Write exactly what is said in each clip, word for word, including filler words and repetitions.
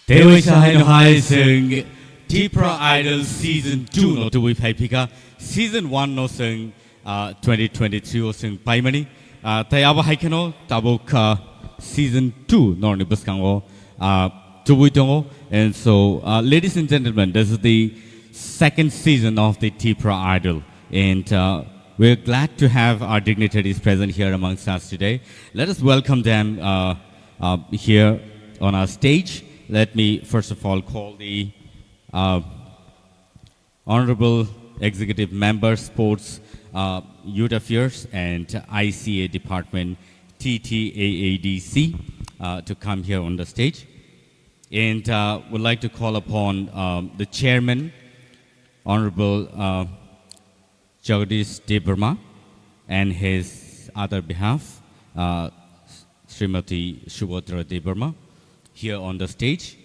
Tei waisa haino hai chwng Tipra Idol Season two no tubui phai phika. Season one no chwng, ah, twenty twenty-three o chwng paimani. Ah, tei abo hai kheno tabuk, ah, Season two norni bwskango, ah, tubui tongo. And so, ah, ladies and gentlemen, this is the second season of the Tipra Idol. And, uh, we're glad to have our dignitaries present here amongst us today. Let us welcome them, uh, uh, here on our stage. Let me first of all call the, uh, Honorable Executive Member, Sports, uh, Youth Affairs and I C A Department, T T A A D C, uh, to come here on the stage. And, uh, would like to call upon, um, the Chairman, Honorable, uh, Jagadish Debbarma, and his other behalf, uh, Srimati Subhadra Debbarma, here on the stage.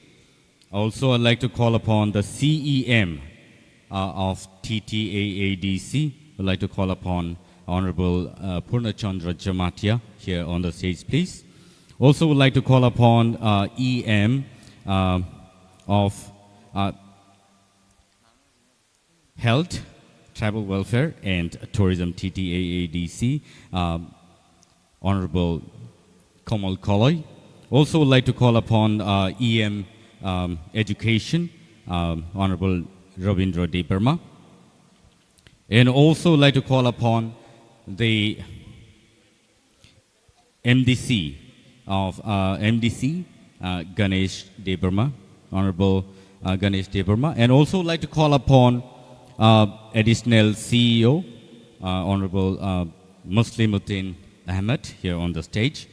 Also, I'd like to call upon the C E M, uh, of T T A A D C. I'd like to call upon Honorable, uh, Purna Chandra Jamatia here on the stage, please. Also, would like to call upon, uh, E M, uh, of, uh, Health, Tribal Welfare and Tourism, T T A A D C, um, Honorable Komal Koloi. Also would like to call upon, uh, E M, um, Education, um, Honorable Rabindra Debbarma. And also would like to call upon the M D C of, uh, M D C, uh, Ganesh Debbarma, Honorable, uh, Ganesh Debbarma, and also like to call upon, uh, Additional C E O, uh, Honorable, uh, Muslimuddin Ahmed here on the stage.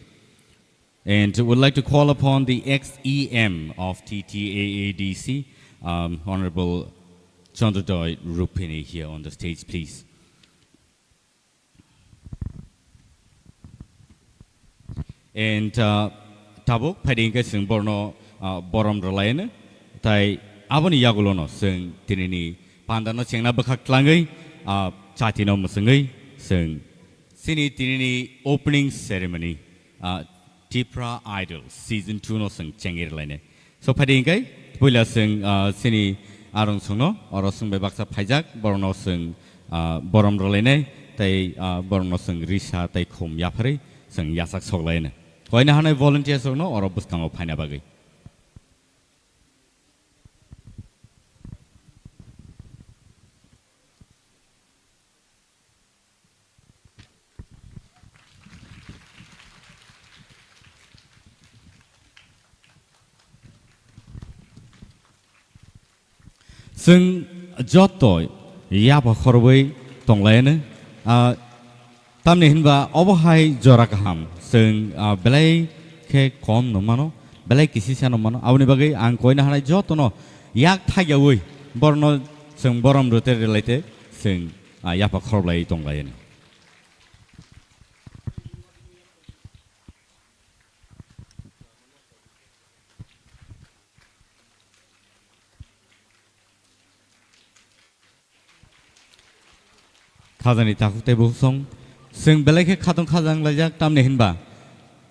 And would like to call upon the ex E M of T T A A D C, um, Honorable Chandrodoy Rupini here on the stage, please. And, uh, tabuk phaidi hwnkhe chwng borno, uh, borom rwlaino, tai aboni yagulono chwng tinini pandano chengna bwkhak tlangwi, uh, chatino mwchwngwi chwng chini tinini opening ceremony, uh, Tipra Idol Season two no chwng chengwi rwlaino. So, phaidi hwnkhe, puila chwng, ah, chini arong songno, oro chwng bai baksa phaijak, borokno chwng, ah, borom rwlainai, tei, ah, borokno chwng risa tei khum yapharwi chwng yachak soklaino. Koina hanai volunteers rokno oro bwskango phaina bagwi. Chwng joto yapha khorwi tonglaino, ah, tamni hinba obo hai jora kaham, chwng, ah, belai khe kom no mano, belai kisisa no mano, aboni bagwi ang koina hanai jotono yak thaiyawi borno chwng borom rwte rwlaite chwng, ah, yapha khorblai tonglaino. Khajani takhuk tei bukhuk song, chwng belai khe khatong khajang laijak, tamni hinba,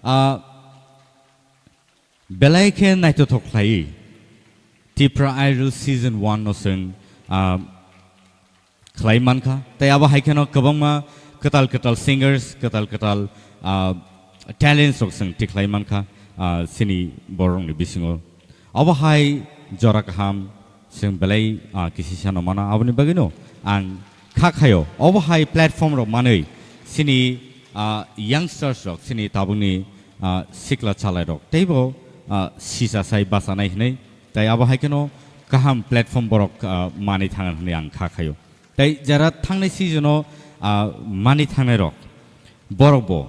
ah, belai khe naithothok khlaiwi Tipra Idol Season one no chwng, ah, khlai mankha. Tei abo hai kheno kwbangma kwtal kwtal singers, kwtal kwtal, ah, talents rok chwng tikhlai mankha, ah, chini borokni bisingo. Obo hai jora kaham chwng belai, ah, kisisa no mano. Aboni bagwino ang kha khayo. Obo hai platform rok manwi chini, ah, youngsters rok, chini tabukni, ah, sikla chalai rok teibo, ah, sisa sai bachanai hinwi. Tai abo hai kheno kaham platform borok, ah, manwi thangna hinwi ang kha khayo. Tai jara thangnai season o, ah, manwi thangnai rok, borok bo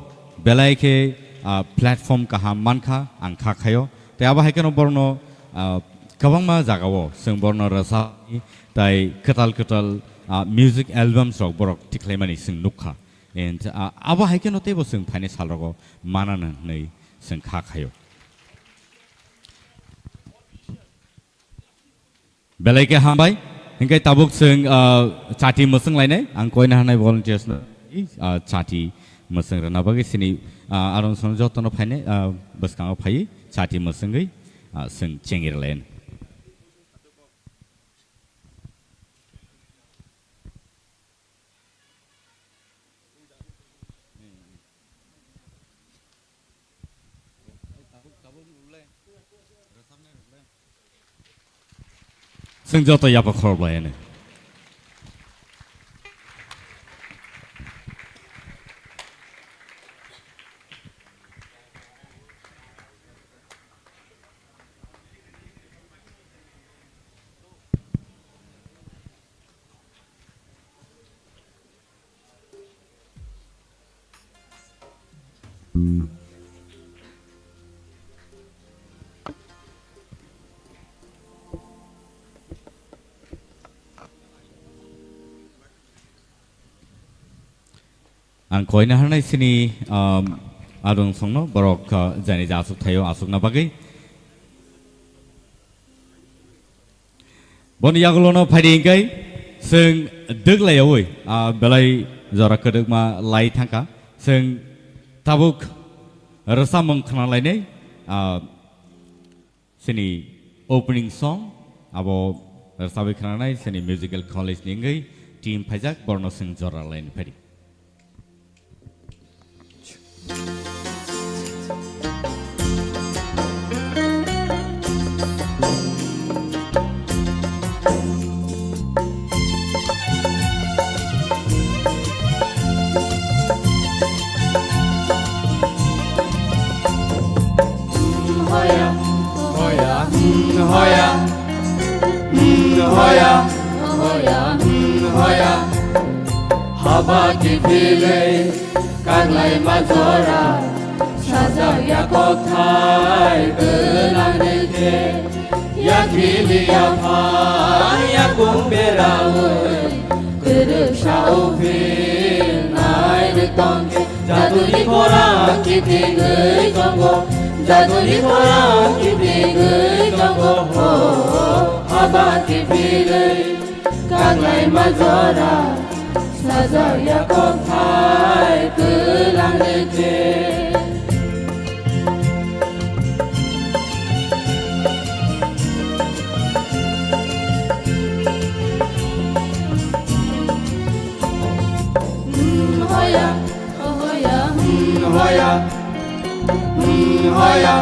belai khe, ah, platform kaham mankha, ang kha khayo. Tai abo hai kheno borokno, ah, kwbangma jagao chwng borokno rwchapni tai kwtal kwtal, ah, music albums rok borok tikhlaimani chwng nukha. And, ah, abo hai kheno teibo chwng phainai salrogo manana hinwi chwng kha khayo. Belai khe hambai. Hinkhe tabuk chwng, ah, chati mwswng lainai. Ang koina hanai volunteers no, ah, chati mwswng rwna bagwi chini, ah, arong song jotono phainai, ah, bwskango phaiwi chati mwswngwi Ah, chwng chengirlayan. Chwng joto yapha khorokbai hwnwi. Ang koina hanai sini, um, adung songno borok, uh, jani ja asuk thaio asukna bagwi. Boni yagulono phaidi hingkai chwng dwglaiyaui, ah, belai jora kwdwkma lai thangkha. Chwng tabuk rwchapmung khwnalainai, ah, chini opening song abo rwchapwi khwnanai chini musical college ni wngwi team phaijak borno chwng jora laini phaidi. Hoya, hoya, hmm, hoya. Hmm, hoya, hoya, hmm, hoya. Haba kiphilwi kaglai majora, sajak ya kokthai gwnang rikhe. Yakhili yaphang yakung beraui, kwrwsa uphil nai rwtong khe. Jaduni khorang kitingwi tongo, jaduni khorang kitingwi tongo, ho, haba kiphilwi kaglai majora, sajak ya kokthai kwlang rikhe. Hmm, hoya, oh hoya, hmm, hoya. Hmm, hoya,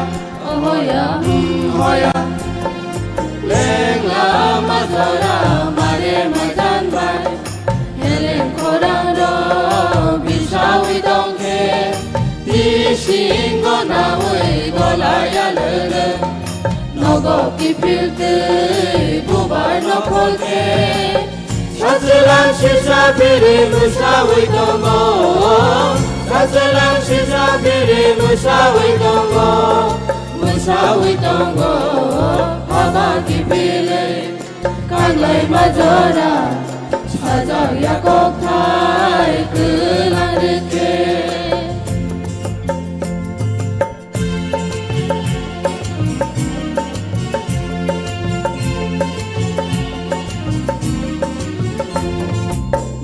oh hoya, hmm, hoya. Lengla majora mare majan bai. Heleng khorang ro bisawi tongkhe. Tisingo nawi golaya lele. Nogo kiphil twi bubar nokholkhe. Sachelang sisa biri mwsawi tongo, sachelang sisa biri mwsawi tongo, mwsawi tongo, haba kiphilwi kaglai majora, sajak ya kokthai kwlang rikhe.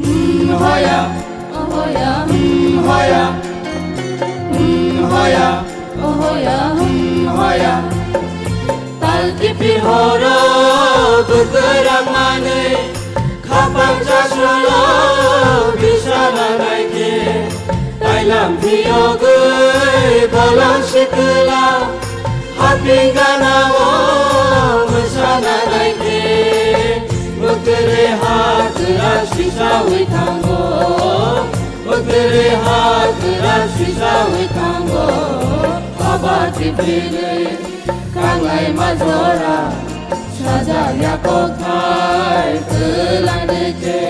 Hmm, hoya, oh hoya, hmm, hoya, hmm, hoya, oh hoya, hmm, hoya. Tal kiphil horo bwkhrang manwi, khapang chasrolo bisana naikhe. Tailam phiyogwi bolong sikla, haping ganao mwsana naikhe. Bwkre ha kwrak sisawi thango, bwkre ha kwrak sisawi thango. Haba kiphilwi kaglai majora, sajak ya kokthai kwlang rikhe.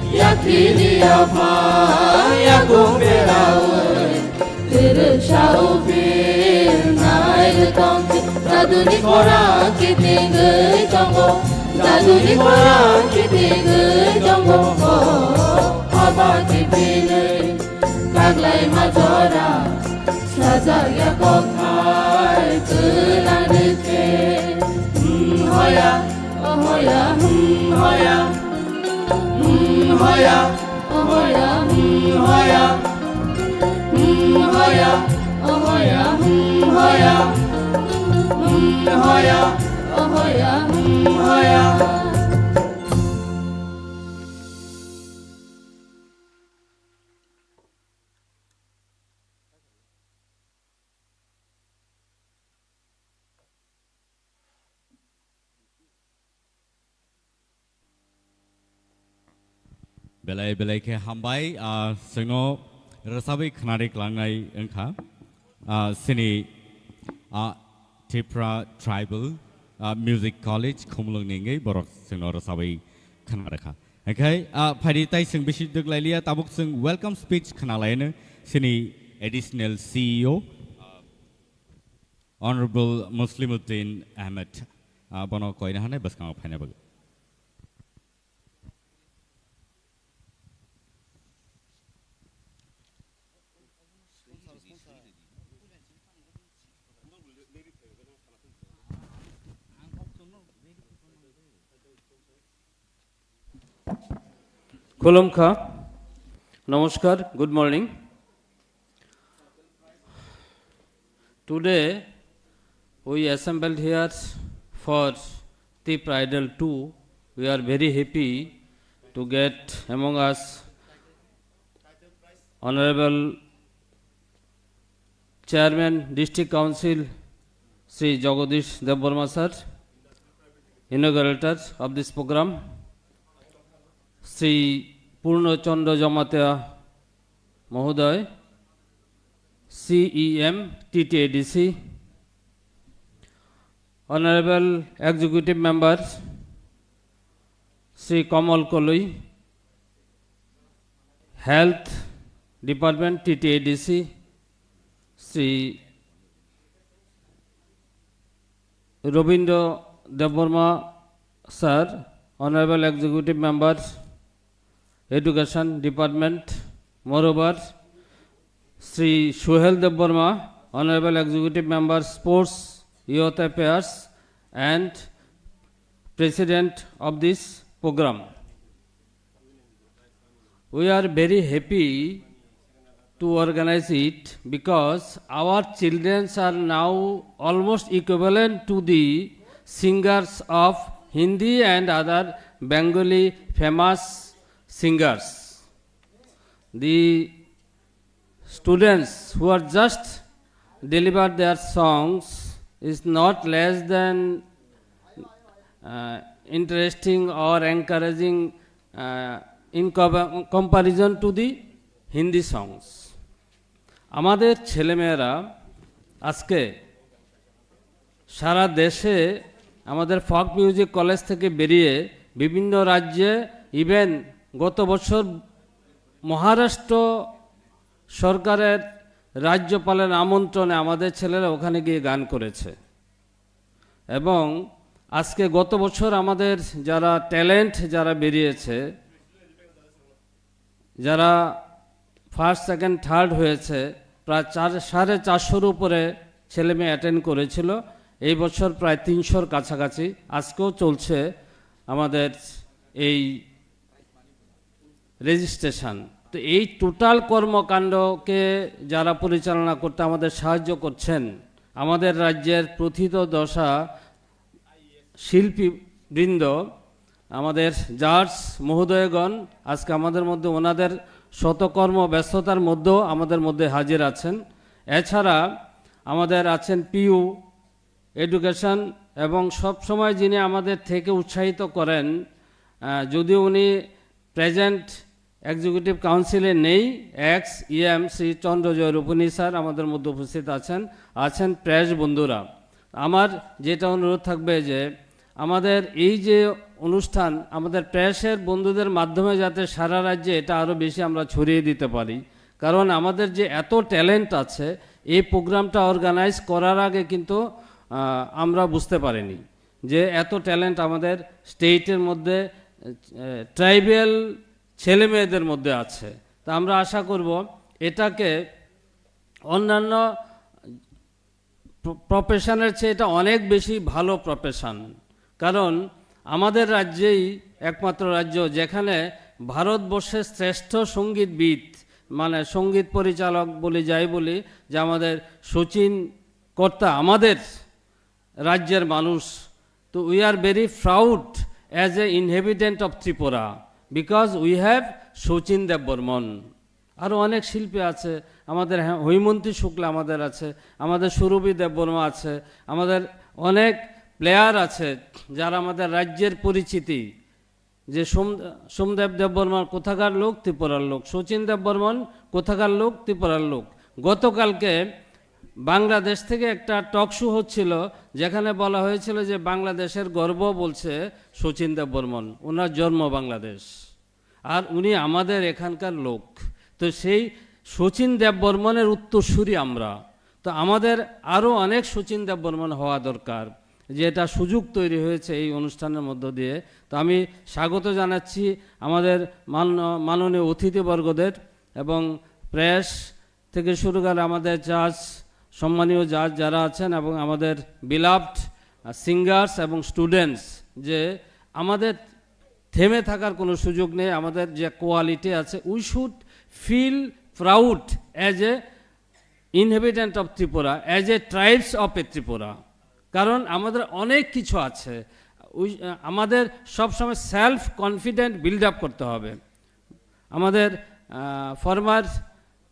Yakhili yaphang yakung berawi, kwrwsa uphil nai rwtong khe. Jaduni khorang kitingwi tongo, jaduni khorang kitingwi tongo. Haba kiphilwi kaglai majora, sajak ya kokthai kwlang rikhe. Hmm, hoya, oh hoya, hmm, hoya. Hmm, hoya, oh hoya, hmm, hoya. Hmm, hoya, oh hoya, hmm, hoya. Hmm, Belai belai khe hambai, ah, chwngno rwchabwi khwnari klangnai wngkha. Ah, chini, ah, Tripura Tribal, ah, Music College Khumulwngni wngwi borok chwngno rwchabwi khwnarwkha. Hwnkhe, ah, phaidi tai chwng bisi dwk lailiya, tabuk chwng welcome speech khwnalaino chini Additional C E O, ah, Honorable Muslimuddin Ahmed, ah, bono koina hanai bwskango phaina bagwi. Khulumkha. Namaskar. Good morning. Today, we assembled here for Tipra Idol two. We are very happy to get among us Honorable Chairman District Council Shri Jagadish Debbarma sir, inaugurator of this program, Shri Purno Chandra Jamatia Mahoday, C E M T T A D C, Honorable Executive Member Shri Kamal Koloi, Health Department T T A D C, Shri Robindra Debbarma sir, Honorable Executive Member, Education Department, moreover, Shri Suhel Debbarma, Honorable Executive Member, Sports, Youth Affairs, and President of this program. We are very happy to organize it because our children are now almost equivalent to the singers of Hindi and other Bengali famous singers. The students who are just delivered their songs is not less than, uh, interesting or encouraging, uh, in co-, comparison to the Hindi songs. আমাদের ছেলেমেয়েরা আজকে সারা দেশে আমাদের folk music college থেকে বেরিয়ে বিভিন্ন রাজ্যে, ইভেন গত বছর মহারাষ্ট্র সরকারের রাজ্যপালের আমন্ত্রণে আমাদের ছেলেরা ওখানে গিয়ে গান করেছে। এবং আজকে গত বছর আমাদের যারা ট্যালেন্ট যারা বেরিয়েছে, যারা ফার্স্ট, সেকেন্ড, থার্ড হয়েছে, প্রায় চার, সাড়ে চারশোর উপরে ছেলে মেয়ে অ্যাটেন্ড করেছিল। এই বছর প্রায় তিনশোর কাছাকাছি। আজকেও চলছে আমাদের এই রেজিস্ট্রেশন। তো এই টোটাল কর্মকাণ্ডকে যারা পরিচালনা করতে আমাদের সাহায্য করছেন, আমাদের রাজ্যের প্রথিতযশা শিল্পীবৃন্দ, আমাদের জাজ মহোদয়গণ, আজকে আমাদের মধ্যে ওনাদের শতকর্ম ব্যস্ততার মধ্যেও আমাদের মধ্যে হাজির আছেন। এছাড়া আমাদের আছেন পিইউ এডুকেশন, এবং সব সময় যিনি আমাদের থেকে উৎসাহিত করেন, আহ, যদিও উনি প্রেজেন্ট এক্সিকিউটিভ কাউন্সিলে নেই, এক্স ইএম শ্রী চন্দ্রজয় রূপনী স্যার আমাদের মধ্যে উপস্থিত আছেন, আছেন প্রেস বন্ধুরা। আমার যেটা অনুরোধ থাকবে যে আমাদের এই যে অনুষ্ঠান, আমাদের প্রেসের বন্ধুদের মাধ্যমে যাতে সারা রাজ্যে এটা আরও বেশি আমরা ছড়িয়ে দিতে পারি, কারণ আমাদের যে এত ট্যালেন্ট আছে, এই প্রোগ্রামটা অর্গানাইজ করার আগে কিন্তু, আহ, আমরা বুঝতে পারিনি যে এত ট্যালেন্ট আমাদের স্টেটের মধ্যে, আহ, ট্রাইবাল ছেলে মেয়েদের মধ্যে আছে। তা আমরা আশা করব এটাকে অন্যান্য প্র-, প্রফেশনের চেয়ে এটা অনেক বেশি ভালো প্রফেশন। কারণ আমাদের রাজ্যেই একমাত্র রাজ্য যেখানে ভারতবর্ষের শ্রেষ্ঠ সঙ্গীতবিদ, মানে সঙ্গীত পরিচালক বলি যাই বলি, যে আমাদের শচীন কর্তা, আমাদের রাজ্যের মানুষ। তো we are very proud as a inhabitant of Tripura because we have Sachin দেববর্মন। আরও অনেক শিল্পী আছে, আমাদের হ্যাঁ, হৈমন্তী শুক্লা আমাদের আছে, আমাদের সুরভি দেববর্মা আছে, আমাদের অনেক প্লেয়ার আছে যারা আমাদের রাজ্যের পরিচিতি। যে সোম-, সোমদেব দেববর্মন কোথাকার লোক? ত্রিপুরার লোক। শচীন দেববর্মন কোথাকার লোক? ত্রিপুরার লোক। গতকালকে বাংলাদেশ থেকে একটা টক শো হচ্ছিল, যেখানে বলা হয়েছিল যে বাংলাদেশের গর্ব বলছে শচীন দেববর্মন, ওনার জন্ম বাংলাদেশ, আর উনি আমাদের এখানকার লোক। তো সেই শচীন দেববর্মনের উত্তরসূরি আমরা। তো আমাদের আরও অনেক শচীন দেববর্মন হওয়া দরকার, যে এটা সুযোগ তৈরি হয়েছে এই অনুষ্ঠানের মধ্য দিয়ে। তো আমি স্বাগত জানাচ্ছি আমাদের মান-, মাননীয় অতিথিবর্গদের এবং প্রেস থেকে শুরু করে আমাদের জাজ, সম্মানীয় জাজ যারা আছেন এবং আমাদের beloved, আহ, সিঙ্গার্স এবং স্টুডেন্টস, যে আমাদের থেমে থাকার কোনো সুযোগ নেই। আমাদের যে কোয়ালিটি আছে, we should feel proud as a inhabitant of Tripura, as a tribes of a Tripura। কারণ আমাদের অনেক কিছু আছে। We, আহ, আমাদের সবসময় সেলফ কনফিডেন্ট বিল্ড আপ করতে হবে। আমাদের, আহ, ফরমার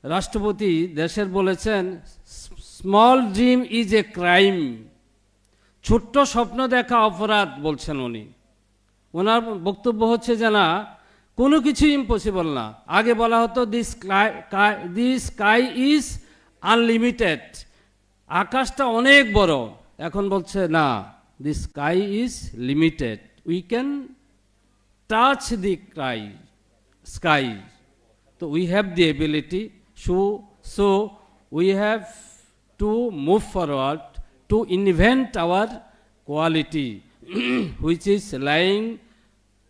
রাষ্ট্রপতি দেশের বলেছেন, "Small dream is a crime।" ছোট্ট স্বপ্ন দেখা অপরাধ বলছেন উনি। ওনার বক্তব্য হচ্ছে যে না, কোনো কিছু ইম্পসিবল না। আগে বলা হতো, "The sky, sky, the sky is unlimited।" আকাশটা অনেক বড়। এখন বলছে না, "The sky is limited। We can touch the sky, sky।" তো we have the ability, so, so we have to move forward to invent our quality, which is lying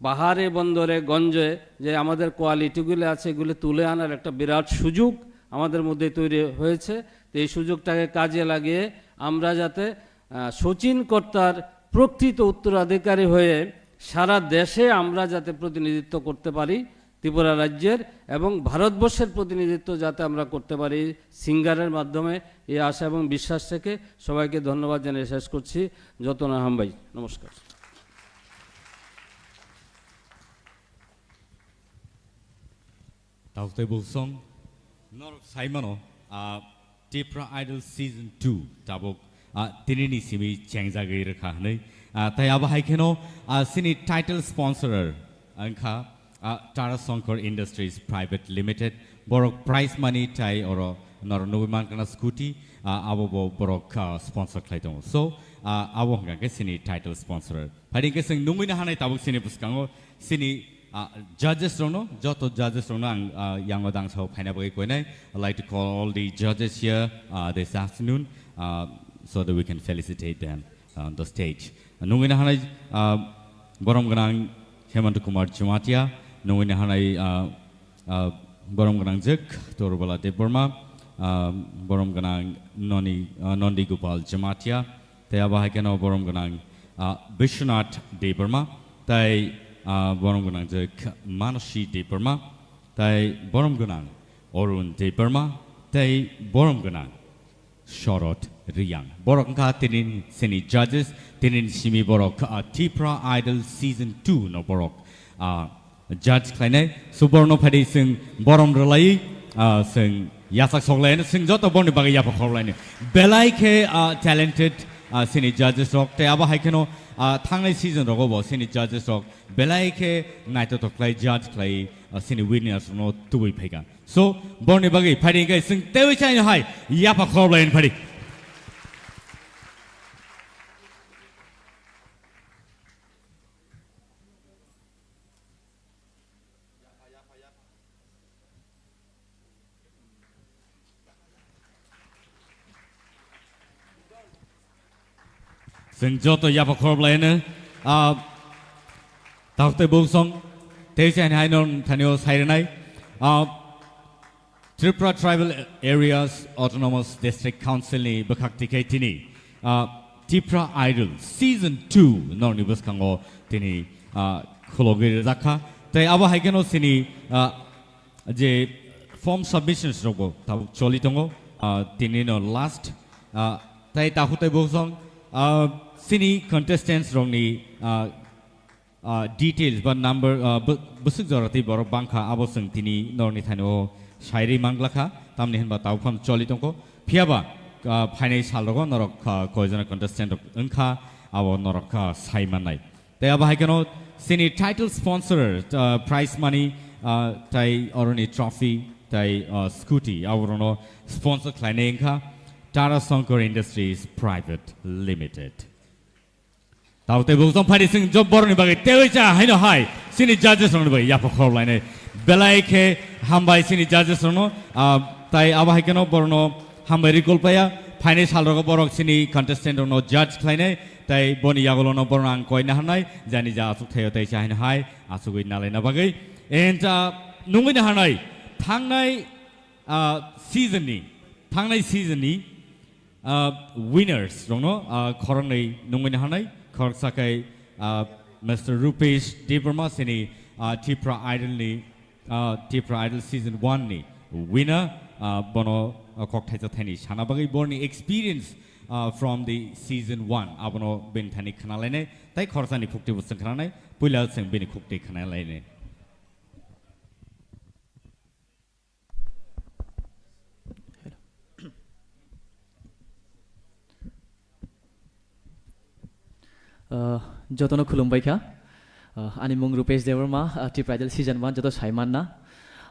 পাহাড়ে, বন্দরে, গঞ্জে, যে আমাদের কোয়ালিটিগুলো আছে, এগুলো তুলে আনার একটা বিরাট সুযোগ আমাদের মধ্যে তৈরি হয়েছে। তো এই সুযোগটাকে কাজে লাগিয়ে আমরা যাতে, আহ, শচীন কর্তার প্রকৃত উত্তরাধিকারী হয়ে সারা দেশে আমরা যাতে প্রতিনিধিত্ব করতে পারি ত্রিপুরা রাজ্যের এবং ভারতবর্ষের প্রতিনিধিত্ব যাতে আমরা করতে পারি সিঙ্গারের মাধ্যমে, এই আশা এবং বিশ্বাস রেখে সবাইকে ধন্যবাদ জানিয়ে শেষ করছি। যতনা হামবাই, নমস্কার। Tauk tei Bulsong, norok saimano, ah, Tipra Idol Season two tabuk, ah, tinini simi chengjagwi rwkha hwnwi. Ah, tei abo hai kheno, ah, chini title sponsorer wngkha, ah, Tara Shankar Industries Private Limited. Borok prize money tei oro norok nugwi mankha scooty, ah, abo bo borok, ah, sponsor khlai tongo. So, ah, abo hwnkha khe chini title sponsorer. Phaidi hwnkhe chwng nungwi no hanai tabuk chini bwskango chini, ah, judges rokno, joto judges rokno ang, ah, yango dangsao phaina bagwi koinai. I'd like to call all the judges here, ah, this afternoon, ah, so that we can felicitate them on the stage. Nungwi no hanai, ah, borom gwnang Hemant Kumar Jamatia, nungwi no hanai, ah, ah, borom gwnang jwk Torbala Debbarma, ah, borom gwnang Noni, ah, Nondi Gopal Jamatia, tei abo hai kheno borom gwnang, ah, Bishwanath Debbarma, tei, ah, borom gwnang jwk Manasi Debbarma, tei borom gwnang Arun Debbarma, tei borom gwnang Shorod Riyang. Borok wngkha tini sini judges, tini simi borok, ah, Tipra Idol Season two no borok, ah, judge khlainai. So borno phaidi chwng borom rwlai, ah, chwng yasak soklaino, chwng joto borni bagwi yapha khorlaino. Belai khe, ah, talented, ah, sini judges rok. Tei abo hai kheno, ah, thangnai season rogo bo sini judges rok belai khe naithothok khlai judge khlai, ah, sini winners no tubui phaikha. So, borni bagwi phaidi hwnkhe chwng teiwi chaino hai yapha khorokbai hwn phaidi. Chwng joto yapha khorokbai hwno, ah, Tauk tei Bulsong, tei se ani haino thanio sai rwnai. Ah, Tripura Tribal Areas Autonomous District Council ni bwkhak tikhe tini, ah, Tipra Idol Season two norni bwskango tini, ah, khulogwi rwjakha. Tei abo hai kheno chini, ah, je form submissions rokbo tabuk choli tongo, ah, tini no last, ah, tei Tauk tei Bulsong, Ah, chini contestants rokni, ah, ah, details ba number, ah, bw-, bwswk jora tei borok bangkha, abo chwng tini norokni thani-o sairwi manglakha, tamni hinba tabuk phano choli tongkho. Phiyaba, ah, phainai salrogo norok, ah, koijona contestant rok wngkha, abo norok, ah, sai mannai. Tei abo hai kheno chini title sponsor, ah, prize money, ah, tei oroni trophy, tei, ah, scooty, aborokno sponsor khlainai wngkha Tara Shankar Industries Private Limited. Tabuk tei bukjong phari sing job boroni bagwi tei cha haino hai chini judges rokni bagwi yapha khorok lainai. Belai khe hambai chini judges rokno, ah, tai abo hai kheno borokno hambai rikol paya. Phainai salrogo borok chini contestant rokno judge khlainai, tai boni yagulono borokno ang koi naharnai, jani ja aswk thaio tai cha haino hai aswkwi nalaina bagwi. And, ah, nungwi naharnai thangnai, ah, season ni, thangnai season ni, ah, winners rokno, ah, khoroknwi nungwi naharnai, khoroksa khe, ah, Mister Rupesh Debbarma chini, ah, Tipra Idol ni, ah, Tipra Idol season one ni winner, ah, bono, ah, kok thaisa thaini sana bagwi borni experience, ah, from the season one abono bini thani khna lainai, tei khoroksa ni khukti bo chwng khna nai, puila chwng bini khukti khna lainai. Uh, jotono khulumbai kha. Uh, ani mung Rupesh Debbarma, uh, Tipra Idol season one joto sai manna.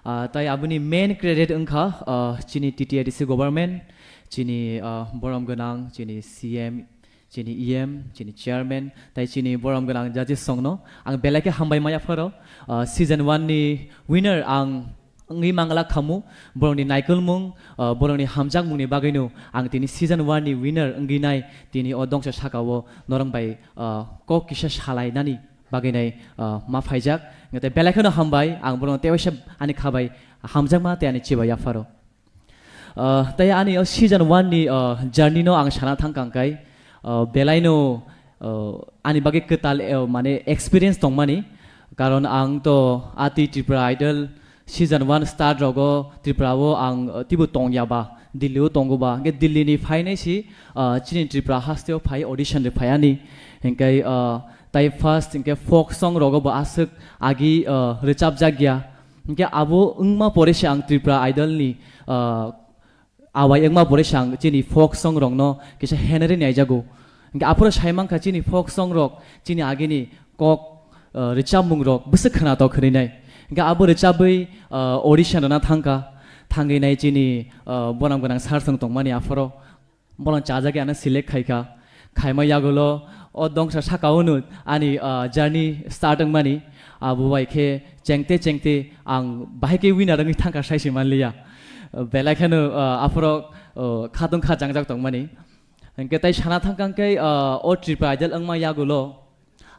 Uh, tai aboni main credit wngkha, uh, chini T T A D C government, chini, uh, borom gwnang, chini C M, chini E M, chini chairman, tai chini borom gwnang judges songno ang belai khe hambai maya pharo. Uh, season one ni winner ang wngwi mangla khamu, borokni naikolmung, uh, borokni hamjakmungni bagwino ang tini season one ni winner wngwi nai, tini o dongsa sakao norok bai, uh, kok kisa salainani bagwi nai, uh, ma phaijak. Tei belai kheno hambai, ang borokno tei waisa ani khabai hamjakma tei ani chibai yapharo. Uh, tei ani o season one ni, uh, journey no ang sana thang kang kai, uh, belai no, uh, ani bagwi kwtal, uh, mane experience tongmani, karon ang to ati Tripura Idol season one start rogo Tripura o ang, uh, tibo tongya ba, Delhi o tongo ba, hwnkhe Delhi ni phainai si, uh, chini Tripura haste o phai audition ri phai ani, hwnkhe, uh, tai first hwnkhe folk song rogo bo aswk agi, uh, rwchapjak ya. Hingke abo wngma pore se ang Tripura Idol ni, ah, awai wngma pore se ang chini folk song rok no kisa henari naijago. Hingke aphuru sai mankha chini folk song rok chini agini kok, ah, rwchapmung rok bwswk khwnatok hwnwi nai. Hingke abo rwchabwi, ah, audition rwna thangkha, thangwi nai chini, ah, bonam gwnang sir song tongmani aphuru. Bono chajagwi ano select khaikha. Khaima yagulo o dongsa saka unu ani, ah, journey start wngmani. Abo bai khe chengte chengte ang bahai khe winner wngwi thangkha saisi manliya. Belai kheno, ah, aphuru, ah, khatung kha jangjak tongmani. Hingke tai sana thangkha hingke, ah, o Tripura Idol wngma yagulo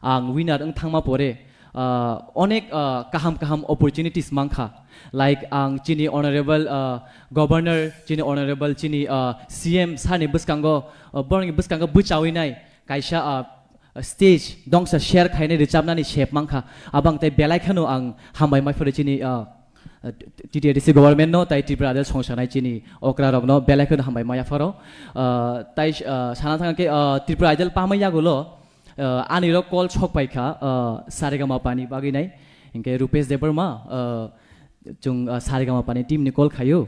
ang winner wng thangma pore, ah, onek, ah, kaham kaham opportunities mankha. Like ang chini honorable, ah, governor, chini honorable, chini, ah, C M sir ni bwskango, ah, borokni bwskango bwchawi nai kaisa, ah, stage dongsa share khainai rwchapnani sep mankha. Abang tei belai kheno ang hambai mai phuru chini, ah, T T A D C government no tai Tripura Idol songsanai chini okra rokno belai kheno hambai maya pharo. Ah, tai, ah, sana thangkhe, ah, Tripura Idol pamai yagulo, ah, ani rok call sok paikha, ah, Saregama pani bagwi nai. Hingke Rupesh Debbarma, ah, chung, ah, Saregama pani team ni call khayo.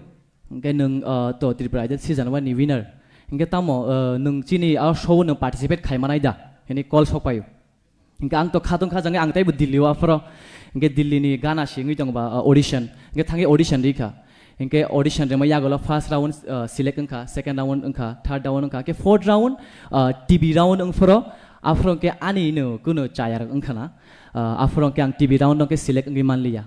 Hingke nwng, ah, to Tripura Idol season one ni winner. Hingke tamo, ah, nwng chini a show nwng participate khaimanai da? Hini call sok paio. Hingke ang to khatung kha jangwi ang teibo Delhi o aphoro. Hingke Delhi ni gana singwi tongba, ah, audition. Hingke thangwi audition rikha. Hingke audition rima yagulo first round, ah, select wngkha, second round wngkha, third round wngkha, hingke fourth round, ah, T V round wngphoro. Aphoro hingke ani no kuno chayarok wngkha na. Ah, aphoro hingke ang T V round no hingke select wngwi manliya.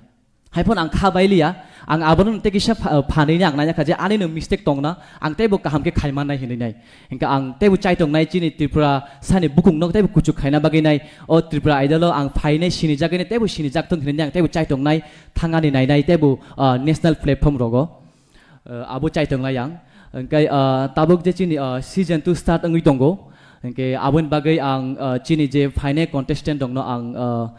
Haiphano ang kha bailiya, ang abono tei kisa pha-, phanwi ni ang nai kha je ani no mistake tongna, ang teibo kaham khe khaimannai hinwi nai. Hingke ang teibo chaitongnai chini Tripura sani bukung no teibo kuchuk khaina bagwi nai. O Tripura Idol o ang phainai sinijagwi nai, teibo sinijak thung hinwi ang teibo chaitongnai, thangani nainai teibo, ah, national platform rogo. Ah, abo chaitongnai ang. Hingke, ah, tabuk je chini, ah, season two start wngwi tongo. Hingke aboni bagwi ang, ah, chini je phainai contestant rokno ang, ah,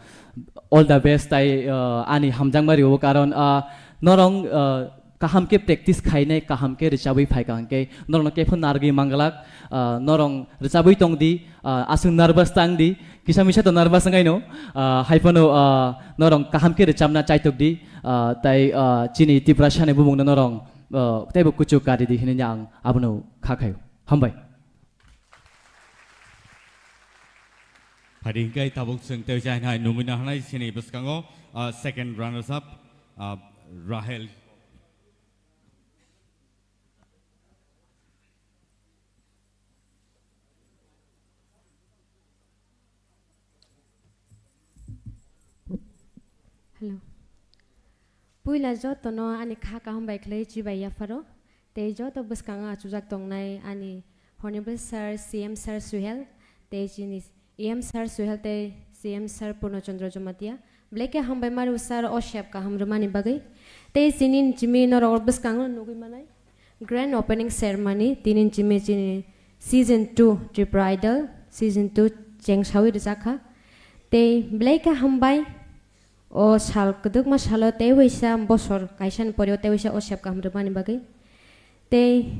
all the best tai, ah, ani hamjakma rio karon, ah, norong, ah, kaham khe practice khainai, kaham khe rwchabwi phaikha hwnkhe norokno khe phano narwgwi manglak, ah, norok rwchabwi tongdi, ah, aswk nervous tangdi, kisa misa to nervous wngkhaino, ah, hai phano, ah, norok kaham khe rwchabna chaitokdi, ah, tai, ah, chini Tiprasani bumungno norok, ah, teibo kuchuk karidi hinwi ang abono kha khaio. Hambai. Phaidi hwnkhe tabuk chwng tei jainai nungwi nahanai chini bwskango, ah, second runners up, ah, Rahel. Hello. Puila jotono ani kha kaham bai khlai chibai yapharo. Tei joto bwskango achukjak tongnai ani Honorable Sir, C M Sir Suhel, tei chini E M Sir Suhel tei C M Sir Purno Chandra Jamatia. Belai khe hambai mario sir o sep kaham rwmani bagwi. Tei chini chimi norok bwskango nugwi manai. Grand opening ceremony, tini chimi chini season two Tripura Idol, season two chengsawi rwjakha. Tei belai khe hambai o sal kwdwkma salo tei waisa bosor kaisani pore o tei waisa o sep kaham rwmani bagwi. Tei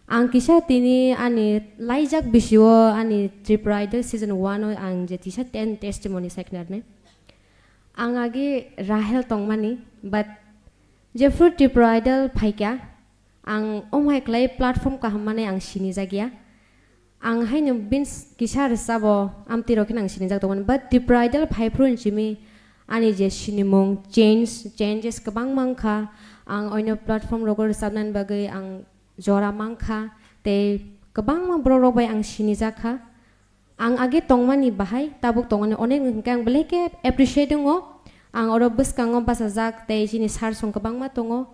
ang kisa tini ani laijak bisio ani Tripura Idol season one o ang je tisa ten testimony sai khnarni. Ang agi Rahel tongmani, but jephru Tripura Idol phaikha, ang omhai khlai platform kaham manwi ang sinijak ya. Ang haino bini kisa rwchabo amtwi rok kheno ang sinijak tongmani. But Tripura Idol phaiphru hinwi simi ani je sinimung change, changes kwbangma wngkha. Ang oino platform rogo rwchabnani bagwi ang jora mankha. Tei kwbangma borok rok bai ang sinijak kha. Ang age tongmani bahai, tabuk tongmani onek hwnkhe ang belai khe appreciate wngo. Ang oro bwskango bachajak tei chini sir song kwbangma tongo.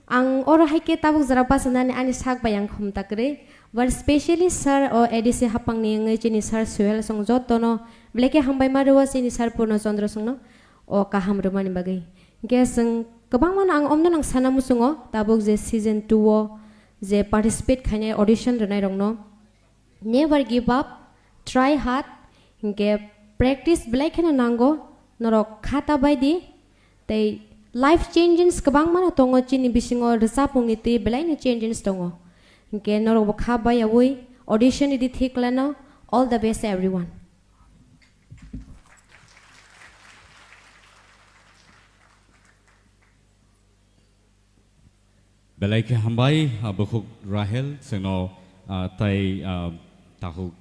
Ang oro hai khe tabuk jora bachanani ani sak bai ang khum ta kwrwi. But specially sir o A D C hapangni wngwi chini sir Suhel song jotono belai khe hambai ma rwo chini sir Purno Chandra songno o kaham rwmani bagwi. Hwnkhe chwng kwbangmano ang omno nang sana muchungo tabuk je season two o je participate khainai audition rwnairokno. Never give up, try hard, hinkhe practice belai kheno nango, norok kha ta bai di, tei life changes kwbangma no tongo chini bisingo rwchapmungni twi belai no changes tongo, hinkhe norok bo kha bai yaui audition ridi thik lano, all the best everyone. Belai khe hambai, ah, bukhuk Rahel, chwngno, ah, tai, ah, takhuk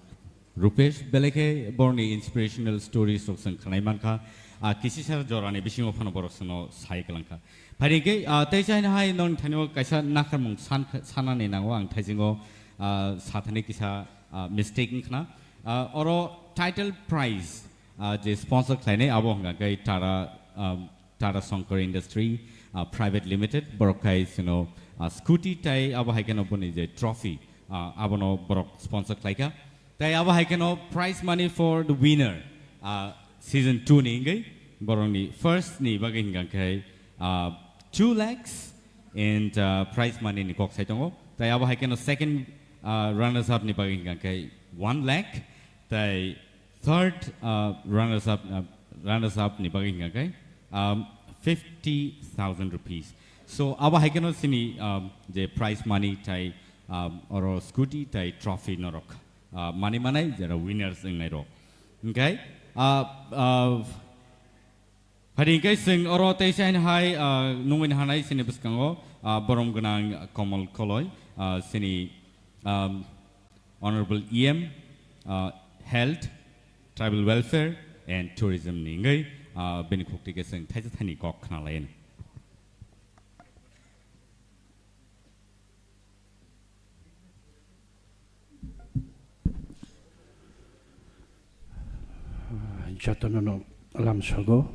Rupesh, belai khe borokni inspirational stories rok chwng khwnai mankha. Ah, kisisa jorani bisingo phano borok chwngno sai kwlangkha. Phaidi khe, ah, tei chaina hai nongni thanio kaisa nakharmung san-, sanani nango ang thaisingo, ah, sathani kisa, ah, mistake wngkhna. Ah, oro title prize, ah, je sponsor khlainai abo hwnkha khe Tara, ah, Tara Shankar Industry, ah, Private Limited, borok khai chwngno, ah, scooty tai abo hai kheno boni je trophy, ah, abono borok sponsor khlaikha. Tai abo hai kheno prize money for the winner, ah, season two ni wngwi borokni first ni bagwi hwnkha khe, ah, two lakhs and, ah, prize money ni kok sai tongo. Tai abo hai kheno second, ah, runners up ni bagwi hwnkha khe one lakh, tai third, uh, runners up, uh, runners up ni bagwi hwnkha khe, um, fifty thousand rupees. So, abo hai kheno chini, um, je prize money tai, um, oro scooty tai trophy norok, uh, mani manai jera winners wngnai rok. Okay? Uh, uh, Phaidi hwnkhe chwng oro tei chaina hai, ah, nungwi nahanai chini bwskango, ah, borom gwnang Komol Koloi, ah, chini, um, Honorable E M, ah, Health, Tribal Welfare and Tourism ni wngwi, ah, bini khukti khe chwng thaisa thaini kok khna lai. Jotono no lamsogo.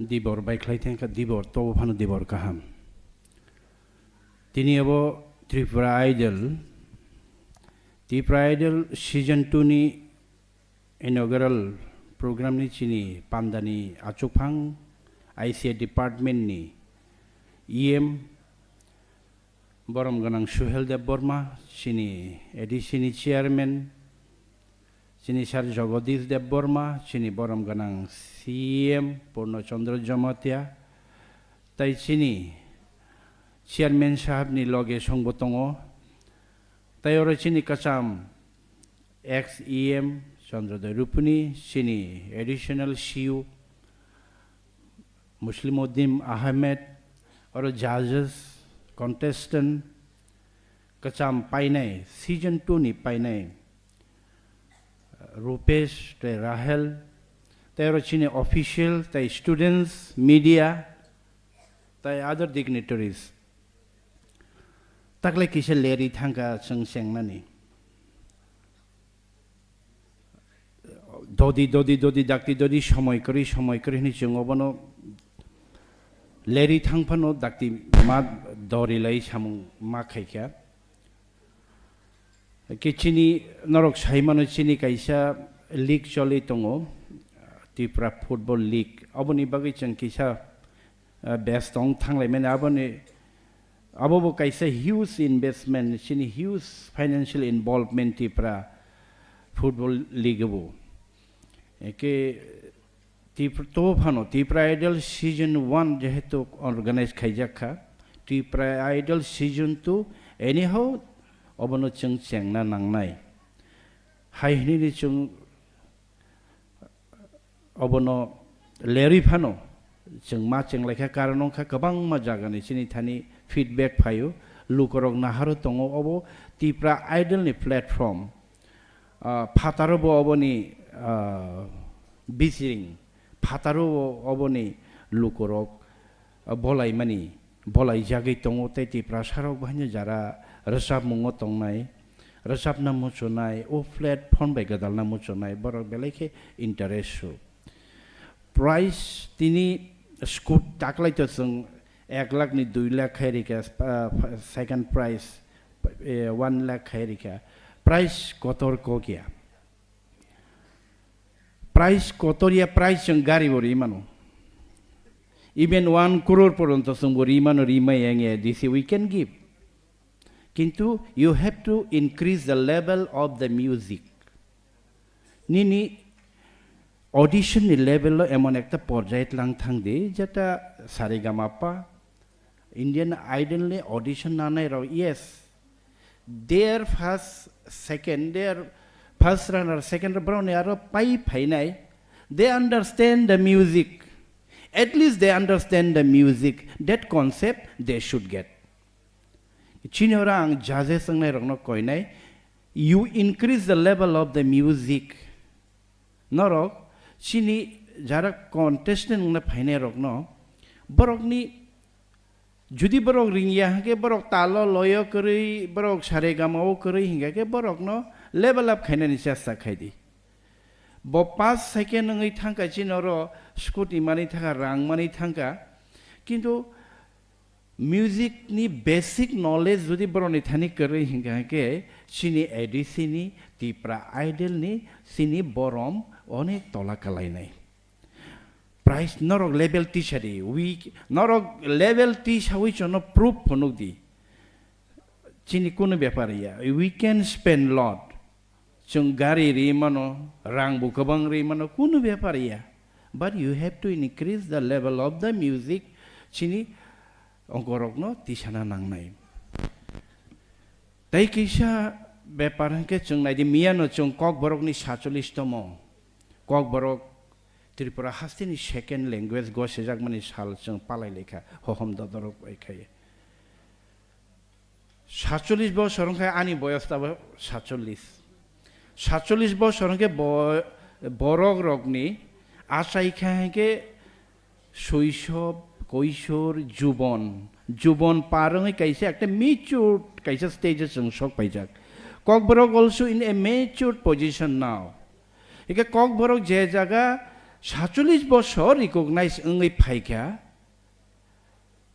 Dibor bai khlai thangkha, dibor tobo phano dibor kaham. Tini abo Tripura Idol, Tripura Idol season two ni inaugural program ni chini pandani achukphang I C A department ni E M borom gwnang Suhel Debbarma, chini A D C ni chairman, chini sir Jagadish Debbarma, chini borom gwnang C M Purno Chandra Jamatia, Tai chini chairman sahab ni loge songbo tongo. Tai oro chini kacham ex E M Chandrodoi Rupuni, chini additional C U Muslimuddin Ahmed, oro judges, contestant, kacham painai, season two ni painai, Rupesh tei Rahel, tei oro chini official, tei students, media, tei other dignitaries. Takle kisa leri thangka chwng chengnani. Dodi, dodi, dodi, dakti, dodi, somoi kwrwi, somoi kwrwi hwnwi chwng obono leri thang phano dakti ma dori lai samung ma khaikha. Ke chini norok sai mano chini kaisa league choli tongo, Tripura Football League. Oboni bagwi chwng kisa, ah, best tong thanglai mani. Aboni, abo bo kaisa huge investment, chini huge financial involvement Tripura Football League bo. Eke Tip-, to phano Tipra Idol season one jehetu organize khaijak kha, Tipra Idol season two anyhow obono chwng chengna nangnai. Hai hwnwi chwng obono lerwi phano chwng ma chenglaikha, karon wngkha kwbangma jagani chini thani feedback phaio, lukorok naharo tongo obo Tipra Idol ni platform. Ah, phataro bo oboni, ah, bisiring, phataro bo oboni lukorok, ah, bolaimani, bolaijagwi tongo tei Tiprasarok bo haino jara rwchapmungo tongnai, rwchapna muchunai, o platform bai gwdalna muchunai, borok belai khe interest su. Price tini scoot taklai to chwng ek lakh ni dui lakh khai rikha, ah, second prize, eh, one lakh khai rikha. Price kotor kok ya. Price kotor ya, price chwng gari bo ri mano. Even one crore poronto chwng bo ri mano, ri mai yang ya, this we can give. Kintu you have to increase the level of the music. Nini audition ni level lo emon ekta porjai tlang thang di, jeta saregama pa, Indian Idol ni audition nanai rok, yes, their first, second, their first runner, second runner, borok ni aro pai phainai, they understand the music, at least they understand the music, that concept they should get. Chini oro ang judges wngnai rokno koinai, you increase the level of the music. Norok chini jara contestant wngna phainai rokno, borokni judi borok ringya hwnkhe borok talo loyo kwrwi, borok saregama o kwrwi hingkha khe borokno level up khainani chesta khai di. Bo pass second wngwi thangkha chini oro scooty manwi thangkha, rang manwi thangkha, kintu music ni basic knowledge jodi borok ni thani kwrwi hingkha khe chini A D C ni, Tipra Idol ni chini borom onek tola kalainai. Price norok level tisa di, weak, norok level tisawi chono proof phunuk di. Chini kunu bepar ya, we can spend lot. Chwng gari ri mano, rang bo kwbang ri mano, kunu bepar ya. But you have to increase the level of the music, chini ongkorokno tisana nangnai. Tei kisa bepar hwnkhe chwng naidi, miyano chwng Kokborokni sacholis tomo. Kokborok Tripura hasteni second language gosijakmani sal chwng palai laikha, hohom dodorok bai khai. Sacholis bosor wngkha ani boyos tabo sacholis. Sacholis bosor wngkhe bo-, borok rokni achai kha hwnkhe soisob, koisor, jubon. Jubon par wngwi kaisa ekta matured kaisa stage o chwng sok paijak. Kokborok also in a matured position now. Hwnkhe Kokborok je jaga sacholis bosor recognize wngwi phaikha,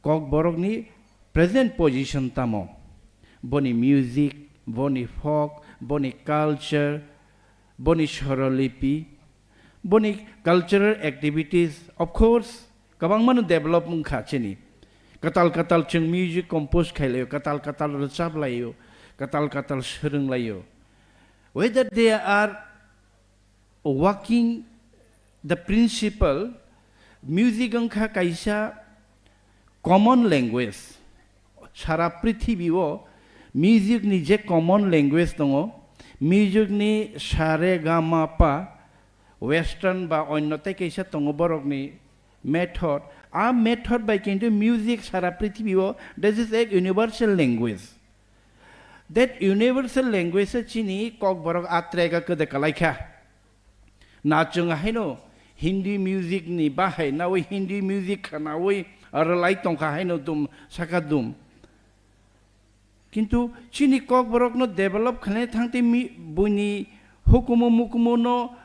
Kokborokni present position tamo? Boni music, boni folk, boni culture, boni sorolipi, boni cultural activities, of course, kwbangmano develop wngkha chini. Kwtal kwtal chwng music compose khailaiyo, kwtal kwtal rwchaplaio, kwtal kwtal swrwnglaio. Whether they are working the principle, music wngkha kaisa common language, sara prithibi o music ni je common language tongo, music ni sa re ga ma pa, western ba onno tei kaisa tongo borok ni method. A method bai kintu music sara prithibi o, this is a universal language. That universal language se chini Kokborok a track a kwdwk kwlai kha. Na chwng haino Hindi music ni bahai nawi Hindi music khanawi rwlai tongkha haino dum saka dum. Kintu chini Kokborok no develop khlaina thangtwi mi-, buini hukumu mukumu no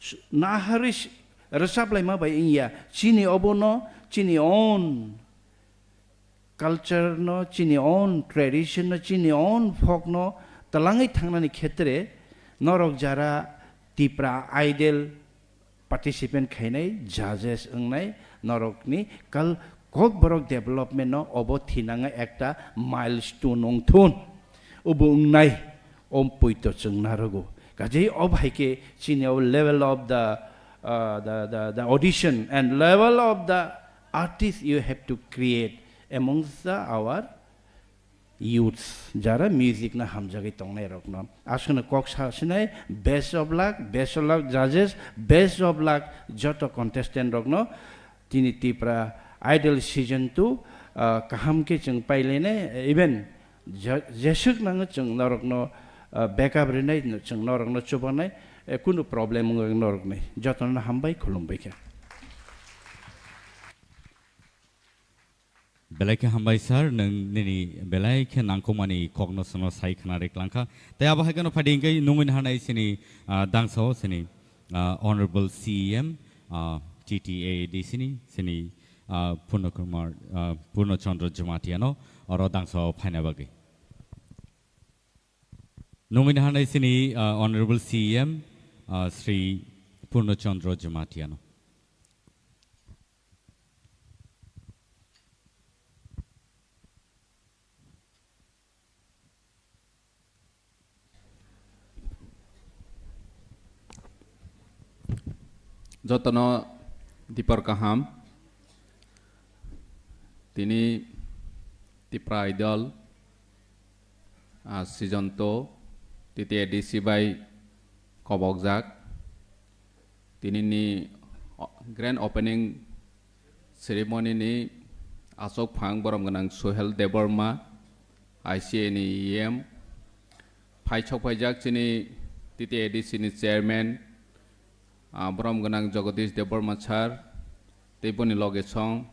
s-, naharwi s-, rwchap laima bai wngya. Chini obo no chini own culture no, chini own tradition no, chini own folk no twlangwi thangnani khetre norok jara Tipra Idol participant khainai, judges wngnai, norokni kal-, Kokborok development no obo thinangwi ekta milestone wngthun. Obo wngnai, om poito chwng narogo. Kajei ob hai khe chini o level of the, uh, the, the, the audition and level of the artist you have to create amongst the, our youths, jara music na hamjagwi tongnai rokno. Aswkno kok sa sinai, best of luck, best of luck judges, best of luck joto contestant rokno. Tini Tipra Idol season two, ah, kaham khe chwng pailainai, even je-, jeswk nango chwng norokno, ah, backup rinai, chwng norokno chubanai, eh, kunu problem wngwi norokni. Jotono hambai, khulumbai khe. Belai khe hambai sir, nwng nini belai khe nangkukmani kokno chwngno sai khna ri klangkha. Tei abo hai kheno phaidi hwnkhe nungwi naharnai chini, ah, dangsao chini, ah, Honorable C E M, ah, T T A A D C ni chini, ah, Purno Kumar, ah, Purno Chandra Jamatia no oro dangsao phaina bagwi. Nungwi naharnai chini, ah, Honorable C E M, ah, Shri Purno Chandra Jamatia no. Jotono dipor kaham. Tini Tipra Idol, ah, season two, T T A D C bai kobokjak. Tinini o-, grand opening ceremony ni asok phang borom gwnang Suhel Debbarma, I C A ni E M. Phai sok phaijak chini T T A D C ni chairman, ah, borom gwnang Jagadish Debbarma sir, tei boni loge song.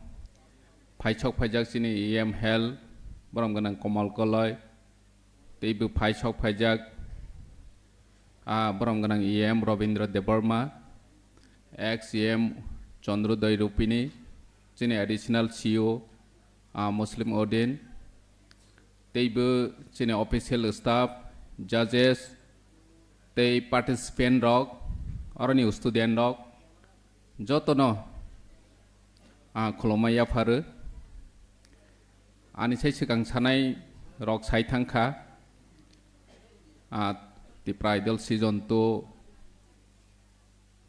Phai sok phaijak chini E M Health, borom gwnang Komal Koloi, tei bo phai sok phaijak, ah, borom gwnang E M Robindra Debbarma, ex E M Chandrodaya Rupini, chini additional C E O, ah, Muslim Odin, tei bo chini official staff, judges, tei participant rok, oroni student rok, jotono, ah, khulumma yapharu. Ani sai swkang sanai rok sai thangkha, ah, Tipra Idol season two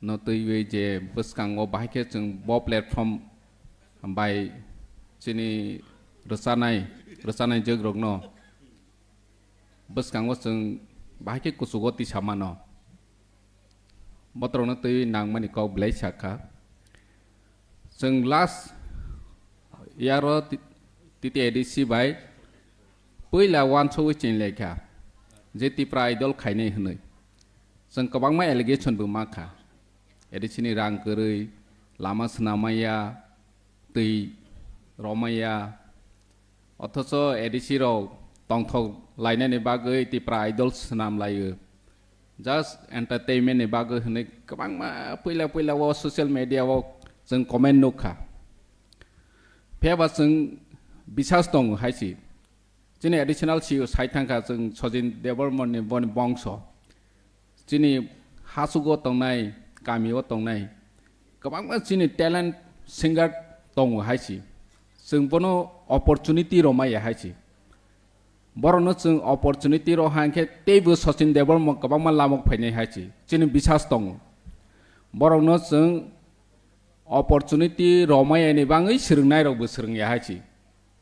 no twiwi je bwskango bahai khe chwng bo platform bai chini rwchanai, rwchanai jwk rokno bwskango chwng bahai khe kuchugo tisa mano. Botrokno twiwi nangmani kok belai sakha. Chwng last year o T-, T T A D C bai puila uansugwi chinlaikha je Tipra Idol khainai hwnwi. Chwng kwbangma allegation bo mankha. A D C ni rang kwrwi, lama swnamaya, twi romaya. Othocho A D C rok tongthok lainani bagwi Tipra Idol swnam laio. Just entertainment ni bagwi hwnwi kwbangma puila puila o social media o chwng comment nukha. Phiyaba chwng bisas tongo hai si. Chini additional C E O sai thangkha chwng Sachin Debbarma ni boni bongso. Chini hasugo tongnai, kamio tongnai, kwbangma chini talent singer tongo hai si. Chwng bono opportunity rwmaya hai si. Borokno chwng opportunity rw hai khe teibo Sachin Debbarma kwbangma lamok phainai hai si. Chini bisas tongo. Borokno chwng opportunity rwmayani bagwi swrwngnairokbo swrwngya hai si.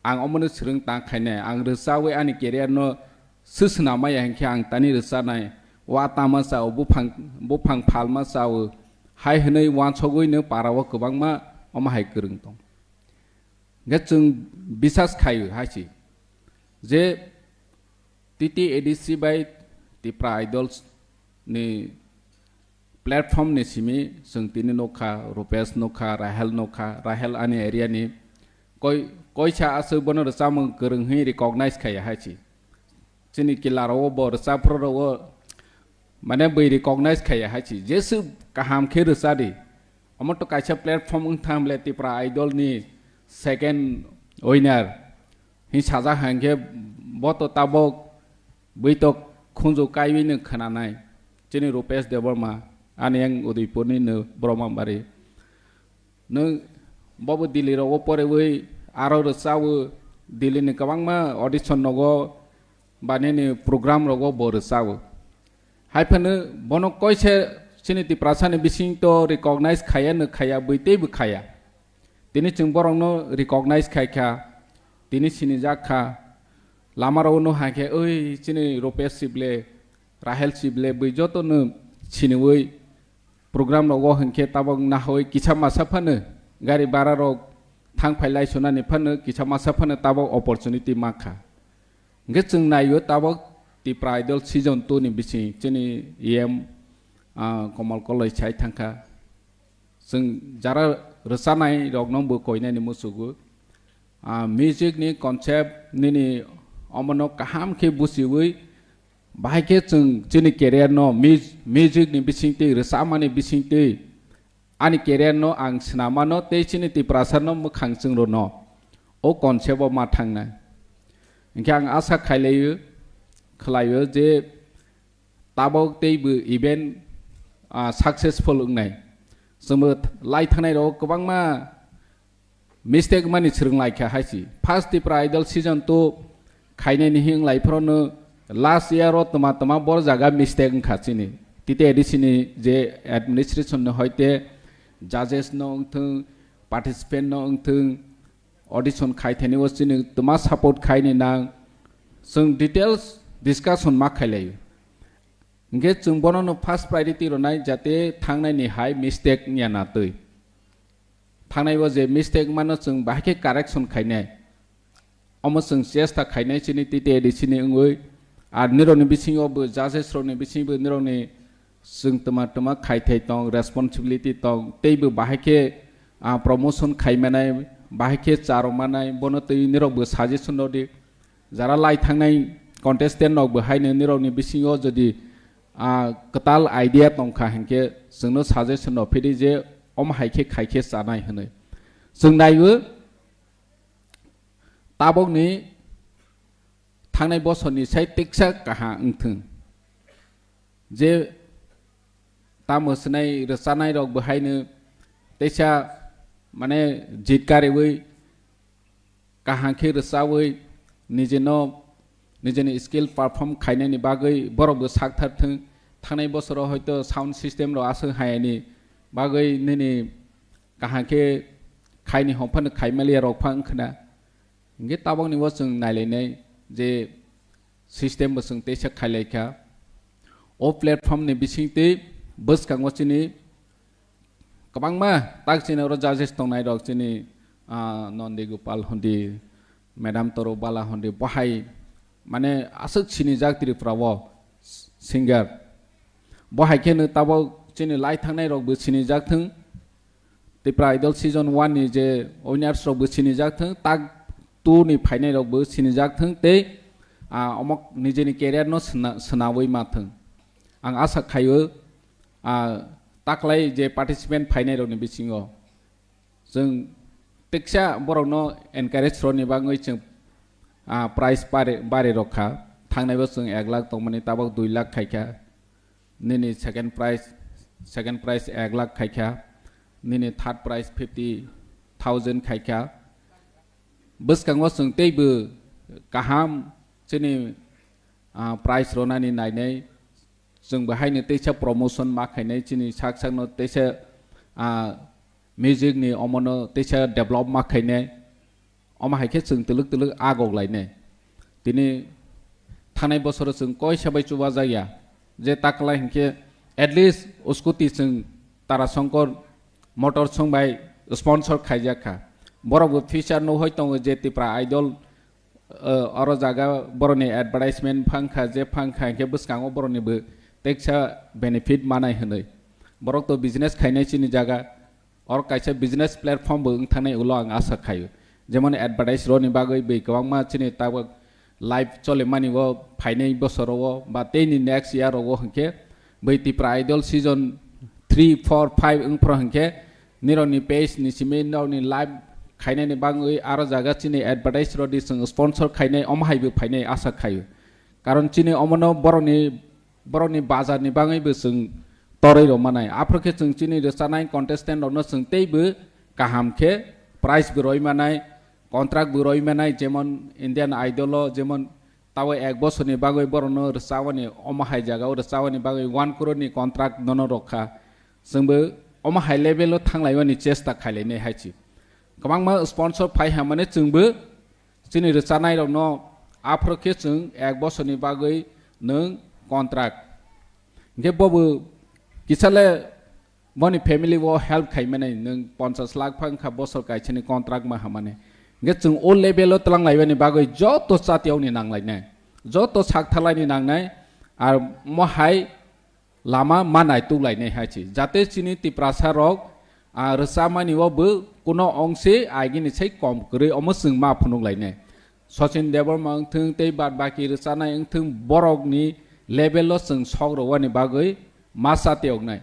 Ang omono swrwng tang khainai, ang rwchawi ani career no swswnamaya hinkhe ang tani rwchanai, wa tama chao, buphang, buphang phalma chao, hai hwnwi wansogwi no para o kwbangma omo hai kwrwng tong. Hinkhe chwng bisas khaio hai se je T T A D C bai Tipra Idols ni platform ni simi chwng tini nukha, Rupesh nukha, Rahel nukha, Rahel ani area ni koi, koisa aswk bono rwchapmung kwrwng hwnwi recognize khaiya hai se. Chini kila rok bo rwchapra rok mane bwi recognize khaiya hai se. Jesu kaham khe rwchadi. Omo to kaisa platform wng thang le Tipra Idol ni second winner. Hin sajak hai khe bo to tabok bwi to khunju kaiwi no khwnanai. Chini Rupesh Debbarma, ani yang Udaipur ni no Brahmabari. Nwng bobo Delhi rogo porewi aro rwchao, Delhi ni kwbangma audition nogo ba nini program rogo bo rwchao. Hai phano bono koise chini Tiprasa ni bising to recognize khaya no khaya bwi teibo khaya. Tini chwng borokno recognize khai kha, tini sinijak kha. Lama rok no hai khe, "Oi, chini Rupesh Sible, Rahel Sible," bwi joto no siniwi program rogo hinkhe tabok nahoi kisa masa phano gari bara rok thang phai lai sunani phano kisa masa phano tabok opportunity mankha. Hinkhe chwng naio tabok Tipra Idol season two ni bising chini E M, ah, Komal Koloi sai thangkha. Chwng jara rwchanai rokno bo koinani muchugo. Ah, music ni concept nini omono kaham khe buchiwi, bahai khe chwng chini career no mus-, music ni bisingtwi, rwchapmani bisingtwi ani career no ang swnamano tei chini Tiprasa no mwkhang chwng rwno o concept o ma thangnai. Hinkhe ang asa khailaio, khlaio je tabok teibo event, ah, successful wngnai. Chwngbo th-, lai thangnai rok kwbangma mistake mani swrwng lai kha hai se. First Tipra Idol season two khainai ni hing lai phoro no last year o tma tma bor jaga mistake wngkha chini. T T A D C ni je administration no hoite judges no wngthwng, participant no wngthwng, audition khai thani o chini tma support khai ni nang, chwng details discussion ma khailai. Hinkhe chwng bono no first priority rwnai jate thangnai ni hai mistake wngya na twi. Thangnai o je mistake mano chwng bahai khe correction khainai. Omo chwng chesta khainai chini T T A D C ni wngwi. Ar nirokni bisingo bo judges rokni bisingo bo nirokni chwng tma tma khai thai tong, responsibility tong, teibo bahai khe, ah, promotion khai manai, bahai khe cha rw manai, bono twi nirok bo suggestion rw di. Jara lai thangnai contestant rok bo haino nirokni bisingo jodi, ah, kwtal idea tong kha hinkhe chwngno suggestion rw phidi je omo hai khe khai khe chanai hwnwi. Chwng naiwi tabokni thangnai bosorni sai teksa kaham wngthwng. Je tamo swnai rwchanai rok bo haino teisa mane jit kariwi kaham khe rwchawi nijeno, nijeni skill perform khainani bagwi borok bo sak thar thwng. Thangnai bosoro hoito sound system rok aswk hayani bagwi nini kaham khe khaini hom phano khai maliya rok pha wngkhwna. Hinkhe tabokni bo chwng nailainai je system bo chwng teisa khailai kha. O platform ni bisingtwi bwskango chini kwbangma tak chini oro judges tongnai rok chini, ah, Nondi Gopal hondi, Madam Toro Bala hondi, bohai mane aswk sinijak Tripura o singer. Bohai kheno tabok chini lai thangnai rok bo sinijak thwng. Tipra Idol season one ni je winners rok bo sinijak thwng, tak two ni phainai rok bo sinijak thwng tei, ah, omo nijeni career no sna-, swnawi ma thwng. Ang asa khaio, ah, taklai je participant phainai rokni bisingo chwng teksa borokno encourage rwni bagwi chwng, ah, prize bari, bari rok kha. Thangnai bo chwng ek lakh tongmani tabok dui lakh khai kha. Nini second prize, second prize ek lakh khai kha, nini third prize fifty thousand khai kha. Bwskango chwng teibo kaham chini, ah, prize rwnani nainai, chwng bo haino teisa promotion ma khainai, chini sak sakno teisa, ah, music ni omono teisa develop ma khainai. Omo hai khe chwng twlwk twlwk agok lainai. Tini thanai bosoro chwng koisa bai chubajakya. Je taklai hinkhe at least scooty chwng Tarasongkor Motor song bai sponsor khaijak kha. Borok bo future no hoi tongo je Tipra Idol, eh, oro jaga boroni advertisement phang kha, je phang kha hinkhe bwskango boroni bo teksa benefit manai hwnwi. Borok to business khainai chini jaga. Oro kaisa business platform bo wng thangnai ulo ang asa khaio. Jemon advertise roni bagwi bai kwbangma chini tabuk live cholimani o phainai bosoro o ba teini next year o hinkhe bai Tipra Idol season three, four, five wng phro hinkhe nirokni page ni simi nokni live khainani bagwi aro jaga chini advertise rodi chwng sponsor khainai omo hai bo phainai asa khaio. Karon chini omono borokni borokni bazar ni bagwi bo chwng torwi rw manai. Aphuru khe chwng chini rwchanai contestant rokno chwng teibo kaham khe prize bo rwi manai, contract bo rwi manai, jemon Indian Idol o jemon tabo ek bosorni bagwi borokno rwchabani omo hai jaga o rwchabani bagwi one crore ni contract nono rwkha. Chwngbo omo hai level o thanglaimani chesta khailainai hai se. Kwbangma sponsor phai hamani chwngbo chini rwchanairokno aphuru khe chwng ek bosorni bagwi nwng contract. Hinkhe bobo kisale boni family o help khaimani nwng ponchash lakh pha wngkha bosor kaisani contract ma hamani. Hinkhe chwng o level o twlang laibani bagwi joto chatiyokni nanglainai, joto sak tharlaini nangnai, ar mohai lama ma naituk lainai hai se. Jate chini Tiprasa rok, ah, rwchamani o bo kuno ongse agini sai kom kwrwi omo chwng ma phunuk lainai. Sachin Debbarma wngthwng tei bad baki rwchanai wngthwng borokni level o chwng sok rwani bagwi ma chatiyoknai.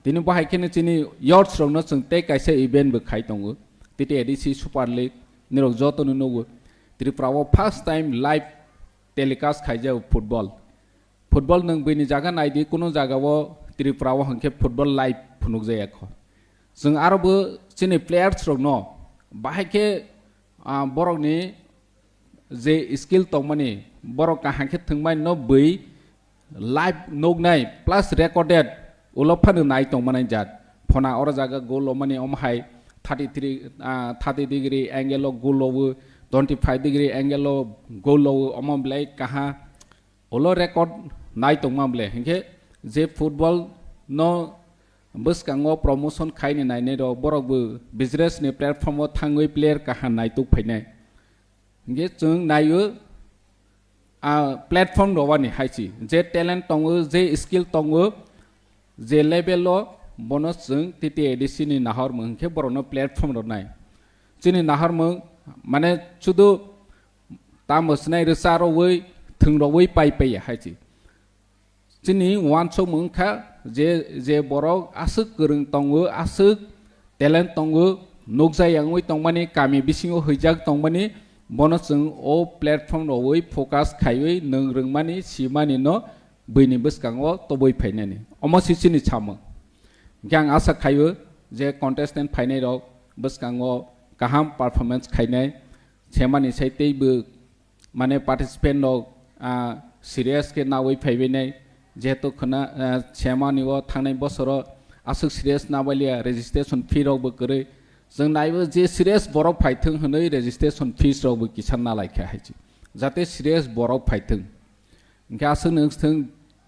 Tini bo hai kheno chini youths rokno chwng tei kaisa event bo khai tongo. T T A D C Super League nirok jotono nugo. Tripura o first time live telecast khaijak football. Football nwng buini jaga naidi, kuno jaga o Tripura o hinkhe football live phunukjaya kho. Chwng aro bo chini players rokno bahai khe, ah, borokni je skill tongmani, borok kaham khe thwngmani no bui live nuknai plus recorded ulo phano nai tongmani jat. Phona oro jaga goal lomani omo hai thirty three, ah, thirty degree angle o goal lowo, twenty five degree angle o goal lowo, omo belai kaha. Ulo record nai tongma bole, hinkhe je football no bwskango promotion khaini nainai rok, borok bo business ni platform o thangwi player kaham naituk phainai. Hinkhe chwng naio, a platform rowani hai se, je talent tongo, je skill tongo, je level o bono chwng T T A D C ni nahormung hinkhe borokno platform rwnai. Chini nahormung mane sudu tamo swnai rwcha rowui thwng rowui pai paiya hai se. Chini uansukmung wngkha je, je borok aswk kwrwng tongo, aswk talent tongo, nukjak yangwi tongmani, kami bisingo huijak tongmani, bono chwng o platform rowui focus khaiwi nwng rwngmani, simani no buini bwskango tobwi phainani. Omo se chini samung. Hinkhe ang asa khaio je contestant phainai rok bwskango kaham performance khainai, semani sai teibo mane participant rok, ah, serious khe nawi phaibainai, jehetu khwna, ah, semani o thangnai bosoro aswk serious nabaliya, registration fee rok bo kwrwi. Chwng naibo je serious borok phaithwng hwnwi registration fees rok bo kisa nalaikha hai se. Jate serious borok phaithwng. Hinkhe aswk nwng thwng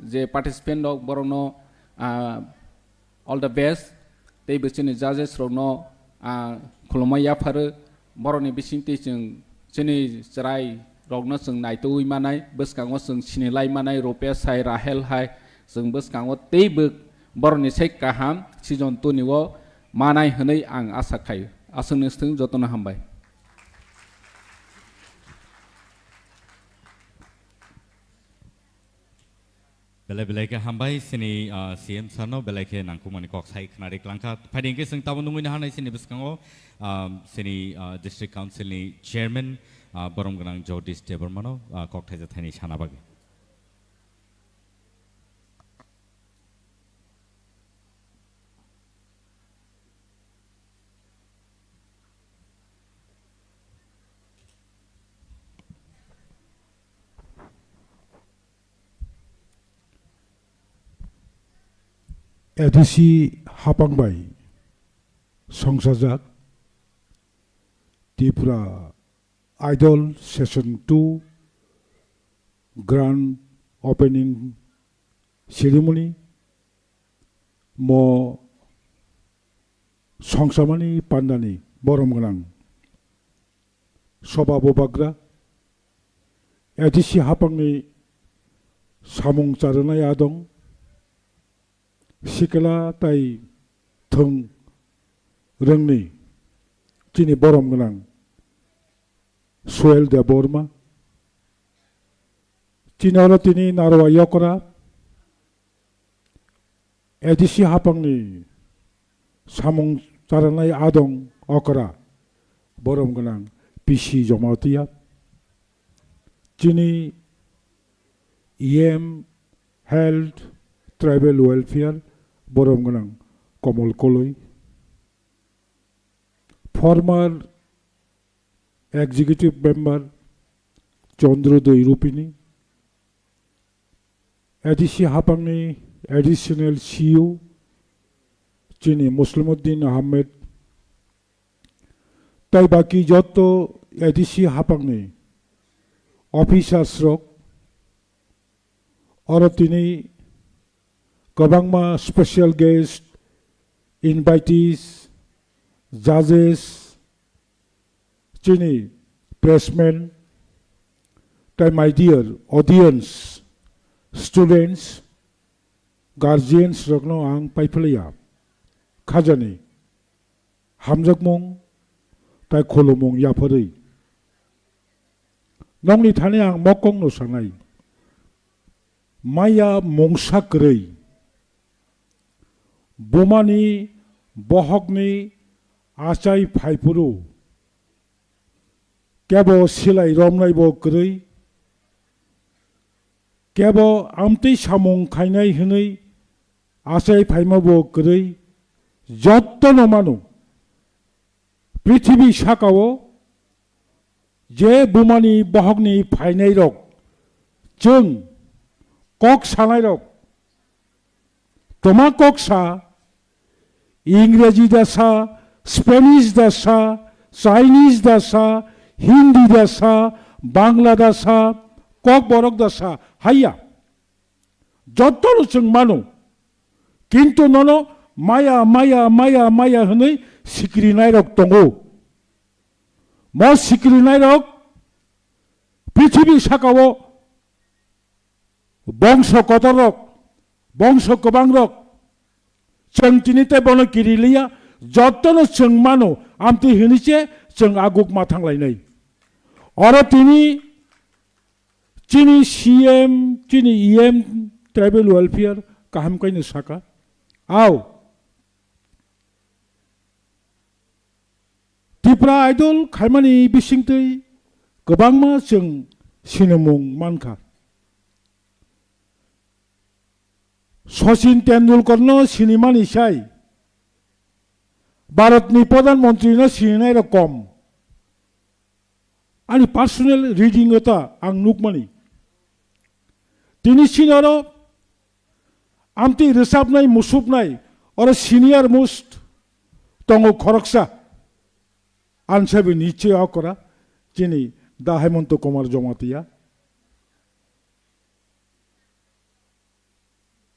je participant rok borokno, ah, all the best. Tei bo chini judges rokno, ah, khulumma yapharo. Borokni bisingtwi chwng chini chwrai rokno chwng naitugwi manai, bwskango chwng sinilai manai, Rupesh hai, Rahel hai, chwng bwskango teibo borokni sai kaham season two ni o manai hwnwi ang asa khaio. Aswk nwng thwng, jotono hambai. Belai belai khe hambai chini, ah, C M sir no belai khe nangkukmani kok sai khwnari klangkha. Phaidi hinkhe chwng tabuk nungwi naharnai chini bwskango, ah, chini, ah, District Council ni Chairman, ah, borom gwnang Jagdish Debbarma no, ah, kok thaisa thaini sana bagwi. A D C hapang bai songsajak Tripura Idol Session two Grand Opening Ceremony mo songsamani pandani borom gwnang soba bubagra A D C hapangni samung charwnai adong sikla tai thwng rwngni chini borom gwnang Suel Debbarma, chini oro tini Narwa Yokra, A D C hapangni samung charwnai adong okra borom gwnang P C Jamatia, chini E M Health Tribal Welfare borom gwnang Komol Koloi, former Executive Member Chandra Doi Rupini, A D C hapangni Additional C E O chini Muslimuddin Ahmed, tai baki jotto A D C hapangni officers rok, oro tini kwbangma special guest, invitees, judges, chini pressmen, tai my dear audience, students, guardians rokno ang paiphlaiya khajani hamjakmung tai khulumung yapharwi. Nokni thani ang mokongno sanai, maya mungsa kwrwi, bumani bohokni achai phaiphuru, kebo silai romnaibo kwrwi, kebo amtwi samung khainai hwnwi achai phaimabo kwrwi, jottono mano. Prithibi sakao je bumani bohokni phainairok, chwng kok sanairok, toma kok sa, Ingreji da sa, Spanish da sa, Chinese da sa, Hindi da sa, Bangla da sa, Kokborok da sa, haiya. Jottono chwng mano. Kintu nono maya, maya, maya, maya hwnwi sikrinairok tongo. Mo sikrinairok prithibi sakao bongso kotorrok, bongso kwbangrok, chwng tini tei bono kiriliya, jottono chwng mano, amtwi hwnwi se chwng aguk ma thanglainai. Oro tini chini C M, chini E M, tribal welfare kaham kaino saka. Au, Tipra Idol khaimani bisingtwi kwbangma chwng sinimung mankha. Sachin Tendulkarno sinimani sai Bharatni Pradhan Mantrino sininairok kom. Ani personal reading o ta ang nukmani. Tini chini oro amtwi rwchapnai, musupnai, oro senior most tongo khoroksa. Ansabi niche okra chini Da Hemanta Kumar Jamatia.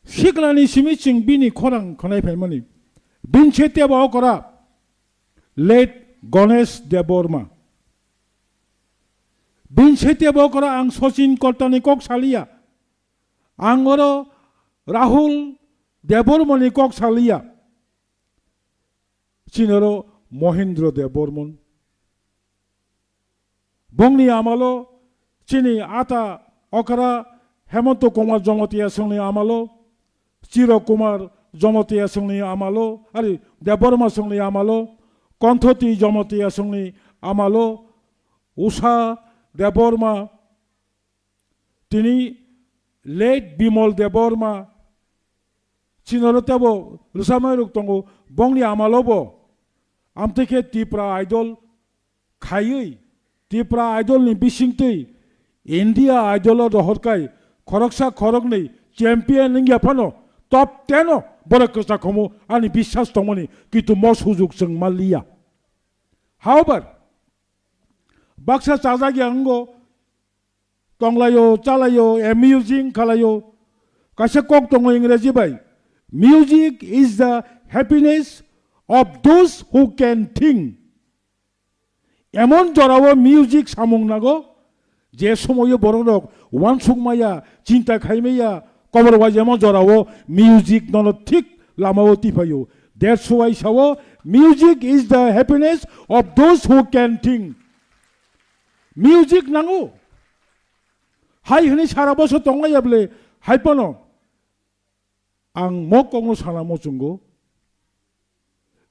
Siklani simi chwng bini khorang khwnai phaimani. Bini se tebo okra late Ganesh Debbarma. Bini se tebo okra ang Sachin Koltani kok saliya. Ang oro Rahul Debbarmani kok saliya. Chini oro Mohindra Debbarman. Bongni amalo chini ata okra Hemanta Kumar Jamatia songni amalo, Chiro Kumar Jamatia songni amalo, ari Debbarma songni amalo, Konthoti Jamatia songni amalo, Usha Debbarma, tini late Bimal Debbarma, chini oro tebo rwchapnairok tongo, bongni amalobo amtwi khe Tipra Idol khaiwi, Tipra Idol ni bisingtwi India Idol o rohorkai khoroksa khoroknwi champion wngya phano top ten o borok kwchakhomo ani biswas tongmani, kintu mo sujuk chwng manliya. However, Baksa chajak ya wngo, tonglaio, chalaio, amusing khalaio. Kaisa kok tongo Ingreji bai, "Music is the happiness of those who can think." Emon jorao music samung nago, je somoio borok rok uansuk maya, chinta khai maya, kobor wai emon jorao music nono thik lamao tipaio. That's why sao, "Music is the happiness of those who can think." Music nango. Hai hwnwi sara bosor tongmaya bwle, hai phano ang mo kokno sana muchungo,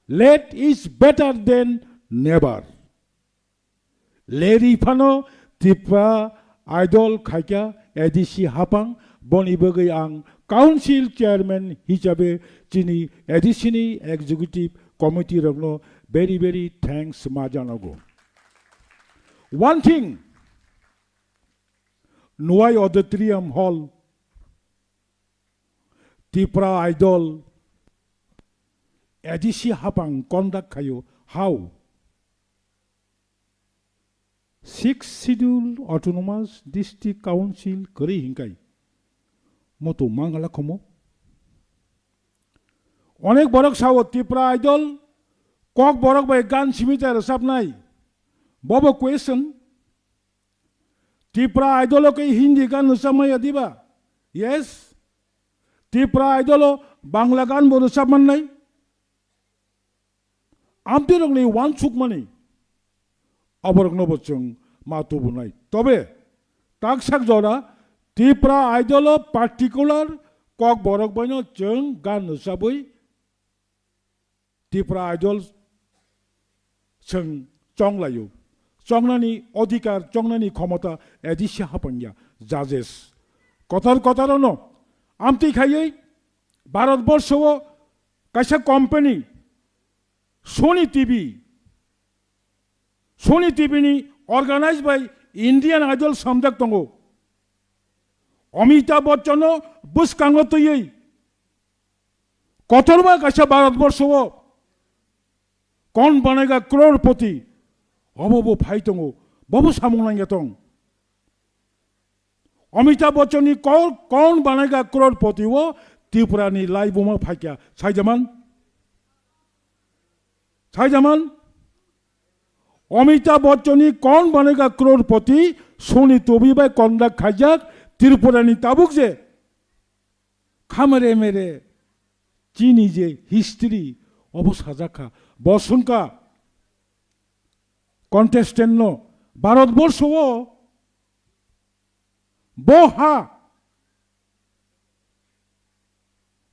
"Late is better than never." Leri phano Tripura Idol khaikha A D C hapang, boni bagwi ang council chairman hisabe chini A D C ni executive committee rokno very, very thanks ma janago. One thing, Nwai Auditorium Hall, Tripura Idol, A D C hapang conduct khaio, how? Sixth Schedule Autonomous District Council kwrwi hinkai moto mangala khomo. Onek borok sao Tripura Idol kok borok bai gan simi ta rwchapnai. Bobo question. Tripura Idol o khe Hindi gan rwchapmaya diba? Yes. Tripura Idol o Bangla gan bo rwchap mannai. Amtwi rokni uansukmani aborokno bo chwng ma tubunai. Tobe taksak jora Tripura Idol o particular kok borok baino chwng gan rwchabwi Tripura Idol chwng chonglaio. Chongnani odhikar, chongnani khomota A D C hapangya, judges. Kotor kotor ono amtwi khaiwi Bharat borsho o kaisa company Sony T V, Sony T V ni organized by Indian Idol samjak tongo. Amitabh Bachchan no bwskango twiwi kotorma kaisa Bharat borsho o "Kaun Banega Crorepati" obo bo phai tongo, bobo samung nangya tong. Amitabh Bachchan ni "Kaun Banega Crorepati" o Tripura ni laibuma phaikha, saijaman? Saijaman? Amitabh Bachchan ni "Kaun Banega Crorepati" Sony T V bai conduct khaijak, Tripura ni tabuk je khamere mere chini je history obo sajak kha. Bo swngkha contestant no, Bharat borsho o bo ha,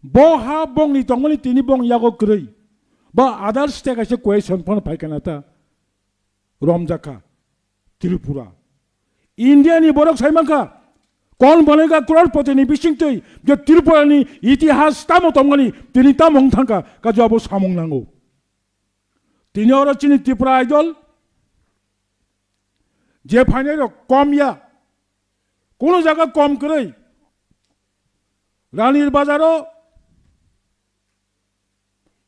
bo ha bongni tongmani tini bong yago kwrwi. Ba other state kaisa question phano phaikha na ta romjakha Tripura. India ni borok sai mankha, "Kaun Banega Crorepati" ni bisingtwi je Tripura ni itihas tamo tongmani, tini tamo wng thangkha, kajo abo samung nango. Tini oro chini Tripura Idol je phainai rok kom ya, kuno jaga kom kwrwi. Ranir Bazar o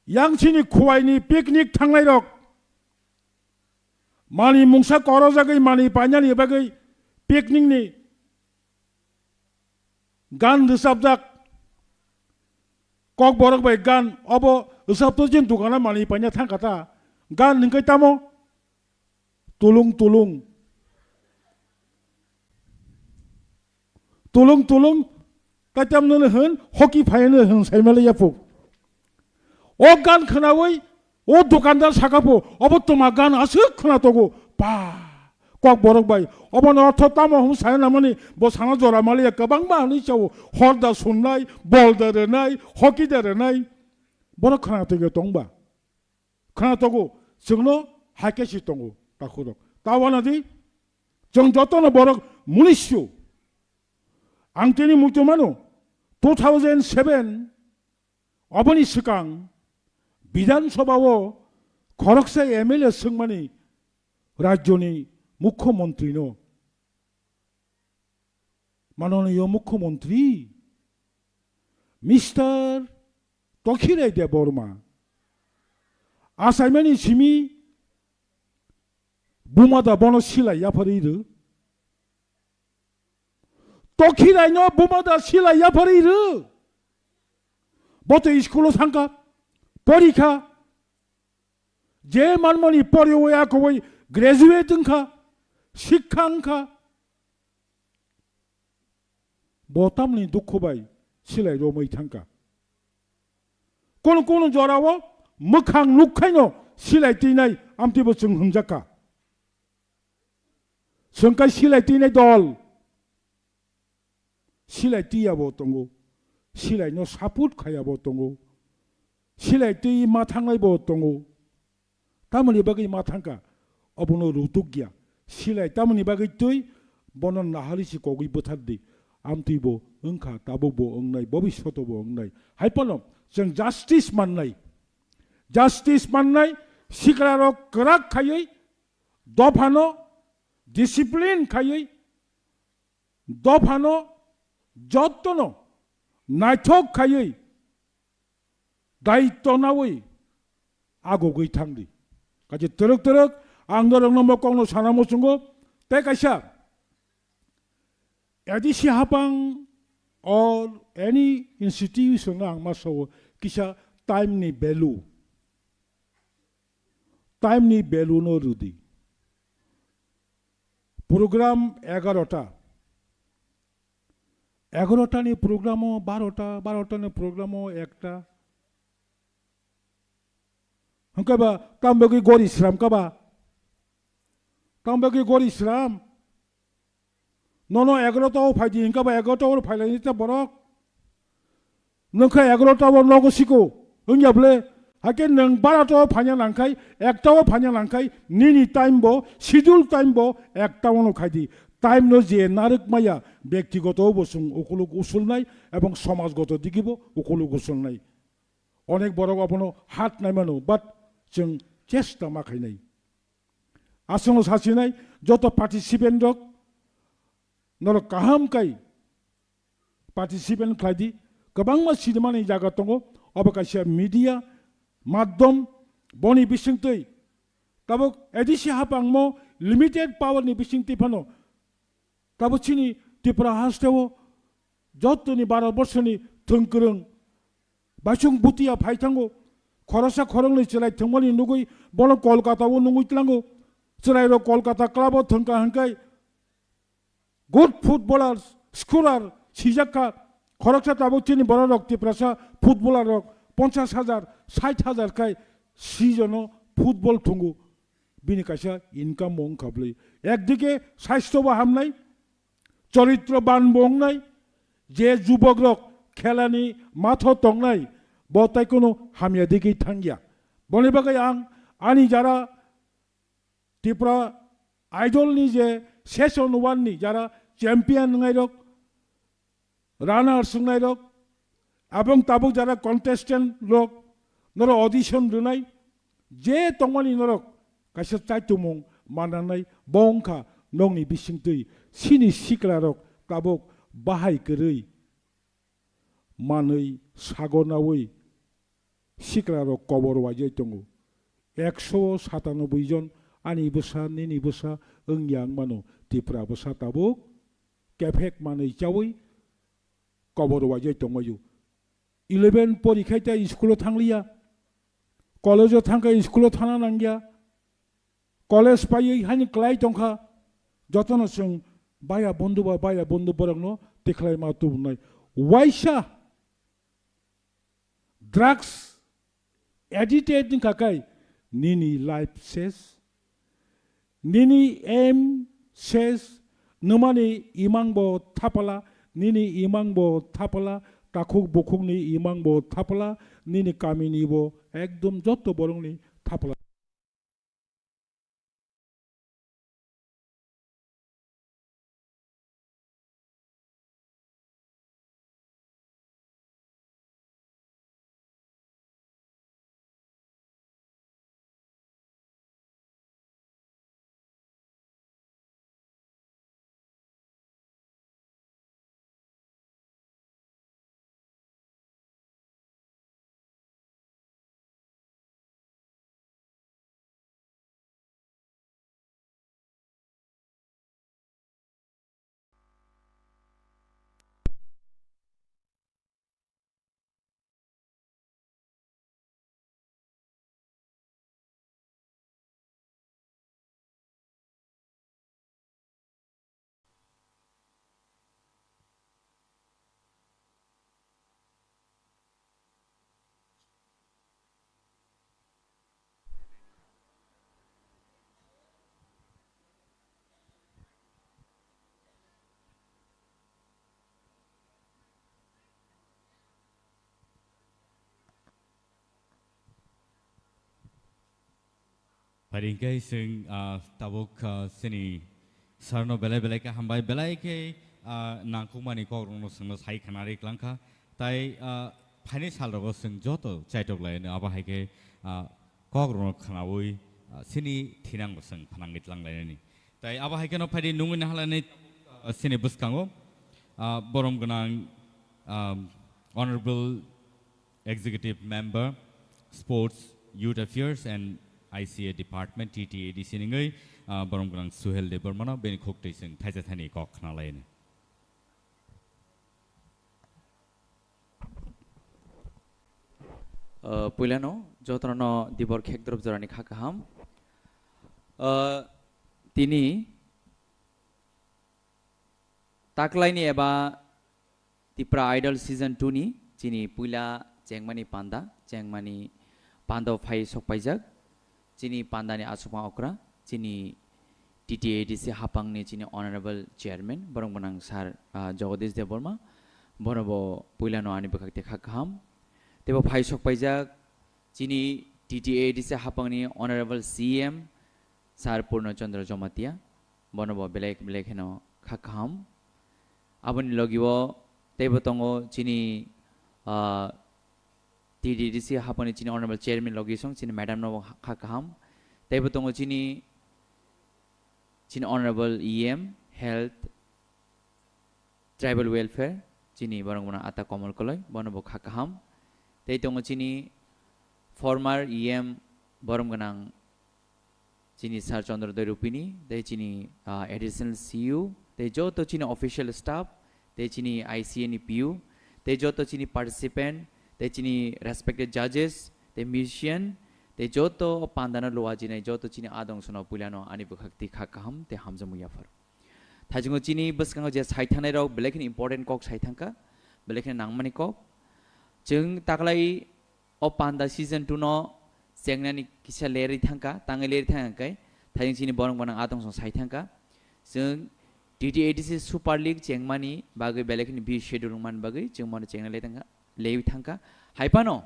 yang chini Khowai ni picnic thangnai rok mani mungsa korojagwi mani painani bagwi picnic ni gan rwchapjak. Kokborok bai gan obo rwchapto, jin dukana mani paina thangkha ta. Gan hwnkhe tamo? Tulung tulung. Tulung tulung. Kaitam nono hwn, hoki phaino hwn saimale yapuk. O gan khwnawi, o dukandar saka pho, obo twma gan aswk khwna togo. Pa, kokborok bai, obono ortho tamo hwn sai namani, bo sana jora maliya kwbangma hwnwi chao, hor da sunnai, bol da rwnai, hoki da rwnai. Borok khwna togo tongba. Khwna togo, chwngno hai khe si tongo, takhurok. Ta wana di, chwng jotono borok munisyo. Ang tini muitu mano, two thousand seven, oboni swkang Bidhan Sabha o khoroksa M L A swngmani rajyoni mukhyamantri no. Manoniyo Mukhyamantri, Mister Tokhirai Debbarma, achaimani simi Buma da bono silai yapharwi rw. Tokhirai no buma da silai yapharwi rw. Bo to school o thangkha, porikha. Je manmani poriwi akowi graduate wngkha, sikha wngkha. Bo tamni dukhu bai silai romwi thangkha. Kono kono jorao mwkhang nukhaino silai twinai amtwibo chwng hwnjakha. Chwng kai silai twinai dol. Silai twi yabo tongo. Silai no support khai yabo tongo. Silai twi ma thangnai bo tongo. Tamoni bagwi ma thangkha, obono rutuk ya. Silai tamoni bagwi twi bono nahali si kogwi bwthar di. Amtwi bo wngkha, tabuk bo wngnai, bobishoto bo wngnai. Hai phano chwng justice mannai. Justice mannai, sikla rok kwrak khaiwi, dophano discipline khaiwi, dophano jottono naithok khaiwi, daitto nawi agogwi thangdi. Kaisa twrwk twrwk ang norokno mo kokno sana muchungo, tei kaisa A D C hapang or any institution ang ma sao kisa time ni value, time ni value no rwdi. Program egarota, egarota ni program o barota, barota ni program o ekta. Hwnkhe ba tamo bagwi gori sram kha ba? Tamo bagwi gori sram? Nono egarota o phaidi hwnkhe ba egarota o phailai ta borok. Nwng khe egarota o nogo siko wngya bwle? Hakhe nwng barota o phaina nangkhai, ekta o phaina nangkhai, nini time bo, schedule time bo ekta o no khaidi. Time no je narwk maya, byaktigoto bo chwng ukuluk usulnai ebong somajgoto digi bo ukuluk usulnai. Onek borok obono hat naimano, but chwng chesta ma khainai. Aswkno sasinai joto participant rok, norok kaham kai participant khlai di. Kwbangma sinimani jaga tongo, obo kaisa media madhyam, boni bisingtwi tabuk A D C hapangmo limited power ni bisingtwi phano tabuk chini Tripura hasteo jotoni Bharat borshoni thwngkwrwng baisong butiya phai thango, khoroksa khoroknwi chwrai thwngmani nugwi bono Kolkata o nungwi tlango. Chwrairok Kolkata club o thwngkha hwnkhe good footballer, scorer sijak kha. Khoroksa tabuk chini borok rok Tiprasa footballer rok ponchash hajar, sait hajar khai season o football thwngo. Bini kaisa income bo wngkha bwlwi. Ekdike saisto bo hamnai, choritro ban bo wngnai, je jubok rok khelani matho tongnai, bo tai kono hamya digwi thangya. Boni bagwi ang ani jara Tripura Idol ni je season one ni jara champion wngnai rok, runners wngnai rok, abong tabuk jara contestant rok, norok audition rwnai, je tongmani norok kaisa chaitumung mananai, bo wngkha nokni bisingtwi chini sikla rok tabuk bahai kwrwi manwi sago nawi sikla rok kobor waijai tongo. Ekso satanoboi jon ani bwsa, nini bwsa wngya wngmano, Tripura bwsa tabuk kephek manwi chawi kobor waijai tongmaju. Eleven porikhai ta school o thangliya, college o thangkha school o thana nangya, college paiwi hani klai tongkha, jotono chwng baya bondhu ba baya bondhu borokno tikhlai ma tubunai. Waisa drugs addicted wngkha kai nini life ses, nini aim ses, nwmani imang bo thapala, nini imang bo thapala, takhuk bukhukni imang bo thapala, nini kamini bo ekdom jotto borokni thapala. Phaidi hwnkhe chwng, ah, tabuk, ah, chini sarno belai belai khe hambai, belai khe, ah, nangkukmani kokrokno chwngno sai khna ri klangkha. Tai, ah, phaini salrogo chwng joto chaitok laino, abo hai khe, ah, kokrokno khnaui, ah, chini thinangbo chwng phanangwi tlang lainani. Tai abo hai kheno phaidi nungwi nahalani, ah, chini bwskango, ah, borom gwnang, ah, Honorable Executive Member, Sports, Youth Affairs and I C A Department, T T A D C nungwi, ah, borom gwnang Suhel Debbarmano bini khuk twi chwng thaisa thani kok khna lainani. Uh, puilano jotono dibor khekdrop jorani kha kaham. Uh, tini taklaini eba Tipra Idol Season two ni chini puila chengmani panda, chengmani panda phai sokpaijak. Chini pandani asukma okra, chini T T A D C hapangni chini Honorable Chairman, borok gwnang Sir, ah, Jagadish Debbarma, bono bo puilano ani bwkhak tei kha kaham. Teibo phai sokpaijak chini T T A D C hapangni Honorable C M, Sir Purno Chandra Jamatia, bono bo belai belai kheno kha kaham. Aboni logi o teibo tongo chini, ah, T T D C haponi chini Honorable Chairman logi song chini madam no kha kaham. Teibo tongo chini, chini Honorable E M Health Tribal Welfare, chini borok gwnang Ata Komol Koloi, bono bo kha kaham. Tei tongo chini former E M borom gwnang chini Sir Chandra Doi Rupini, tei chini, ah, additional C U, tei joto chini official staff, tei chini I C A ni P U, tei joto chini participant, tei chini respected judges, tei musician, tei joto pandano luwa jinai joto chini adong sono puilano ani bwkhak twi kha kaham tei hamjakmung yaphar. Thaichungo chini bwskango je sai thangnai rok belai kheno important kok sai thangkha, belai kheno nangmani kok. Chwng taklai o panda season two no chengnani kisa lerwi thangkha, tangwi lerwi thangkha khe, thaichung chini borok gwnang adong song sai thangkha. Chwng T T A D C Super League chengmani bagwi belai kheno bi schedule wngmani bagwi chwng bono chengna le thangkha, lewi thangkha. Hai phano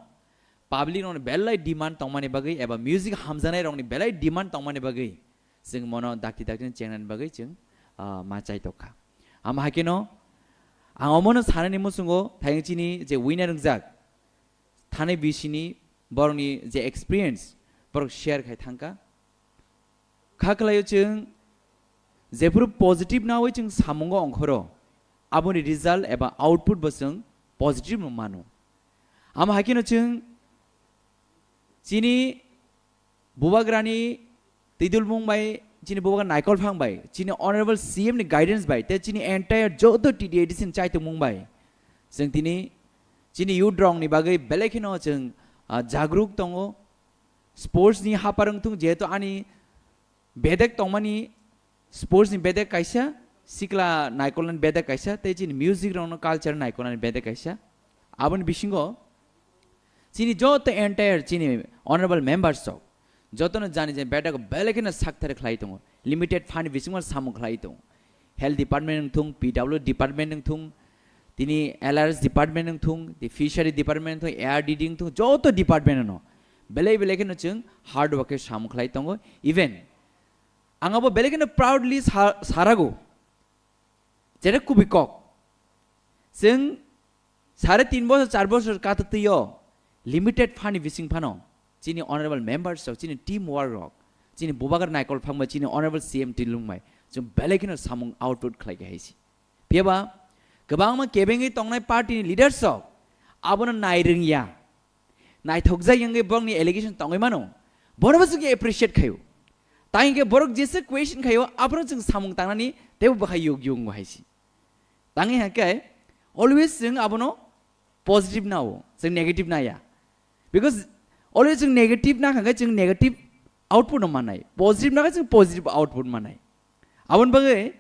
public rokni belai demand tongmani bagwi eba music hamjaknai rokni belai demand tongmani bagwi chwng mono dakti dakti chengnani bagwi chwng, ah, ma chai tokha. Ama hakeno ang omono sanani muchungo thayung chini je winner wngjak thani bisini borokni je experience borok share khai thangkha. Kha khlaio chwng jephuru positive nawi chwng samungo ongkhoro, aboni result eba output bo chwng positive no mano. Ama hakeno chwng chini bubagrani twidulmung bai, chini bubagra naikol phang bai, chini honorable C M ni guidance bai, tei chini entire joto T T A D C ni chaitokmung bai, chwng tini chini youth rokni bagwi belai kheno chwng, ah, jagruk tongo. Sports ni hapar wngthung, jehetu ani bedek tongmani, sports ni bedek kaisa, sikla naikolnani bedek kaisa, tei chini music rokno culture naikolnani bedek kaisa. Aboni bisingo chini joto entire chini honorable members rok jotono jani jani bedek belai kheno sakthar khlai tongo, limited fund bisingo samung khlai tongo. Health department wngthung, P W department wngthung, tini L R S department wngthung, the fishery department wngthung, A R D D wngthung, joto department no belai belai kheno chwng hard work khe samung khlai tongo. Even ang abo belai kheno proudly sa-, sarago, jere kubui kok. Chwng sare tin bosor, char bosor kata twi o limited fund ni bising phano chini honorable members rok, chini team work rok, chini bubagra naikol phangbai, chini honorable C M twidulmung bai chwng belai kheno samung output khlai khe hai se. Phiya ba kwbangma kebengwi tongnai party ni leaders rok abono nai rwngya, naithokjak wngwi borokni allegation tongwi mano, bono bo chwng appreciate khaio. Tai hwnkhe borok jesa question khaio, abono chwng samung tangnani teibo bwkhai yug yungo hai se. Tangwi hwnkhe always chwng abono positive nao, chwng negative naya. Because always chwng negative nakha khe chwng negative output no mannai. Positive nakha chwng positive output mannai. Aboni bagwi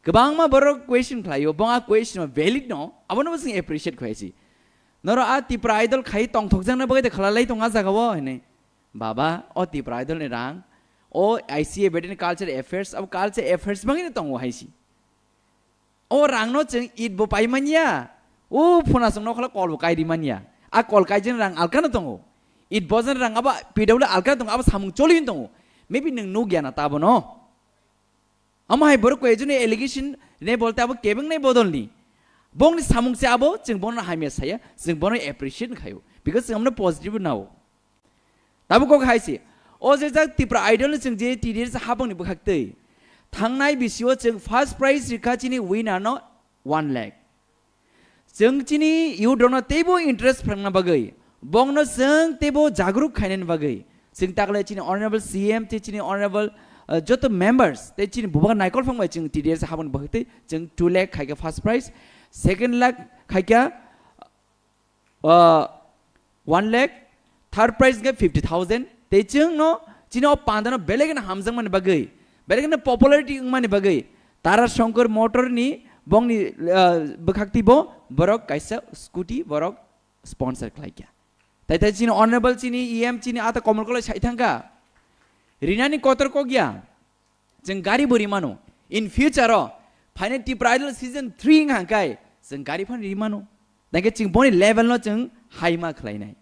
kwbangma borok question khlaio, bo a question valid no, abono bo chwng appreciate khlai si. Norok a Tipra Idol khai tongthokjakna bagwi de khlai lai tong a jaga o hinwi. Baba, o Tipra Idol ni rang, o I C A bedeni culture affairs, abo culture affairs bangwi no tongo hai si. O rangno chwng it bo pai manya, o phunasong nokhola kol bo kai ri manya. A kol kaijani rang alkano tongo. It bojani rang abo P W alkano tongo, abo samung choli tongo. Maybe nwng nukya na ta bono. Amo hai borok koi joni allegation ne bolte abo kebeng nai bodol ni. Bongni samung se abo, chwng bono hamya saya, chwng bono appreciate khayo. Because chwng amno positive nao. Tabuk kok hai se. O je jak Tipra Idol ni chwng je T D S habang ni bwkhak twi. Thangnai bisio chwng first prize rikha chini winner no one lakh. Chwng chini youth rokno teibo interest phrwngna bagwi, bongno chwng teibo jagruk khainani bagwi, chwng takle chini honorable C M tei chini honorable, uh, joto members tei chini bubagra naikol phang bai chwng T D S habang ni bagwi tei chwng two lakh khaikha first prize, second lakh khaikha, uh, one lakh, third prize khe fifty thousand. Tei chwngno chini o pandano belai kheno hamjakmani bagwi, belai kheno popularity wngmani bagwi Tara Shankar Motor ni bongni, uh, bwkhak twi bo borok kaisa scooty borok sponsor khlaikha. Tai tai chini honorable chini E M chini ata Komol Kolai sai thangkha. Rinani kotor kokya. Chwng gari bo rimano. In future o phainai Tipra Idol season three wngkha hwnkhe chwng gari phano rimano. Tangkhe chwng boni level no chwng hai ma khlainai.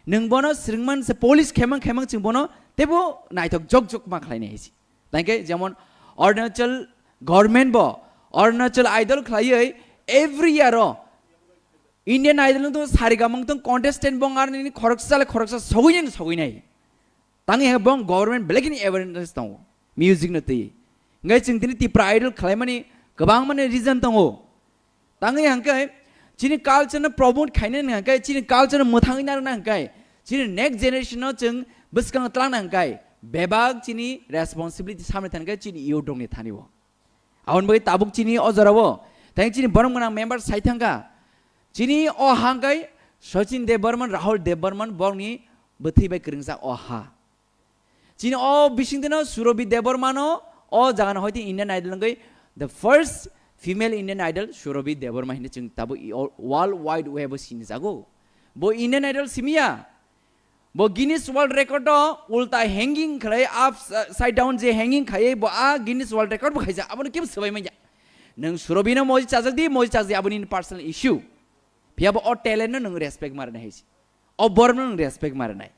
Nwng bono swrwngman se polish khemang khemang chwng bono teibo naithok jok jok ma khlainai hai se. Tangkhe jemon Arunachal government bo Arunachal Idol khlaiwi every year o Indian Idol no to sarigamang tong contestant bong ar nini khoroksa le khoroksa sogwi nai sogwi nai. Tangwi hwnkhe bong government belai kheno awareness tongo music no twi. Hwnkhe chwng tini Tipra Idol khlaimani kwbangmani reason tongo. Tangwi hwnkhe chini culture no promote khainani hwnkhe chini culture no mwthangwi narwkna hwnkhe chini next generation no chwng bwskango twlangna hwnkhe bebak chini responsibility samni thani khe chini youth rokni thani o. Aboni bagwi tabuk chini o jorao tei chini borok gwnang member sai thangkha. Chini o ha hwnkhe Sachin Debbarman, Rahul Debbarman borokni bwthwi bai kwrwngjak o ha. Chini o bisingtwino Surabhi Debbarmano o jagano hoite Indian Idol wngwi the first female Indian Idol Surabhi Debbarma hinwi chwng tabuk i o world wide web o sinijago. Bo Indian Idol simiya. Bo Guinness World Record o ulta hanging khlai upside down je hanging khaiwi bo a Guinness World Record bo khaijak, abono kebo swbai manya. Nwng Surabhino moji chajak di, moji chajak di, aboni nini personal issue. Phiya bo o talent no nwng respect ma rwnai hai se. O borok no nwng respect ma rwnai.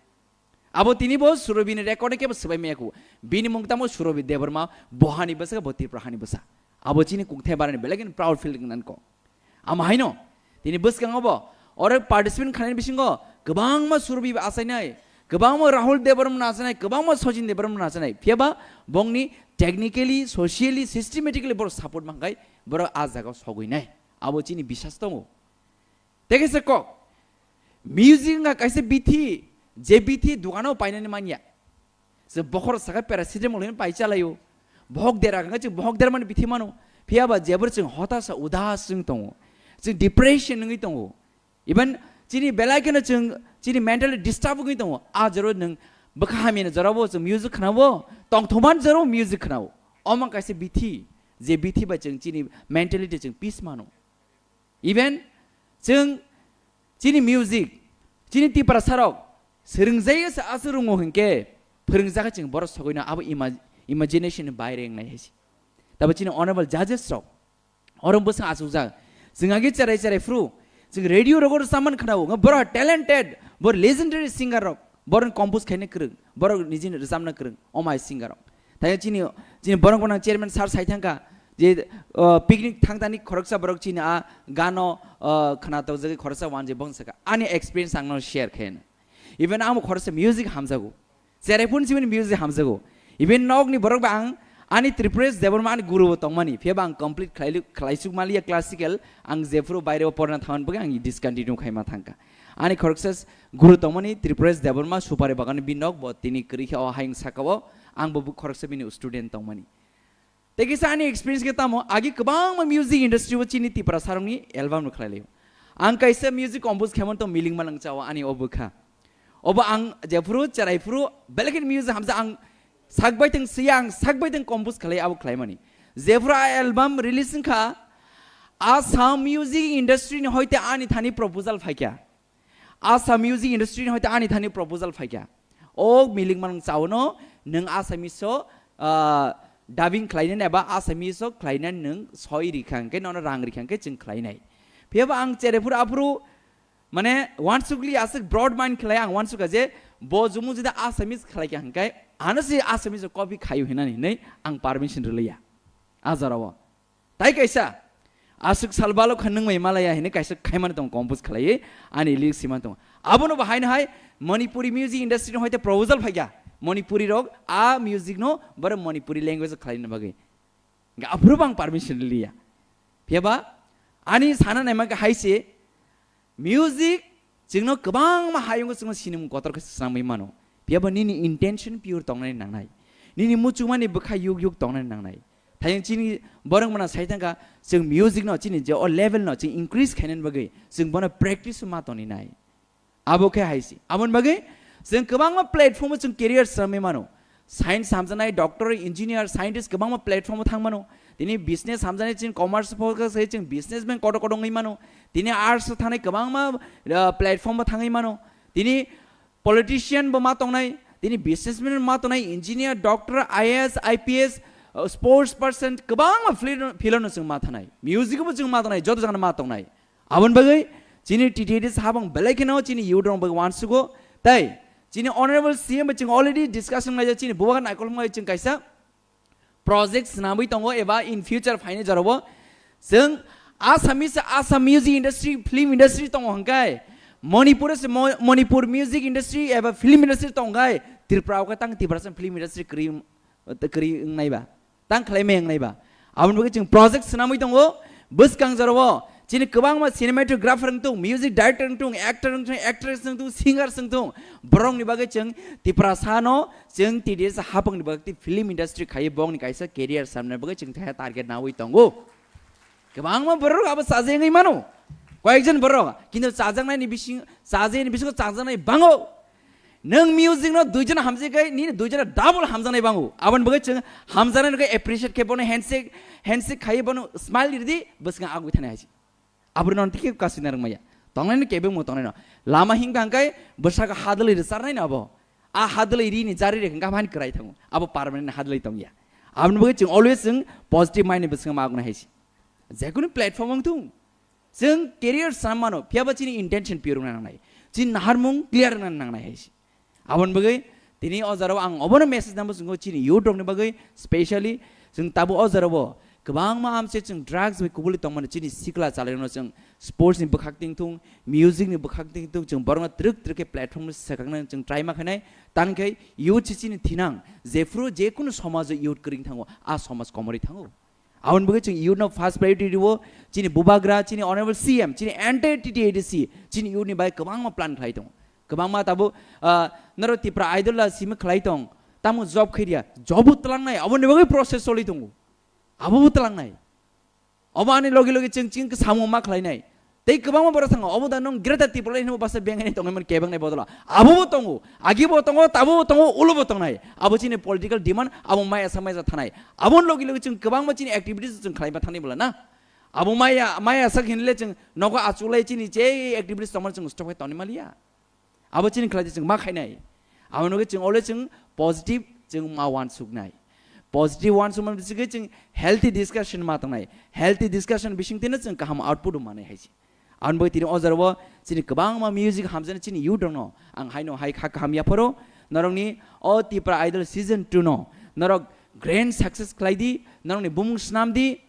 Abo tini bo Surabhini record kebo swbai maya kho. Bini mung tamo Surabhi Debbarma, bo hani bwsa, bo Tripura hani bwsa. Abo chini kungthai barani belai kheno proud feel wngnani kok. Amo haino, tini bwskango bo, oro participant khlaini bisingo kwbangma Surabhi achainai, kwbangma Rahul Debbarma achainai, kwbangma Sachin Debbarma achainai. Phiya ba bongni technically, socially, systematically borok support mankhai, borok a jagao sogwinai. Abo chini bisas tongo. Tei kaisa kok, music wngkha kaisa bithi, je bithi dukano painani manya. Se bokhorok saka paracetamol hwnwi pai chalaio. Bohok dera wngkha chwng bohok dermani bithi mano. Phiya ba jebor chwng hotasa udas wng tongo. Chwng depression wngwi tongo. Even chini belai kheno chwng chini mentally disturb wngwi tongo. A joro nwng bwkha hamyani jorabo chwng music khnao, tongthokmani jorabo music khnao. Omo kaisa bithi, je bithi bai chwng chini mentality chwng peace mano. Even chwng chini music, chini Tiprasarok swrwngjaio se aswk rwngo hinkhe phwrwngjak chwng borok sogwino abo ima-, imagination ni baire wngnai hai se. Tabo chini honorable judges rok oro bwswng achukjak. Chwng agi cherai cherai phuru chwng radio rogo rwchapmani khwnao, wngkha borok talented, borok legendary singer rok, borok compose khaina kwrwng, borok nijini rwchapna kwrwng, omai singer rok. Thai chini, chini borok gwnang chairman sir sai thangkha je, uh, picnic thangtani khoroksa borok chini a gano, uh, khwnatok jagwi khoroksa wanjwi bong sakha. Ani experience ang no share khaina. Even ang bo khoroksa music hamjago. Cherai phuru chini music hamjago. Even nokni borok ba ang ani Tripuresh Debbarma ani guru bo tongmani. Phiya ba ang complete khlailu-, khlaisuk maliya classical. Ang jephuru baire o porna thangan bagwi ang discontinue khaima thangkha. Ani khoroksa s-, guru tongmani Tripuresh Debbarma Supari Bagan ni binok bo tini kwrwi khe o hayung saka o ang bo bu-, khoroksa bini student tongmani. Tei kisa ani experience khe tamo agi kwbangma music industry o chini Tiprasarokni album no khlai laio. Ang kaisa music compose khaimani tong Miling Malang Chao ani o bwkha. Obo ang jephuru cherai phuru belai kheno music hamsa ang sak bai thang siya ang sak bai thang compose khlai abo khlaimani. Jephuru a album release wngkha Assam music industry ni hoite ani thani proposal phaikha. Assam music industry ni hoite ani thani proposal phaikha. O Miling Malang Chao no nwng Assamese o, ah, dubbing khlainani eba Assamese o khlainani nwng soi rikha hwnkhe nono rang rikha hwnkhe chwng khlainai. Phiyaba ang cherai phuru aphuru mane wansukli aswk broad mind khlai ang wansukha je Bo jumu jodi Assamese khlai kha hwnkhe, ano se Assamese copy khaio hinani hinwi ang permission rwliya. A jorao. Tai kaisa, aswk sal balo kha nwngmai malaya hinwi kaisa khaimani tongo, compose khlaiwi ani lyrics simani tongo. Abono bo haino hai Manipuri music industry no hoite proposal phaikha. Manipuri rok a music no boro Manipuri language o khlaina bagwi. Hwnkhe aphuru bo ang permission liya. Phiyaba ani sana naima khe hai se, music chwngno kwbangma hayungo chwngno sinimung kotor khe swnamwi mano. Phiyaba nini intention pure tongnani nangnai. Nini muchungmani bwkha yuk yuk tongnani nangnai. Thayung chini borok mano sai thangkha, chwng music no chini je o level no chwng increase khainani bagwi chwng bono practice ma toni nai. Abo khe hai se. Aboni bagwi chwng kwbangma platform o chwng career swnamwi mano. Science hamjaknai, doctor, engineer, scientist kwbangma platform o thang mano. Tini business hamjaknai, chwng commerce focus khai chwng businessman kotor kotor wngwi mano. Tini arts o thangnai kwbangma, ah, platform o thangwi mano. Tini politician bo ma tongnai, tini businessman ma tongnai, engineer, doctor, I A S, I P S, uh, sports person, kwbangma field, field no chwng ma thanai. Music bo chwng ma tongnai, joto jagano ma tongnai. Aboni bagwi chini T T A D C habang belai kheno chini youth rok bagwi wansugo. Tai chini honorable C M bai chwng already discussion laijak, chini bubagra naikolma chwng kaisa project swnamwi tongo eba in future phainai jorao chwng Assamese, Assam music industry, film industry tongo hwnkhe Manipur se Mo-, Manipur music industry eba film industry tongo hwnkhe Tripura o khe tang Tiprasa film industry kwrwi, kwrwi wngnai ba, tang khlai mai wngnai ba. Aboni bagwi chwng project swnamwi tongo bwskang jorao. Chini kwbangma cinematographer wng tung, music director wng tung, actor wng tung, actress wng tung, singer wng tung. Borokni bagwi chwng Tiprasa no chwng T D S hapangni bagwi film industry khaiwi bongni kaisa career samna bagwi chwng thaya target nawi tongo. Kwbangma borok abo chajagwi mano. Koyekjon borok, kintu chajaknaini bising, chajagni bisingo chajaknai bango. Nwng music no duijon hamjak khe, nini duijon double hamjaknai bango. Aboni bagwi chwng hamjaknai no khe appreciate khe bono handshake, handshake khaiwi bono smile ridi, bwskango agwi thani hai se. Aboni no tiki kasina rwngmaya. Tongnai no kebengmo tongnai no. Lama hingka hingkai bwsaka hadwlwi rwcharnai no abo. A hadwlwi rini jari rikha hingka hani kwrai thango. Abo permanent hadwlwi tongya. Aboni bagwi chwng always chwng positive mind ni bwskango ma agwi hai se. Jekunu platform wng thung. Chwng career sam mano, phiyaba chini intention pure wngna nangnai. Chini naharmung clear wngna nangnai hai se. Aboni bagwi tini o jorao ang obono message nangbo chwngkho chini youth rokni bagwi, specially chwng tabuk o jorao kwbangma amse chwng drugs bai kubuli tongmani, chini sikla chalairokno chwng sports ni bwkhak tingthung, music ni bwkhak tingthung, chwng borokno twrwk twrwk khe platform no swkakna chwng try ma khainai. Tangkhe youth se chini thinang, jephru jekunu somajo youth kwrwng thango, a somaj komorwi thango. Aboni bagwi chwng youth no first priority rwo, chini bubagra, chini honorable C M, chini entire T T A D C, chini youth ni bai kwbangma plan khlai tongo. Kwbangma tabuk, ah, norok Tipra Idol la simi khlai tong, tamo job khairiya, job bo twlangnai, aboni bagwi process choli tongo. Abo bo twlangnai. Obo ani logi logi chwng chini samung ma khlainai. Tei kwbangma borok thango, obo da nwng Greater Tipraland hinwi basa bengaini tongwi mani kebengni bodolo. Abo bo tongo, agi bo tongo, tabo bo tongo, ulo bo tongnai. Abo chini political demand, abo maya sa maya thanai. Aboni logi logi chwng kwbangma chini activities chwng khlaiba thani bwla na. Abo maya, maya sak hinle chwng nogo achuklai chini je activities tongmani chwng stop khai tongni maliya. Abo chini khlai chwng ma khainai. Abo nugwi chwng always chwng positive chwng ma wansuknai. Positive wansukmani bisingtwi chwng healthy discussion ma tongnai. Healthy discussion bisingtwino chwng kaham output manai hai se. Aboni bagwi tini o jorao chini kwbangma music hamjaknai chini youth rokno ang haino hai kha kaham yapharo norokni o Tipra Idol season two no norok grand success khlai di, norokni bumung swnam di,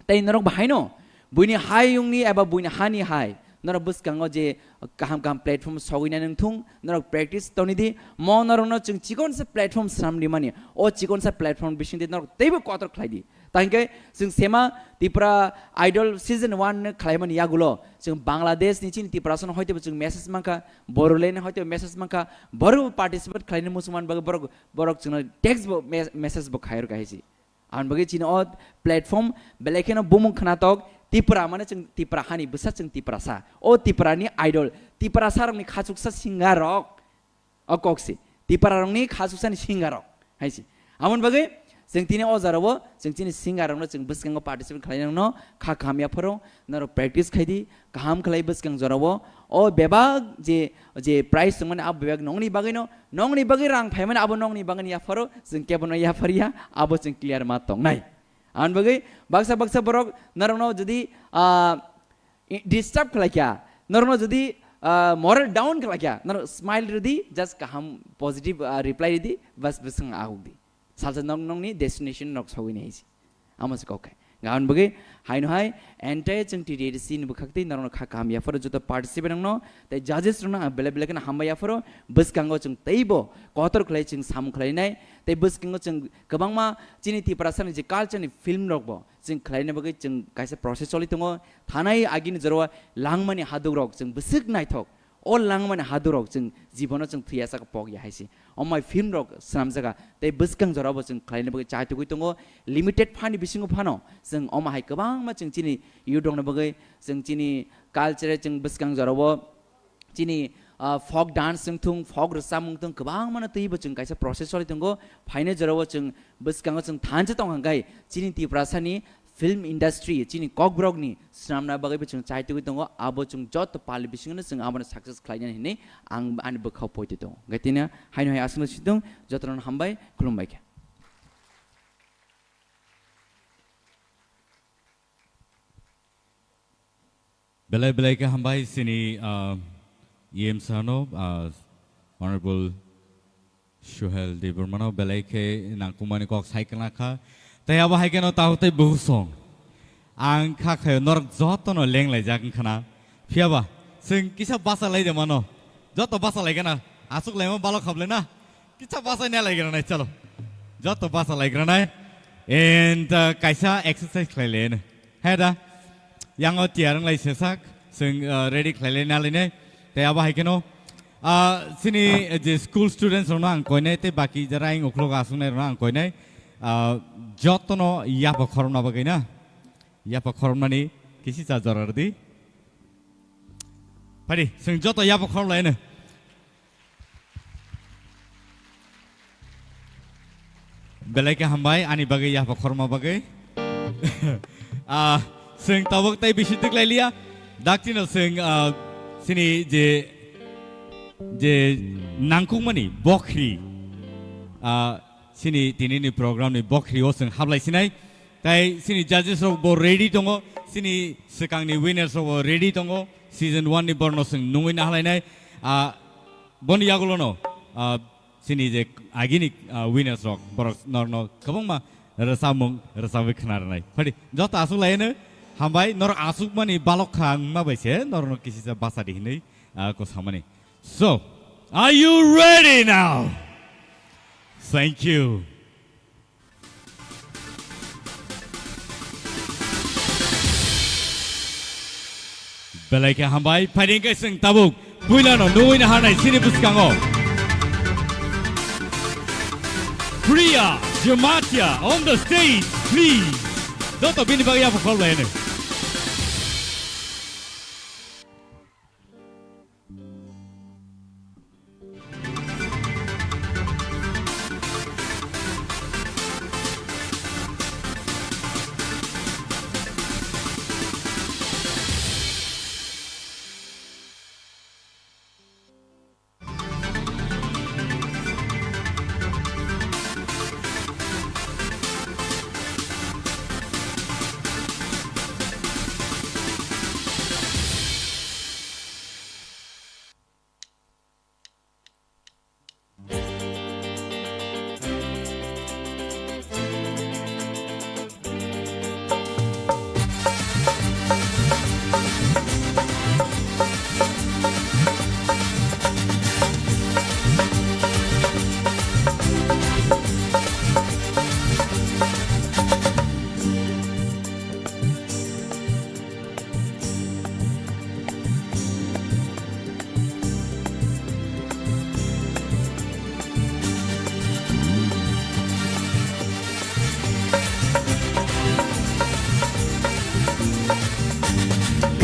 tei norok bahaino buini hayungni eba buini hani hai norok bwskango je kaham kaham platform sogwina nung thung, norok practice toni di, mo norokno chwng chikonsa platform swnam rimani, o chikonsa platform bisingtwi norok teibo kotor khlai di. Tangkhe chwng sema Tipra Idol season one no khlaimani yagulo chwng Bangladesh ni chini Tiprasa no hoitebo chwng message mankha, Bodoland ni hoitebo message mankha, borok participate khlaina muchungmani bagwi borok, borok chwngno text bo me-, message bo khairokha hai se. Aboni bagwi chini o platform belai kheno bumung khnatok, Tipra mane chwng Tipra hani bwsa, chwng Tiprasa. O Tiprani idol, Tiprasa rokni khachuksa singer rok. O kok se. Tipra rokni khachuksani singer rok. Hai se. Aboni bagwi chwng tini o jora o chwng chini singer rokno chwng bwskango participate khlai nangno kha kaham yapharo norok practice khai di, kaham khlai bwskang jora o, o bebak je, je prize tongmani abo bebak nongni bagwino, nongni bagwi rang phaimani abo nongni bagwini yapharo, chwng kebono yapharya, abo chwng clear ma tongnai. Aboni bagwi baksa baksa borok norokno jodi, ah, i-, disturb khlaikha, norokno jodi, Ah, moral down khlai kha. Nor smile ridi, just kaham positive, ah, reply ridi, bas bwswng ahuk di. Salsa nong nongni destination nok sogwi nai si. Amo se kok khai. Gahan bwgwi haino hai entire chwng T T A D C ni bwkhak twi norokno kha kaham yapharo joto participant rokno tei judges rokno ang belai belai kheno hambai yapharo. Bwskango chwng teibo kotor khlai chwng samung khlainai tei bwskango chwng kwbangma chini Tiprasani je culture ni film rokbo chwng khlaina bagwi chwng kaisa process choli tongo. Thanai agini jorao langmani hadukrok chwng bwswk naithok. O langmani hadukrok chwng jibono chwng thwiya saka pok ya hai se. Omai film rok swnamjaga tei bwskang jorao bo chwng khlaina bagwi chai tugwi tongo. Limited phani bisingo phano chwng omo hai kwbangma chwng chini youth rokni bagwi chwng chini culture chwng bwskang jorao chini, ah, folk dance wng thung, folk rwchapmung thung, kwbangmano twibo chwng kaisa process choli tongo. Phainai jorao chwng bwskango chwng thansa tong hwnkhe chini Tiprasani film industry, chini kokborokni swnamna bagwibo chwng chai tugwi tongo. Abo chwng joto pali bisingono chwng abono success khlainani hinwi ang ani bwkhao poito tongo. Hwnkhe tini haino hai aswkno sitong, jotono hambai, khulumbai khe. Belai belai khe hambai chini, ah, E M sir no, ah, Honorable Suhel Debbarma no belai khe nangkukmani kok sai khna kha. Tei abo hai kheno tabuk tei buhusong. Ang kha khe norok jotono lenglaijak wngkha na. Phiya ba, chwng kisa basa lai de mano. Joto basa lai khna. Aswk laima balok hap le na. Kisa basa nya lai khna nai, chalo. Joto basa lai khna nai. And, uh, kaisa exercise khlai le no. He da. Yango tiyar wng lai sesak. Chwng, uh, ready khlai le na lai nai. Tei abo hai kheno, ah, chini, eh, je school students rokno ang koinai tei baki jara ayang ukhulok aswknai rokno ang koinai, ah, jotono yapha khorokna bagwi na, yapha khoroknani kisi cha jora rwdi. Phadi, chwng joto yapha khorok lai no. Belai khe hambai ani bagwi yapha khorma bagwi. Ah, chwng tabuk tei bisi twklai liya. Daktino chwng, ah, chini je, je nangkukmani bokhri, ah, chini tinini program ni bokhri o chwng hablai sinai. Tei chini judges rok bo ready tongo, chini swkangni winners rok bo ready tongo. Season one ni borno chwng nungwi nahlainai. Ah, boni yagulono, ah, chini je agini, ah, winners rok, borok norno kwbangma rwchapmung rwchapwi khna rwnai. Phadi, joto aswk laino hambai, norok aswkmani balok kha wngma bai se norokno kisisa basa di hinwi, ah, ko samani. So, are you ready now? Thank you. Belai khe hambai, phaidi hwnkhe chwng tabuk puilano nugwi naharnai chini bwskango. Priya Jamatia on the stage, please. Joto bini bagwi yapha khorok laino.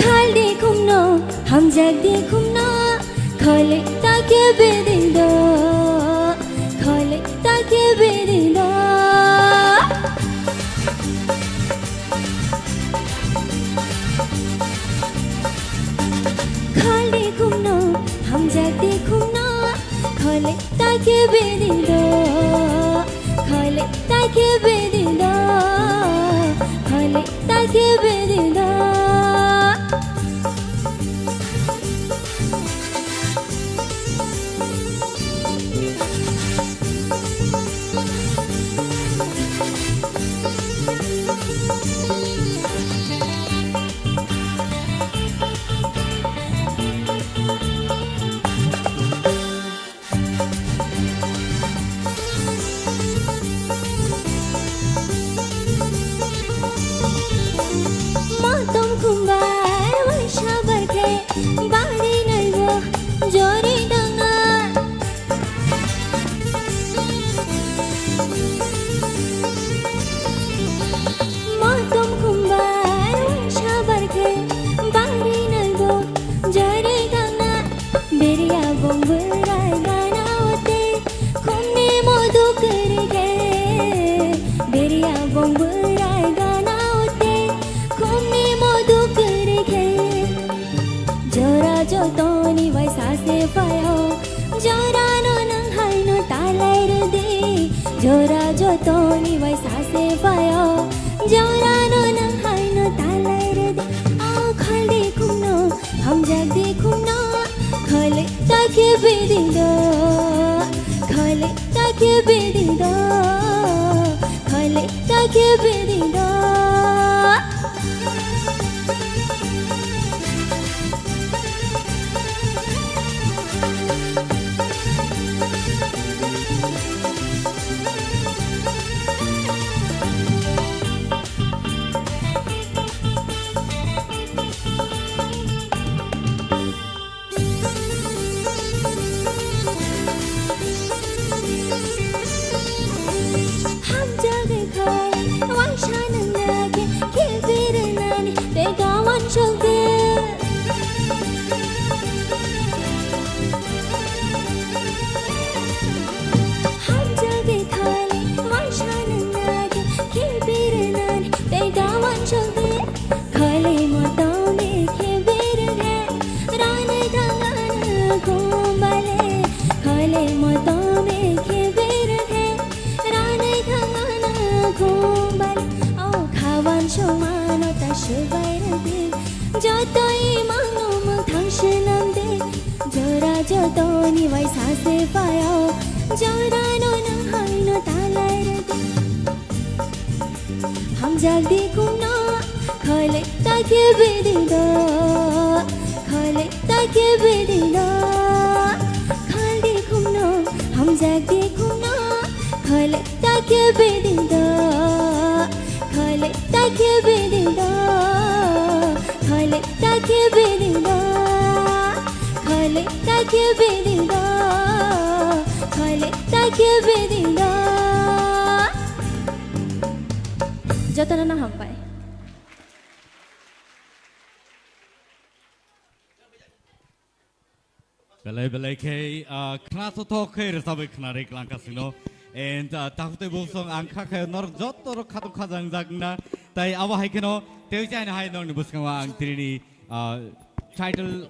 Khal de khumno, hamjak de khumno, khole ta ke bedin do, khole ta ke bedin do. Khal de khumno, hamjak de khumno, khole ta ke bedin do, khole ta ke bedin do, khole ta ke bedin do. Bong bwrai gana o tei khumni modu kwrwi khe. Jora jotoni bai sase phaio, jorano nwng haino talai rwdi. Jora jotoni bai sase phaio, jorano nwng haino talai rwdi. O khaldi khumno, hamjakdi khumno, khale ta khe bidi do, khale ta khe bidi do, khale ta khe bidi do. Hamjagwi khai, waisa nangna khe, khe birinani bega wansokdi. Hamjagwi khai, waisa nangna khe, khe birinani bega wansokdi. Khale motom khe berge, ranai thangana khumbale. Khale motom khe berge, ranai thangana khumbale. O khawan somano ta swbai rwdi, joto imangno mwthang swnamdi. Jora jotoni bai sase phaio, jorano nwng haino talai rwdi. Hamjakdi khumno, khale ta khe bidi do, khale ta khe bidi do. Khaldi khumno, hamjakdi khumno, khale ta khe bidi do, khale ta khe bidi do, khale ta khe bidi do, khale ta khe bidi do, khale ta khe bidi do. Jotono no hambai. Belai belai khe, ah, khna thothok khe rwchabwi khna rwi klang kasino. And, ah, takhuk tei bosong ang kha khe norok joto rok khatok khajang jak na. Tai abo hai kheno tei chaina hai nokni bwskango ang tini, ah, title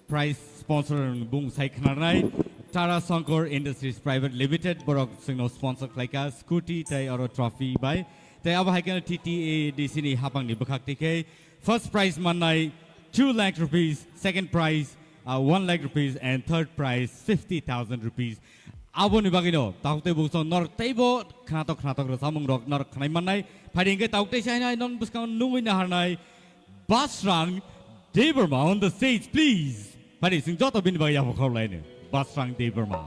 prize sponsor bung sai khnarnai Tara Sankar Industries Private Limited borok chwngno sponsor khlaika scooty tei oro trophy bai. Tei abo hai kheno T T A D C ni hapangni bwkhak twi khe first prize mannai two lakh rupees, second prize, uh, one lakh rupees, and third prize fifty thousand rupees. Aboni bagwino takhuk tei bosong norok teibo khnatok khnatok rwchapmung rok norok khnai mannai. Phai di hwnkhe takhuk tei chaina hai nokni bwskango nungwi naharnai Basrang Debbarma on the stage, please. Phai di, chwng joto bini bagwi yapha khorokhlaino. Basrang Debbarma.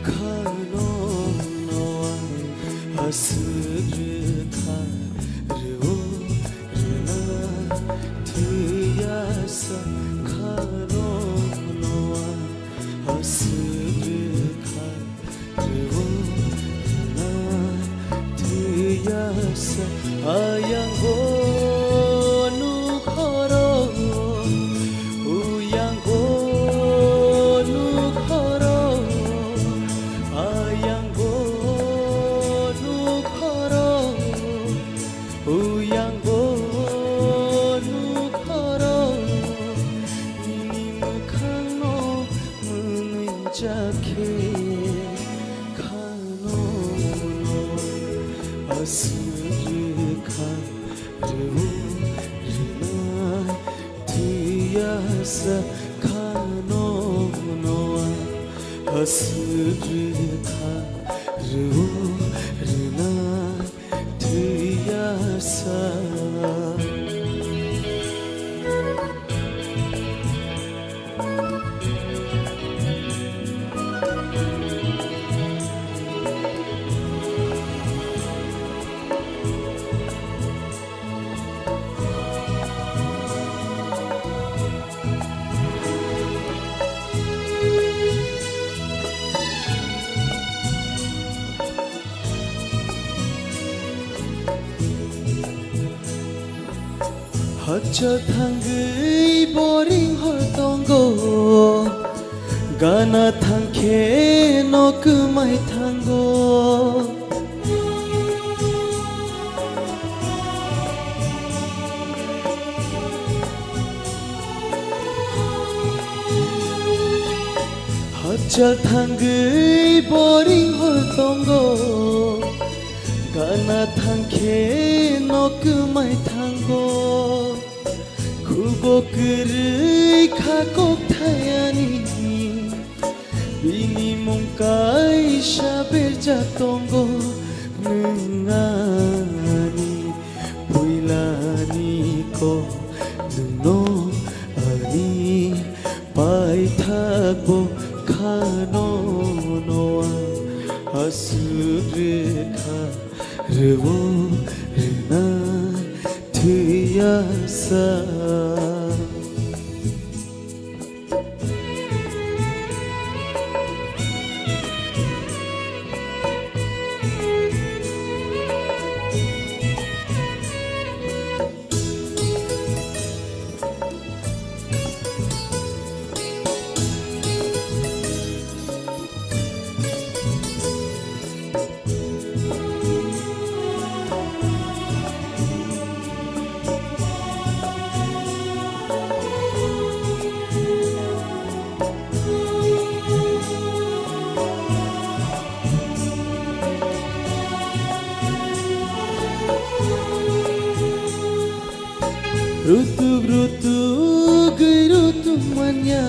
Khano noa aswk rwkha rwo rwna thwiya sa. Khano noa aswk rwkha rwo rwna thwiya sa. Ayang bo nukhoro, uyang bo nukhoro, ayang bo nukhoro, uyang bo nukhoro, nini mwkhangno mwnwi jakhe khano no aswk rwkha rwo rwna thwiya sa. Khano noa Aswk rwkha rw-o rwna thwiya sa. Hachal thangwi boring hor tongo, gana thangkhe no kwmai thango. Hachal thangwi boring hor tongo, gana thangkhe no kwmai thango. Khubo kwrwi kha kok thayani, bini mung kaisa berjak tongo, nwng ani puilani kok, nwngno ani paithakbo khano noa aswk rwkha. Rw-o rwna thwiya sa. Rutuk rutuk rutuk manya,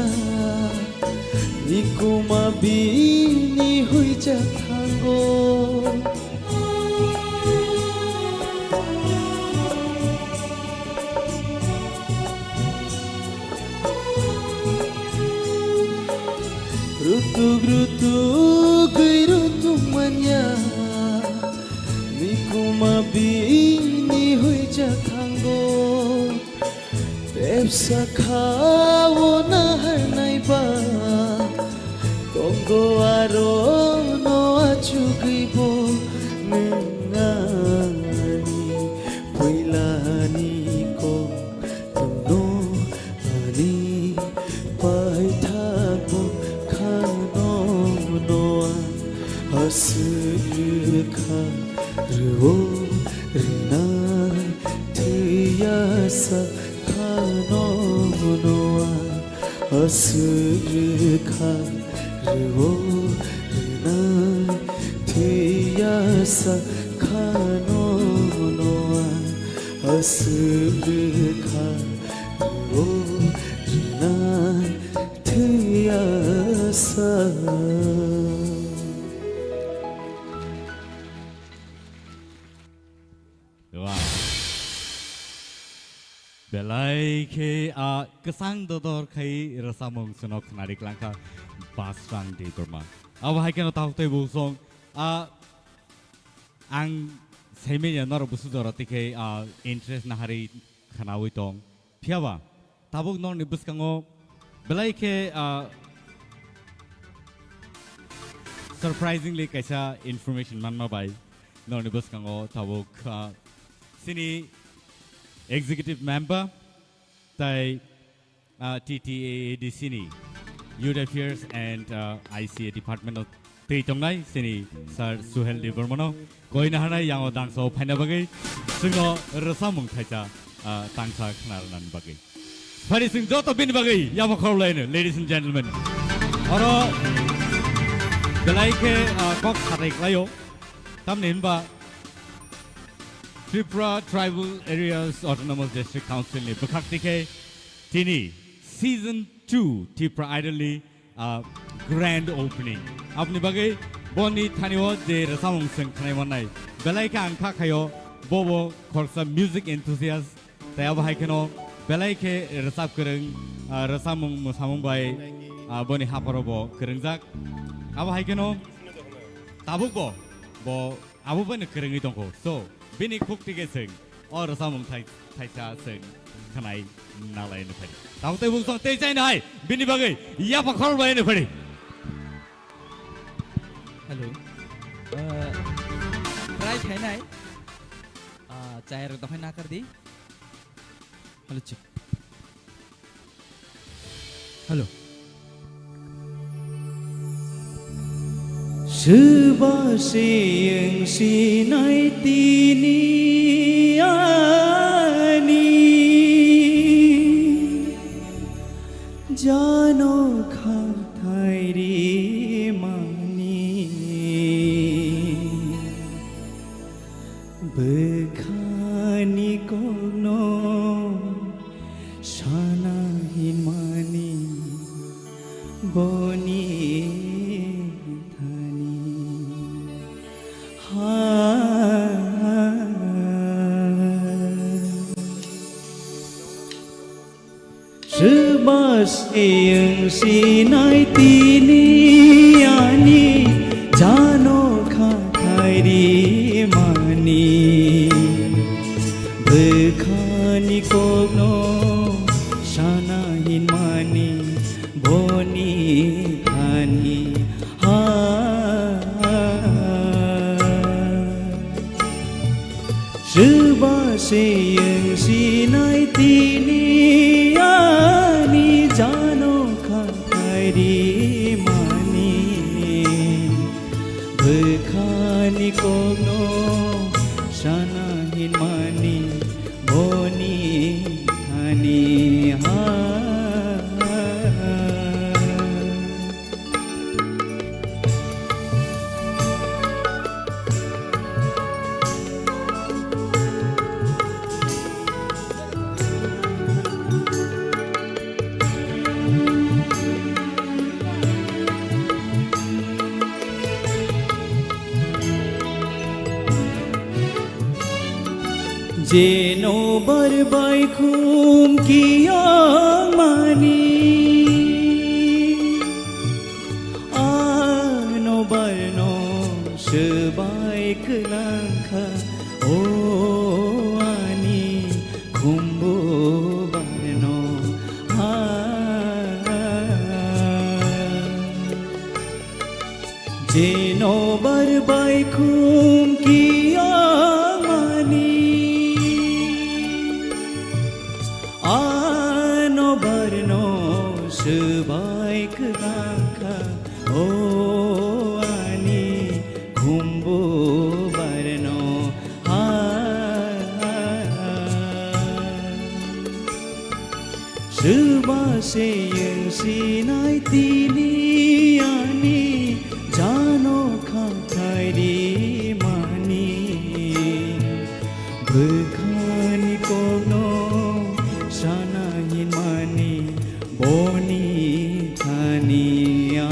nikuma bini huijak thango. Rutuk rutuk rutuk manya, nikuma bini huijak thango. Bebsa kha-o naharnai ba, tongo aro no achugwi bo nwng ani puilani kok, nwngno ani paithakbo khano noa aswk rwkha rw-o rwna thwiya sa khano noa aswk rwkha rw-o rwna thwiya sa khano noa aswk rwkha rw-o rwna thwiya sa. Wow. Belai khe, ah, kwchang dodor khai rwchapmung chwngno khwnari klangkha Basrang Debbarma. Abo hai kheno tabuk tei bo song, ah, ang saimanya norok busu jora tikhe, ah, interest naharwi khwnawi tong. Phiya ba, tabuk norokni bwskango belai khe, ah, surprisingly kaisa information manma bai norokni bwskango tabuk, ah, chini executive member tai, ah, T T A A D C ni Youth Affairs and, ah, I C A department no twi tongnai chini Sir Suhel Debbarmano koi naharnai yango dangso phaina bagwi chwngno rwchapmung thaisa, ah, tangsa khwnarwnani bagwi. Phani chwng joto bini bagwi yabo khorokhlaino, ladies and gentlemen. Oro belai khe, ah, kok satai khlaio. Tamni hinba Tripura Tribal Areas Autonomous District Council ni bwkhak tikhe tini season two Tripura Idol ni, ah, Grand opening. Aboni bagwi boni thani o je rwchapmung chwng khwnai mannai. Belai khe ang kha khaio, bo bo khoroksa music enthusiast. Tei abo hai kheno belai khe rwchap kwrwng, ah, rwchapmung mwsamung bai, ah, boni hapharo bo kwrwngjak. Abo hai kheno tabuk bo, bo abo bai no kwrwngwi tongkho. So, bini khuk tike chwng o rwchapmung thai-, thaisa chwng khwnai nalai no phai. Tabuk tei bung song tei chai no hai, bini bagwi yapha khorok bai no phai. Hello. Uh, try khainai. Ah, chai rok dokhai nakar di. Hello, check. Hello. Swba se wng sinai tini ani jano khathai ri mani. Bwkhani kokno sana hinmani boni thani ha. Swba se wng sinai tini ani jano khathai ri mani. Bwkhani kokno sana hinmani boni thani ha. Swba se wng sinai tini ani jano khathai ri mani. Bwkhani kokno sana hinmani boni thani ha. Jeno bar bai khum kiyang mani, ano barno swbai kwlang kha, o ani khumbu barno ha. Jeno bar bai khum kiyang mani, ano barno swbai kwlang kha, o ani khumbu barno ha. Swba se wng sinai tini ani jano khathai ri mani. Bwkhani kokno sana hinmani boni thani a.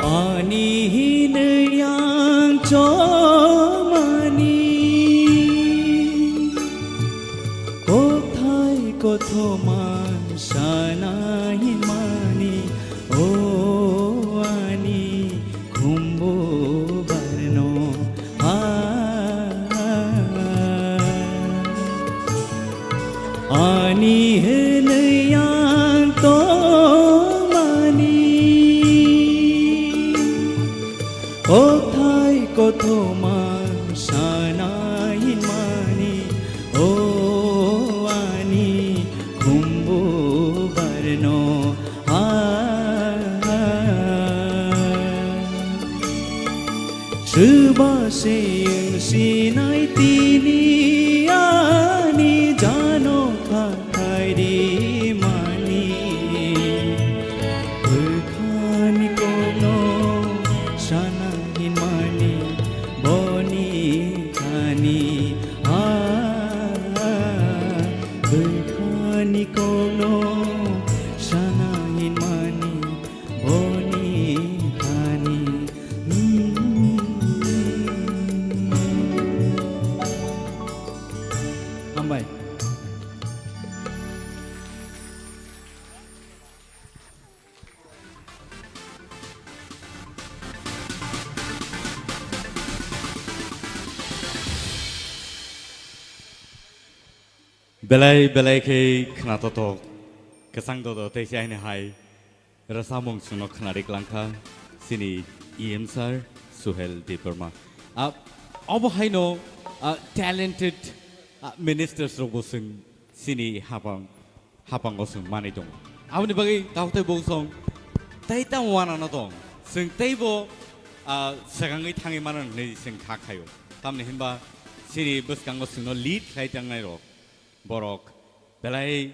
Ani hinwi ang chomani, kothai kothoma sana hinmani, o ani khumbu barno ha. Ani hinwi ang tongmani, kothai kothoma sana hinmani, o ani Bwkhani kokno sana hinmani boni hani. Hambai. Belai belai khe khnatotok, kwchang dodo tei se aini hai rwchapmung chwngno khwnari klangkha chini E M sir Suhel Debbarma. A, obo haino, a, talented, a, ministers rokbo chwng chini hapang, hapango chwng manwi tongo. Aboni bagwi takhuk tei bukhuk song tei tamo wanano tong. Chwng teibo, a, swkangwi thangwi mano hwnwi chwng kha khaio. Tamni hinba chini bwskango chwngno lead khlai tangnai rok. Borok belai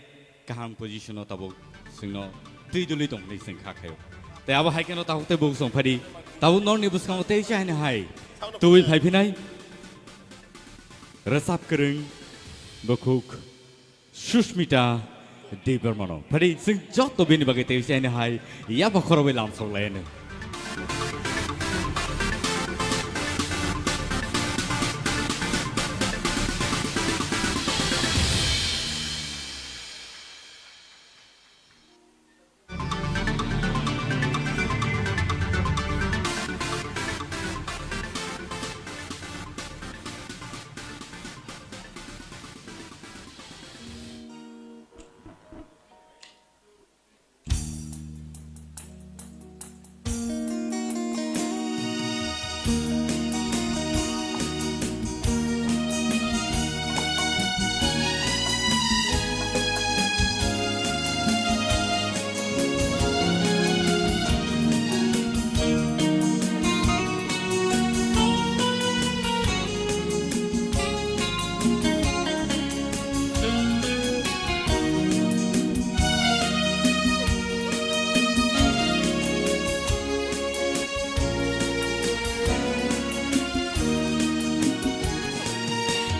kaham position-o tabuk chwngno twi dulwi tong hwnwi chwng kha khaio. Tei abo hai kheno tabuk tei bukhuk song phadi tabuk norni bwskango tei se haino hai tubui phai phinai rwchap kwrwng bukhuk Sushmita Debbarmano. Phadi chwng joto bini bagwi tei se haino hai yapha khorobwi lamsok lai anw.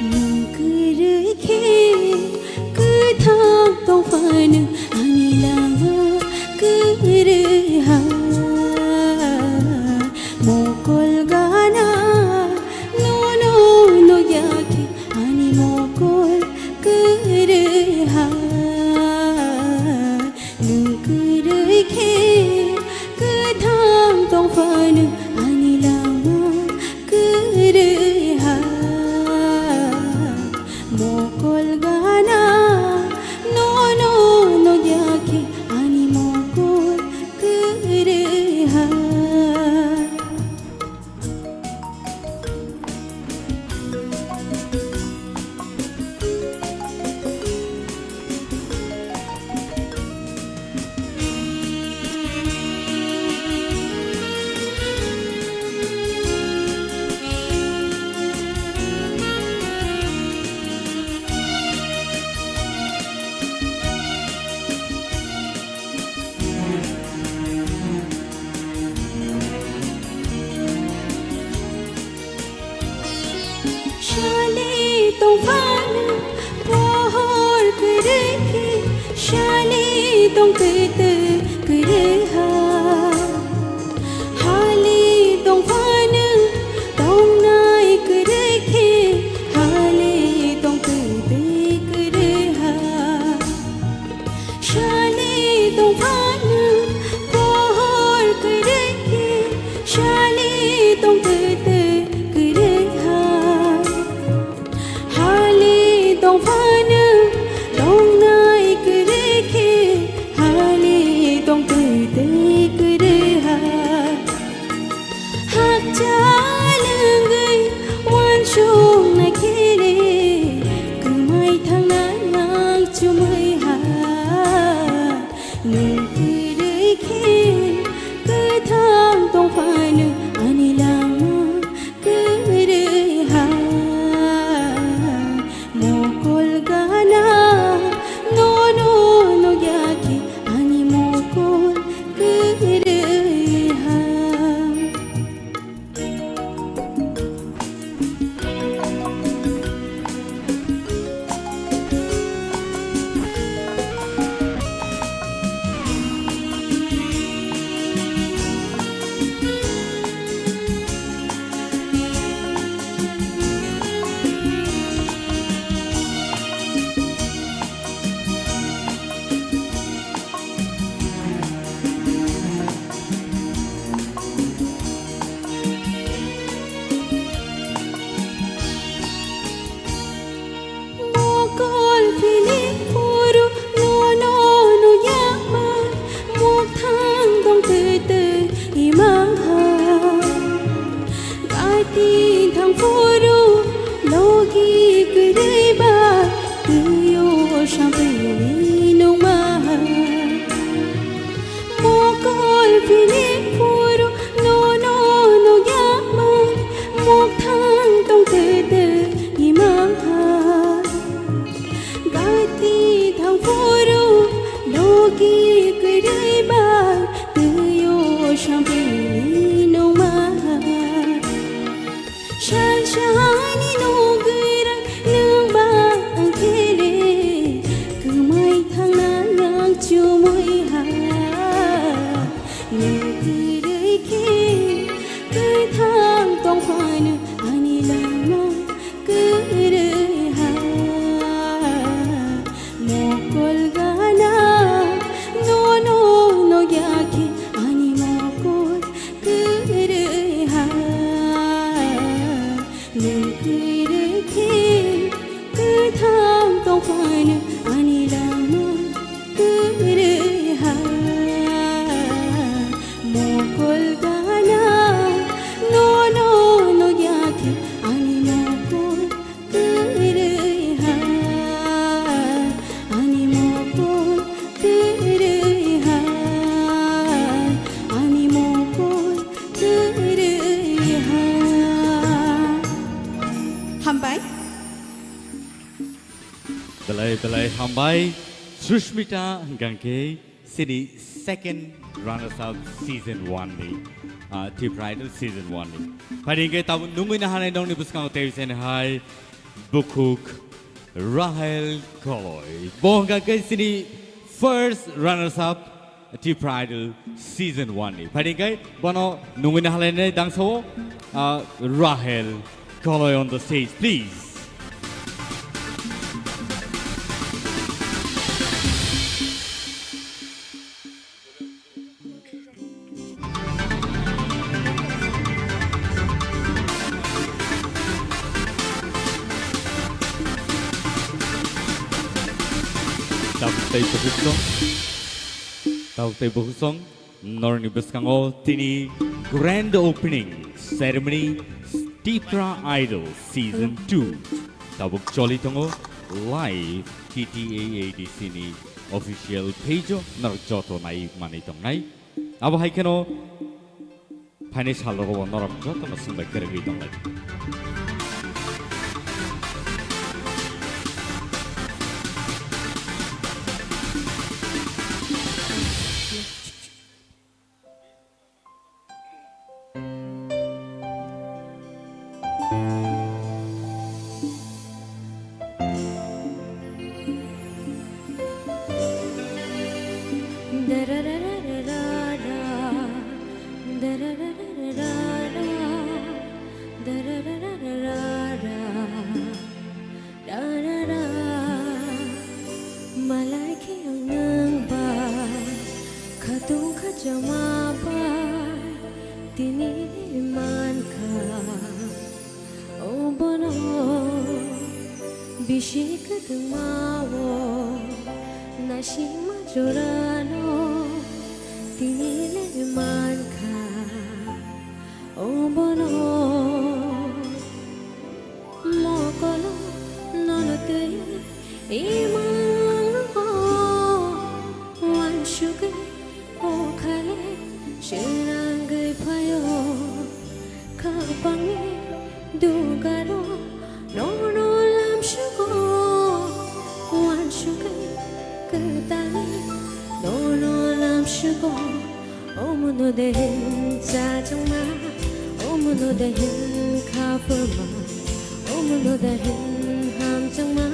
Nwng kwrwi khe kwthang tong phano ani lama kwrwi ha. Mokol gana nono nukya khe ani mokol kwrwi ha. Nwng kwrwi khe kwthang tong phano ani lama kwrwi ha. Mokol gana nono nukya khe ani mokol kwrwi ha. Sali tongphano pohor kwrwi khe, sali tongtwi twi kwrwi ha. Hali tongphano tongnai kwrwi khe, hali tongtwi twi kwrwi ha. Sali tongphano pohor kwrwi khe, sali tongtwi twi kwrwi ha. Hali tongphano tongnai kwrwi khe, hali tongtwi twi kwrwi ha. Hakchal wngwi uansuknai khe le, kwmai thangnai ang chumui ha. Nwng Sabini nungma. Mokol pilik phuru nono nukya man, mokthang tong tete ima. Gati thang phuru logi kwrwi bai, twiyo sabini nungma. Sal sani nugwirang nwng ba ang khe le, kwmai thangnai ang chumui ha. Nwng kwrwi khe kwthang tong phano ani langma kwrwi ha. Mokol gana nono nukya khe ani mokol kwrwi ha. Nwng kwrwi khe kwthang tong phano ani langma kwrwi ha. Mokol gana nono nukya khe ani mokol kwrwi ha, ani mokol kwrwi ha, ani mokol kwrwi ha. Hambai. Belai belai hambai Sushmita hwnkha khe. Sini second runners up season one ni, ah, Tipra Idol season one ni. Phai hwnkhe tabuk nungwi nahanai nokni bwskango tei sini hai bukhuk Rahel Koloi. Bo hwnkha khe sini first runners up Tipra Idol season one ni. Phai hwnkhe bono nungwi nahalainai dangsao, ah, Rahel Koloi on the stage, please. Tabuk tei bukhuk song, tabuk tei bukhuk song, norokni bwskango tini grand opening ceremony Tipra Idol season two tabuk choli tongo live T T A A D C ni official page o norok joto nai manwi tongnai. Abo hai kheno phainai sal rogo bo norok jotono swngbai kwrwngwi tonglai. Rarara, malai khe ang nwng bai khatung khachama bai tini le mankha. O bono bisi kwthwngma o naisingma jorano tini le mankha. O bono mokolo nono twi imang o wansugwi o khale swnangwi phaio. Khapangni dugaro nono lamsugo wansugwi kwtalwi nono lamsugo. Omono de hin chajangma, omono de hin khapurma, omono de hin hamjangma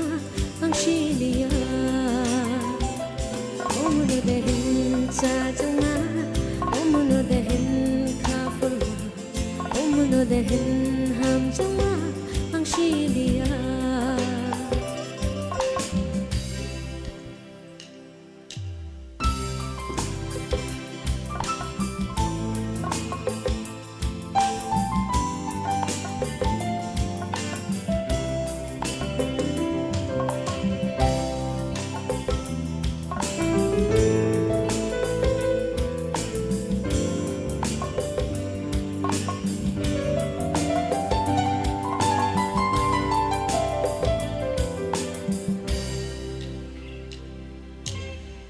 ang siliya. Omono de hin chajangma, omono de hin khapurma, omono de hin hamjangma ang siliya.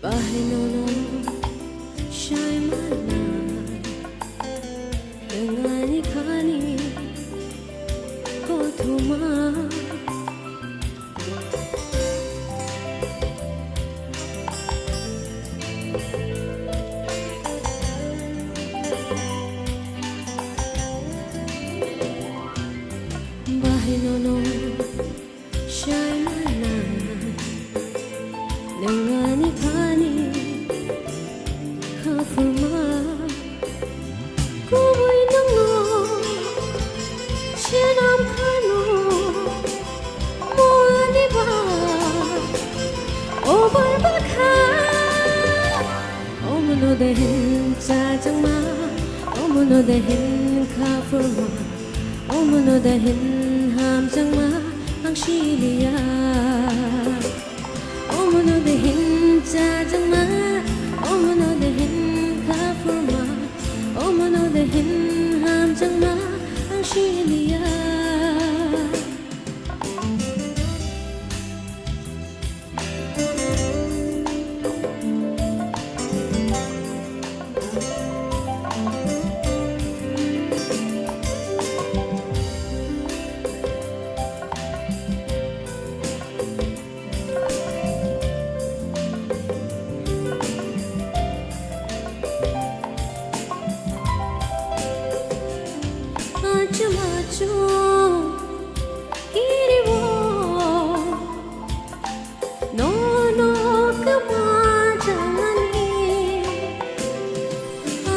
Bahai nono sai manai, nwng ani khani kothoma. Bahai nono sai manai, nwng ani thani kha phurma. Kubui nwngno swnam khano, mo ani ba obar bakha. Omono de hin chajangma, omono de hin kha phurma, omono de hin hamjangma ang siliya. Omono de hin chajangma, omono de hin kha phurma, omono de hin hamjangma ang siliya. Achum achum kiriwo, nono kwma janani.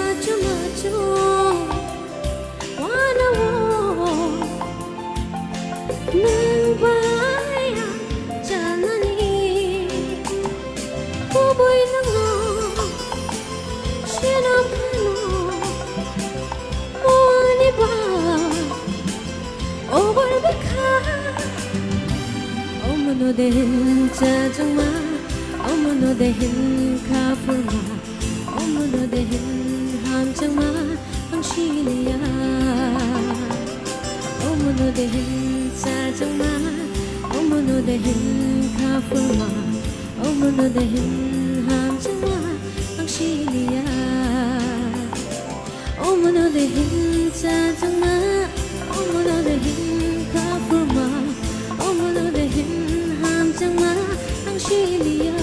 Achum achum wanawo, nwng bai ang janani. Kubui nwngno swnam phano, mo ani ba obar bakha. Omono de hin chajangma, omono de hin kha phurma, omono de hin hamjangma ang siliya. Omono de hin chajangma, omono de hin kha phurma, omono de hin hamjangma ang siliya. Omono de hin chajangma, omono de hin kha phurma, omono de hin hamjangma ang siliya.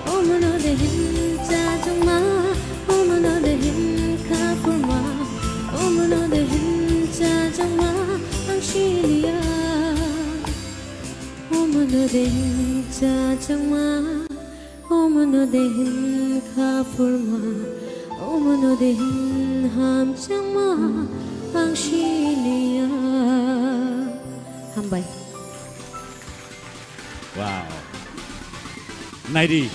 Omono de hin chajangma, omono de hin kha phurma, omono de hin chajangma ang siliya. Omono de hin chajangma, omono de hin kha phurma, omono de hin hamjangma ang siliya. Hambai. Wow. Naidi,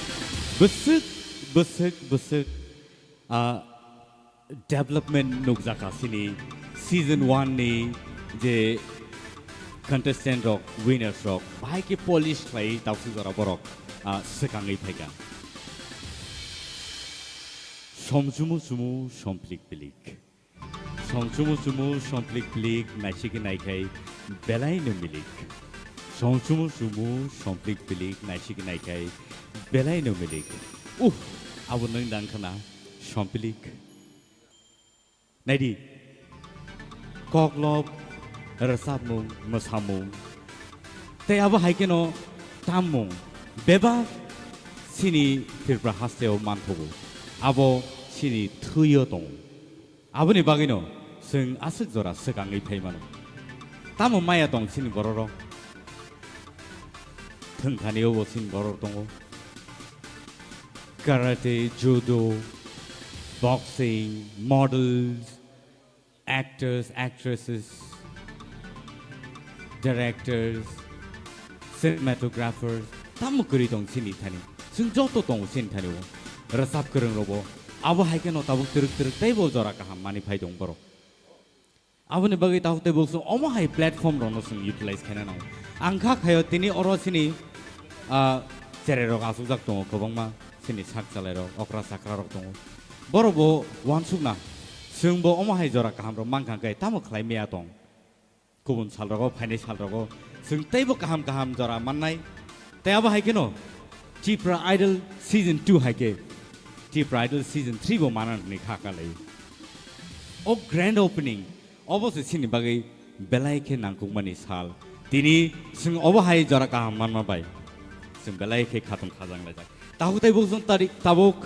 bwswk, bwswk, bwswk, ah, development nukjakha chini season one ni je contestant rok, winners rok, bahai khe polish khlai tausuk jora borok, ah, swkangwi phaikha. Somchumu chumu, somplik pilik. Somchumu chumu, somplik pilik, naisik naikhai belai no milik. Somchumu chumu, somplik pilik, naisik naikhai belai no milik. Uh, abo nwng dang khna, somplik. Naidi, koklop, rwchapmung, mwsamung, tei abo hai kheno tammung bebak chini Tripura hasteo manthogo. Abo chini thwio tongo. Aboni bagwino chwng aswk jora swkangwi phai mano. Tamo maya tong chini bororok? Thwngthani o bo chini borok tongo. Karate, judo, boxing, models, actors, actresses, directors, cinematographers, tamo kwrwi tong chini thani. Chwng joto tongo chini thani o. Rwchap kwrwng robo. Abo hai kheno tabuk twrwk twrwk teibo jora kaham mani phai tong borok. Aboni bagwi tabuk tei bo chwng omo hai platform rokno chwng utilize khaina nango. Ang kha khaio tini oro chini, ah, cherai rok achukjak tongo kwbangma, chini sak chalai rok, okra chakra rok tongo. Borok bo uansukna chwng bo omo hai jora kaham rok mankha khe tamo khlai maya tong. Kubun sal rogo, phainai sal rogo chwng teibo kaham kaham jora mannai. Tei abo hai kheno Tipra Idol Season two hai khe Tipra Idol Season three bo mana hwnwi kha kha lai. O grand opening obo se chini bagwi belai khe nangkukmani sal. Tini chwng obo hai jora kaham manma bai chwng belai khe khatong khajang laijak. Tabuk tei bukchung tarik tabuk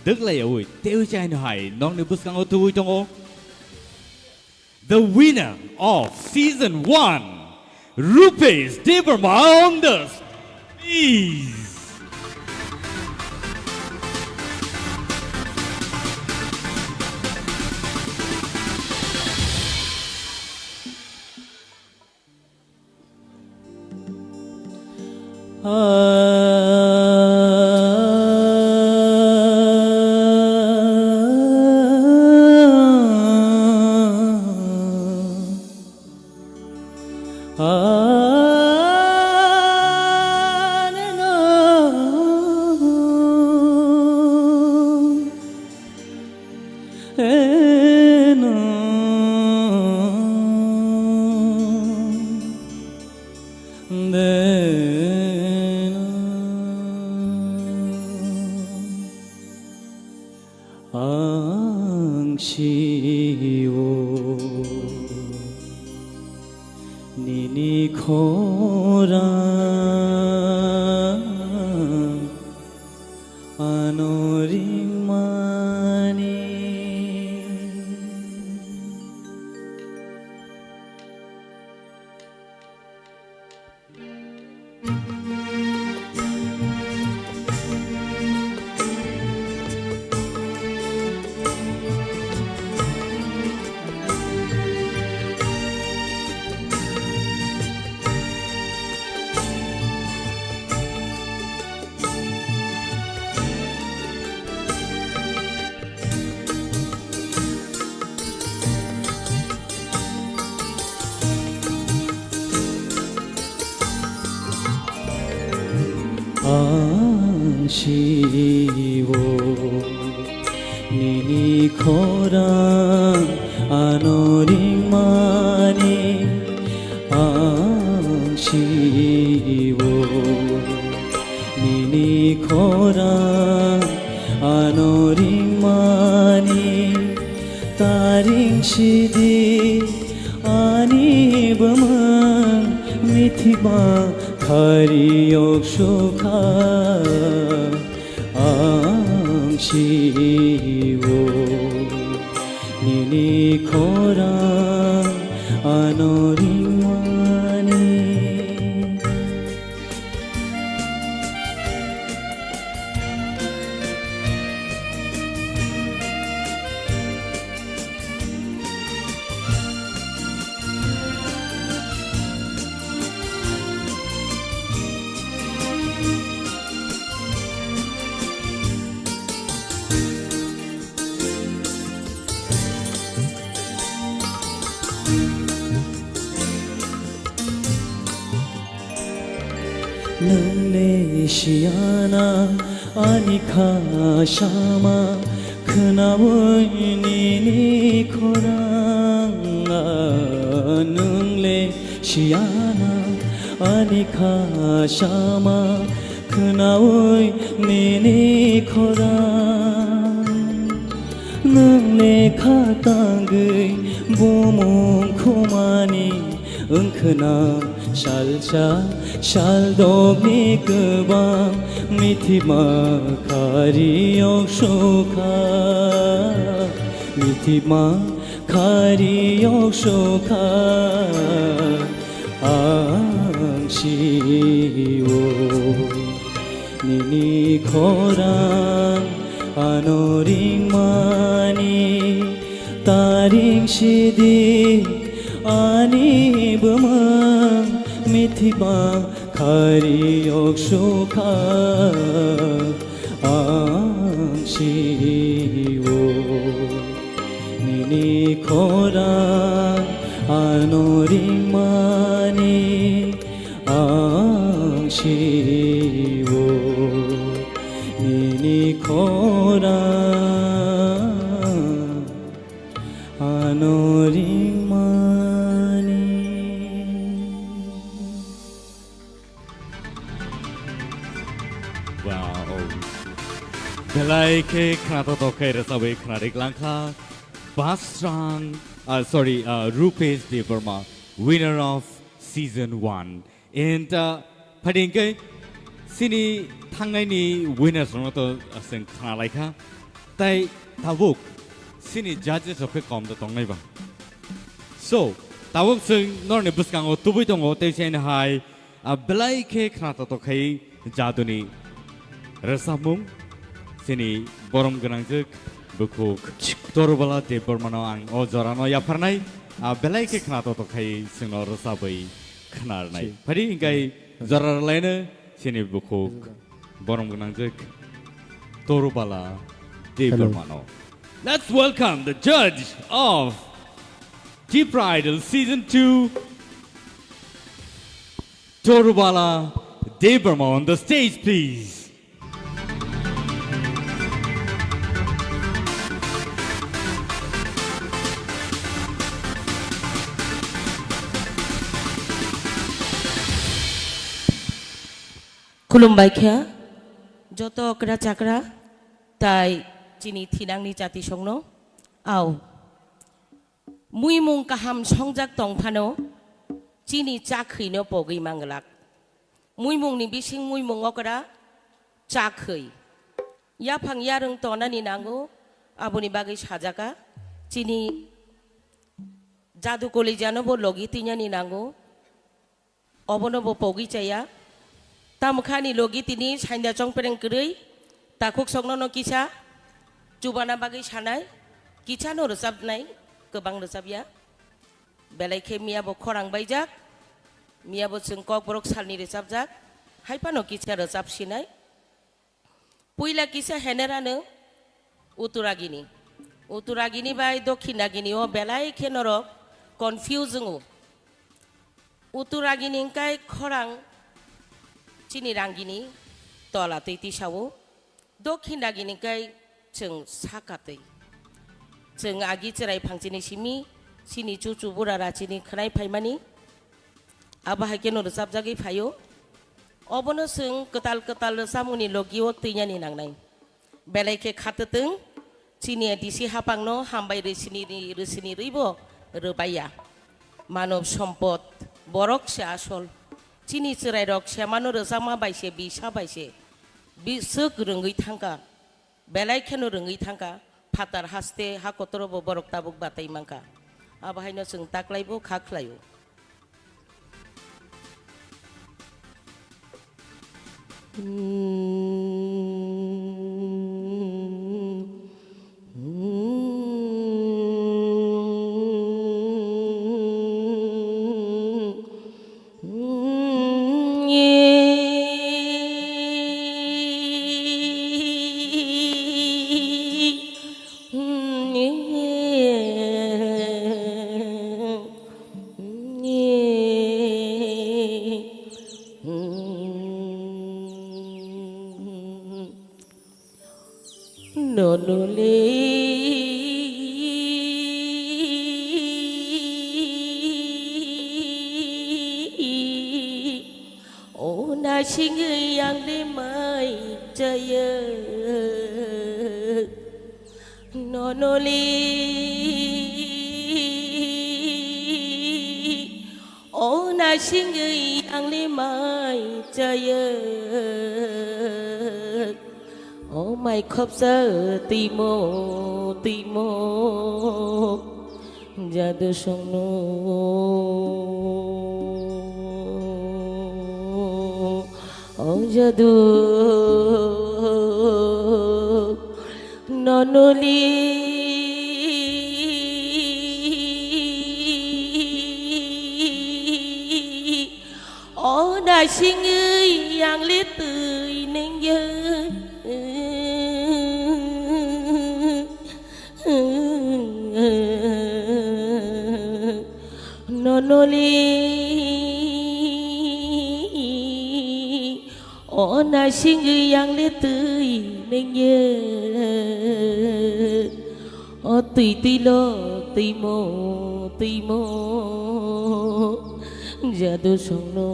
dwklai yaui tei chaino hai nokni bwskango tubui tongo. The winner of season one, Rupesh Debbarma on the stage. Ang sio nini khorang ano ringmani. Ang sio nini khorang ano ringmani, ang sio nini khorang ano ringmani, taring sidi ani bwmwng mithima khari yok sukha. Ang sio nini khorang ano ringmani. Nwng le siyana ani kha sama khwnaui nini khorang. Nwng le siyana ani kha sama khwnaui nini khorang. Nwng le kha tangwi bumung khumani wngkhwna salsa saldokni kwbang mithima khari yok sukha. Mithima khari yok sukha. Ang sio nini khorang ano ringmani, taring sidi ani bwmwng mithima khari yok sukha. Ang sio nini khorang ano ringmani. Ang sio nini khorang ano ringmani. Wow. Belai khe khnato to khe rwchabwi khnarik langkha. Basrang, uh, sorry, uh, Rupesh Debbarma, winner of season one. And, uh, phadi hwnkhe chini thangnaini winners rokno to, uh, chwng khna laikha. Tai tabuk chini judges rok khe kom da tongnai ba. So, tabuk chwng norni bwskango tubui tongo, tei chini hai, ah, belai khe khna to to khai jaduni rwchapmung, chini borom gwnangjwk bukhuk Torubala Debbarmano ang o jorano yapharnai, ah, belai khe khna to to khai chwngno rwchabwi khnarnai. Phadi hwnkhe jora rwlaino chini bukhuk borom gwnangjwk Torubala Debbarmano. Let's welcome the judge of Tipra Idol Season two, Torubala Debbarma on the stage, please. Khulumbai kha, joto okra chakra, tai chini thinangni jatisongno. Au. Muimung kaham songjak tong phano, chini chakhwino pogwi manglak. Muimungni bising muimung okra, chakhwi. Yaphang yarwng tonani nango, aboni bagwi sajaka. Chini jadu kolejano bo logi twinani nango. Obono bo pogwi chaya. Tamo kha ani logi tini sainda chongpereng kwrwi, takhuk sokno no kisa chubana bagwi sanai, kisa no rwchapnai, kwbang rwchapya. Belai khe miya bo khorang baijak, miya bo chwng Kokborok salni rwchapjak, hai phano kisa rwchap sinai. Puila kisa henerano Uttaragini. Uttaragini bai Dokhinagini o belai khe norok confuse wngo. Uttaragini hwnkhe khorang chini rangini tola twi tisao. Dokhinagini hwnkhe chwng saka twi. Chwng agi chwrai phangchini simi chini chuchu bura rachini khwnai phaimani. Abo hai kheno rwchapjagwi phaio. Obono chwng kwtal kwtal rwchapmungni logi o twinani nangnai. Belai khe khatwtwng, chini A D C hapangno hambai rwsini ri-, rwsini rwibo rwbaiya. Manob sompot, borok se asol. Chini chwrairok semano rwchapma bai se, bisa bai se. Biswk rwngwi thangkha. Belai kheno rwngwi thangkha, phatar haste ha kotoro bo borok tabuk batai mankha. Abo haino chwng taklai bo kha khlaio. Nonole o nasingwi ang de mai chaya. Nonole o nasingwi ang le mai chaya. O mai khopsa timo timo jadu songno. O jadu nonoli o nasingwi ang le twi nengya. Nonoli o nasingwi ang le twi nengya. O twi twi lo twimo twimo jadu songno.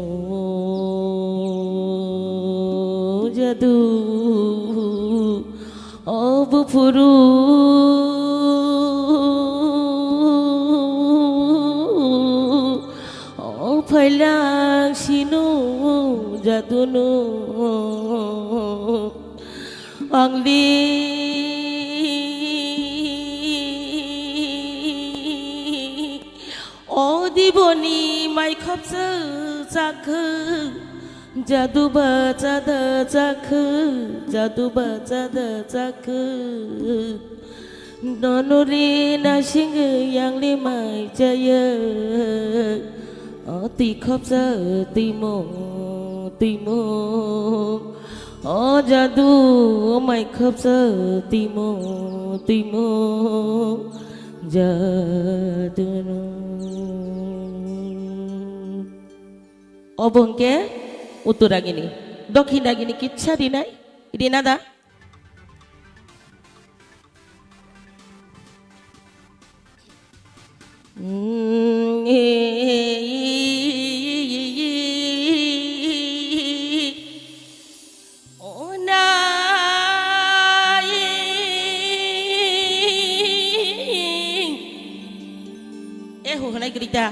Jadu, o buphuru, o phailang sinu jadunu, angli, o diboni mai khopsa chakhu. Jadu ba chada chakhu, jadu ba chada chakhu. Nonoli nasing yangli mai chaya. O twi khopsa timo, timo. O jadu mai khopsa timo, timo. Jadu no. Obo hwnkhe uttor agini. Dokhin agini kitsa rinai. Rina da? Ehu hwnai kwrwi ta.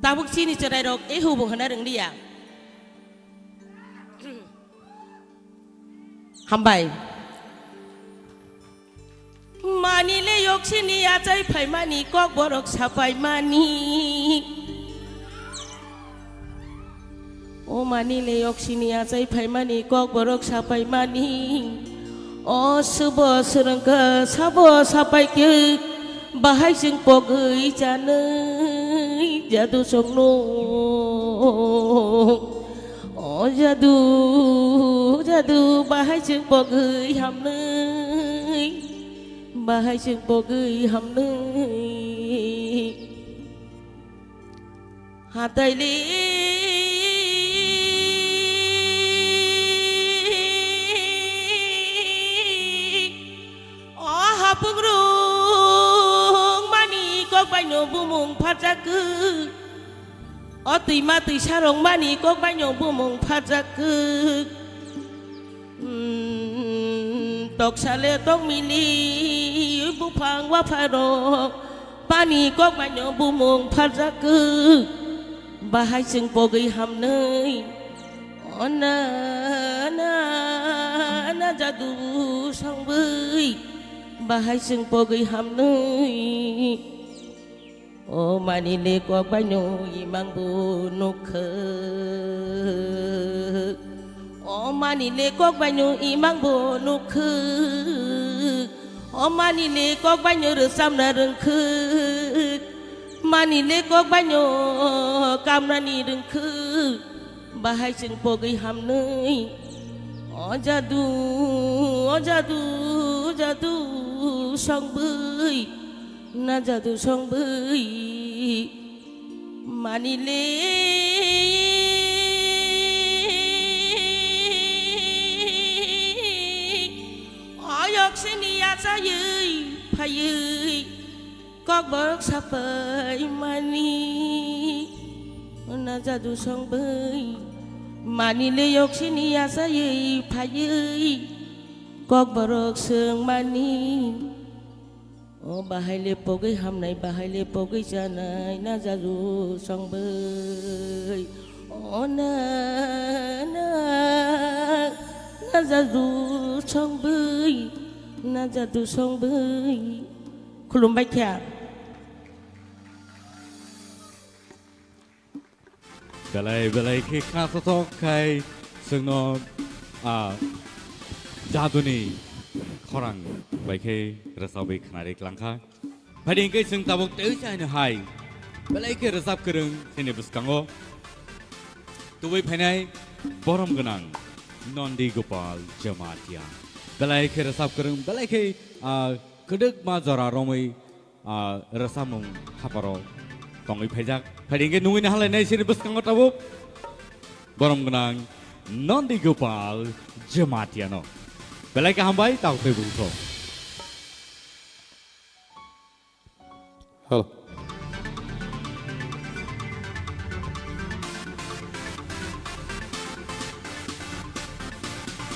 Tabuk chini chwrairok ehu bo hwna rwngliya. Hambai. Mani le yoksini achai phaimani kok borok sapaimani. O mani le yoksini achai phaimani kok borok sapaimani. O subo swrwngkha sabo sapaikhe bahai chwng pogwi chanwi jadu songno. O jadu, jadu, bahai chwng pogwi hamnwi, bahai chwng pogwi hamnwi. Hataili o hapungrung mani kok baino bumung pharjakgwi. O twima twisa rwngmani kok baino bumung pharjak kwk. Hmm, toksa le tongmili buphang wapharok pani kok baino bumung pharjak kwk. Bahai chwng pogwi hamnwi. O na, na, na jadu songwi. Bahai chwng pogwi hamnwi. O mani le kok baino imang bo nukhu. O mani le kok baino imang bo nukhu. O mani le kok baino rwchapna rwngkhu. Mani le kok baino kamnani rwngkhu. Bahai chwng pogwi hamnwi. O jadu, o jadu, jadu songwi. Na jadu songwi mani le. Oyok sini achaiwi phaiwi kokborok sapai mani. Na jadu songwi mani le yok sini achaiwi phaiwi kokborok swng mani. O bahai le pogwi hamnai, bahai le pogwi chanai, na jaju songbai. O na, na, na jaju songbai, na jaju songbai. Khulumbai kha. Belai belai khe khna thothok khai chwngno, ah, jaduni khorang bai khe rwchabwi khnari klangkha. Phaidi hwnkhe chwng tabuk tei chaino hai belai khe rwchap kwrwng chini bwskango tubui phainai borom gwnang Nondi Gopal Jamatia. Belai khe rwchap kwrwng, belai khe, ah, kwdwkma jora romwi ah, rwchapmung haparo tongwi phaijak. Phaidi hwnkhe nungwi naharlainai chini bwskango tabuk borom gwnang Nondi Gopal Jamatia no. Belai khe hambai, tabuk tei bwskango. Hello.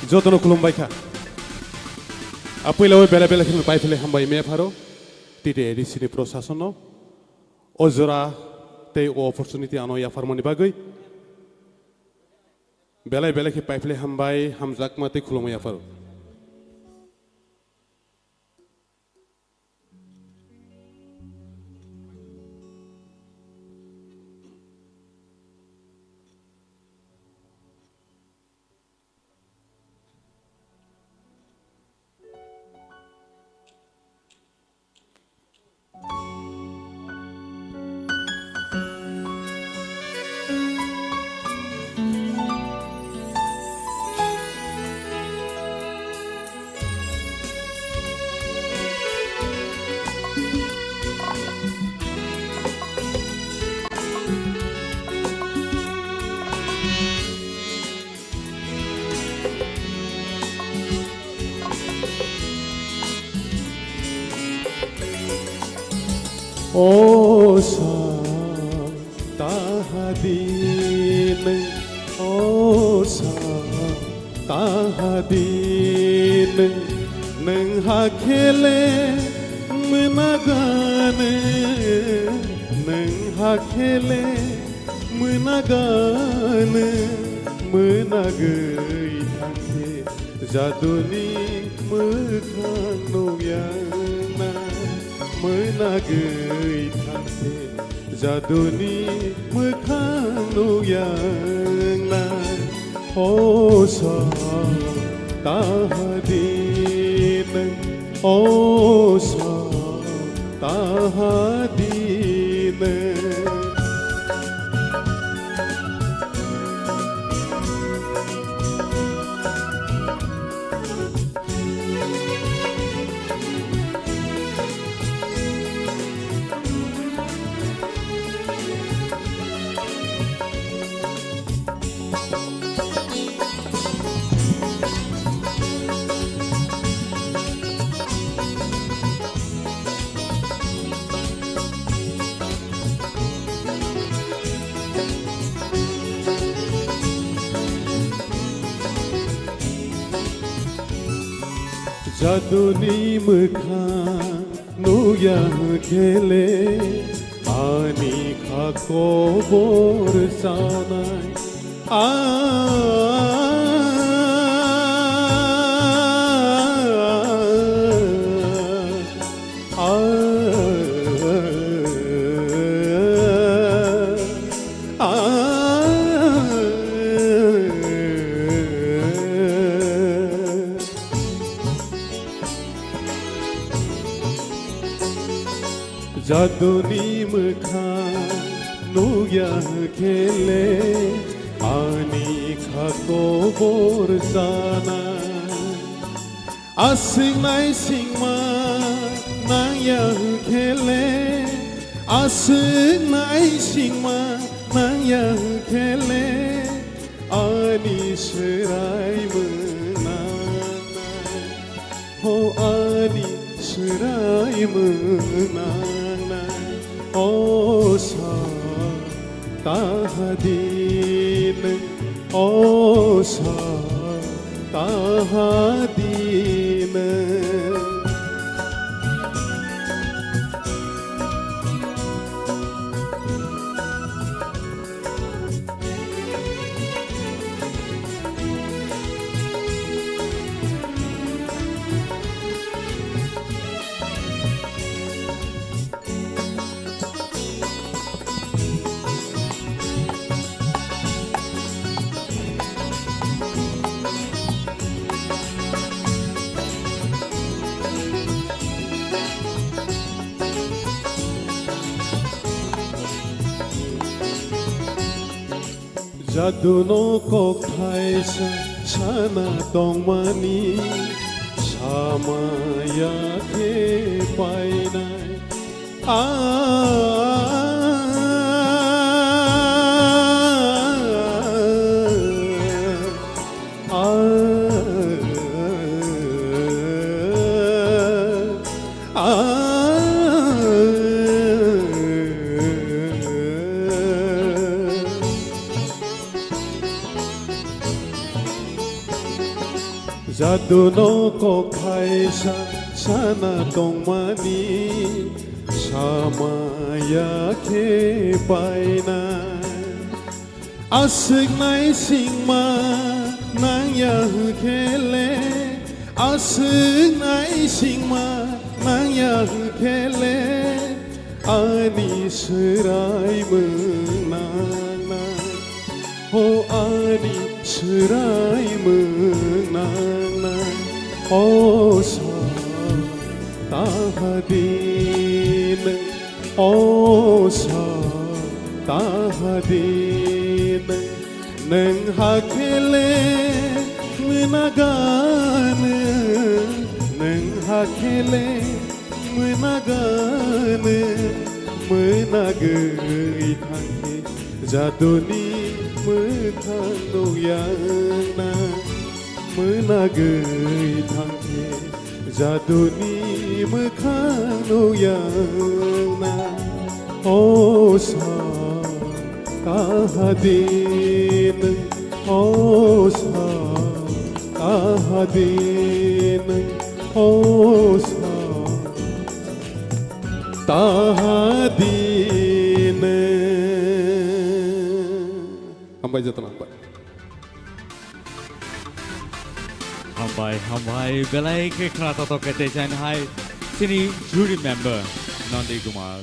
Jotono khulumbai kha. A puila o belai belai kheno pai philai hambai me pharo T T A D C ni prosason no o jora tei o opportunity ano yapharmani bagwi belai belai khe pai philai hambai, hamjakma tei khulumma yapharo. O sa taha din, o sa taha din, nwng hakhele mwnagan, nwng hakhele mwnagan, mwnagwi thangkhe jaduni mwkhang nukya na, mwnagwi thangkhe jaduni mwkhang nukya na. O sa taha din, o sa taha din. Jaduni mwkhang nukya khele, ani kha kobor chanai. Ah, ah, ah, ah. Jaduni mwkhang nukya khele, ani kha kobor chanai. Aswk naisingma nangya khele, aswk naisingma nangya khele, ani swrai mwnanai. Ho ani swrai mwnanai, o sa taha din, o sa taha din. Jaduno kok thaisa sana tongmani, samaya khe painai. Ah, ah, ah, ah. Jaduno kok khaisa sana tongmani samaya khe paina. Aswk naisingma nangya hwnkhe le, aswk naisingma nangya hwnkhe le, ani swraimung nangnai, o ani swraimung nangnai, o sa taha di nwng. O sa taha di nwng, nwng hakhe le mwnaganw, nwng hakhe le mwnaganw, mwnagwi thangkhe jaduni mwkhang nukya wngna, mwnagwi thangkhe jaduni mwkhang nukya wngna. O sa taha di nwng, o sa taha di nwng, o sa taha di nwng. Hambai jotono, hambai. Hambai, hambai, belai khe khna totok khe tei chai hai chini jury member Nandi Kumar,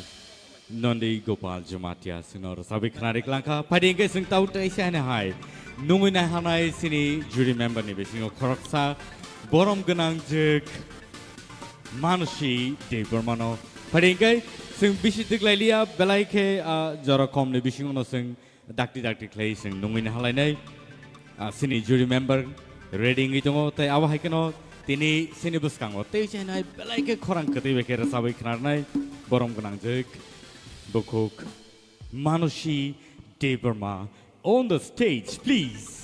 Nandi Gopal Jamatia chwngno rwchapwi khna ri klangkha. Phaidi hwnkhe chwng tau tei chai hai nungwi nai hanai chini jury member ni bisingo khoroksa borom gwnang jwk Manusi Debbarmano. Phaidi hwnkhe chwng bisi twklai liya, belai khe, ah, jora komni bisingono chwng dakti dakti khlai chwng nungwi nahalainai, ah, chini jury member ready wngwi tongo, tei abo hai kheno tini chini bwskango tei chainai belai khe khorang kwtwi bai khe rwchabwi khnarnai borom gwnang jwk bukhuk Manusi Debbarma on the stage, please.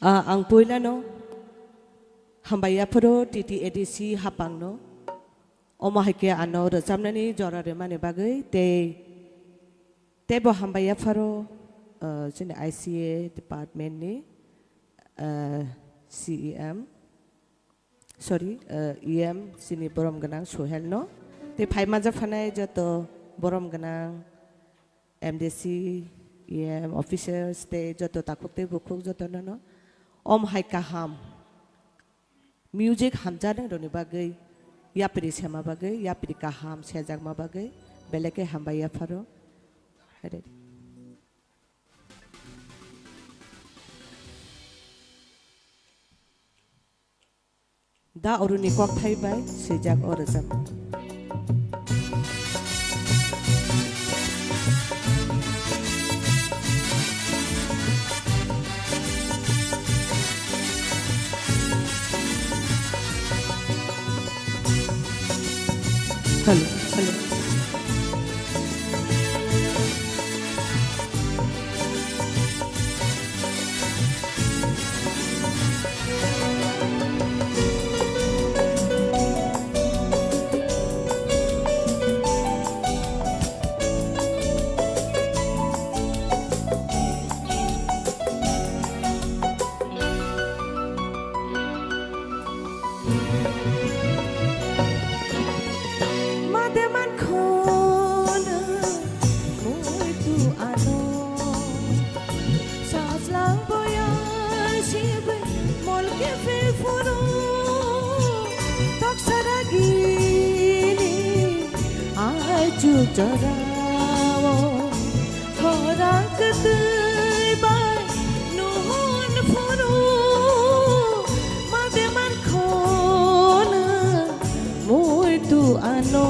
Ah, ang puilano hambai yapharo T T A D C hapangno. Omo hai khe ano rwchapnani jora rwmani bagwi tei, teibo hambai yapharo, ah, chini I C A department ni, ah, C E M. Sorry, eh, E M chini borom gwnang Sohel no. Tei phai manjak phanai joto borom gwnang M D C, E M officers tei joto takhuk tei bukhuk joto no no. Om hai kaham. Music hamjaknai rokni bagwi, yapri sema bagwi, yapri kaham sejakma bagwi, belai khe hambai yapharo. Hai de. Da Aruni kokthai bai swijak o rwchapmung. Hello, hello. Mate man khona muitu ano. Sajlang boya sibe molke fe furu. Tok saragini ai chuk jorao. Khorang kwtwi bai nuhun phuru, mate man khona muitu ano.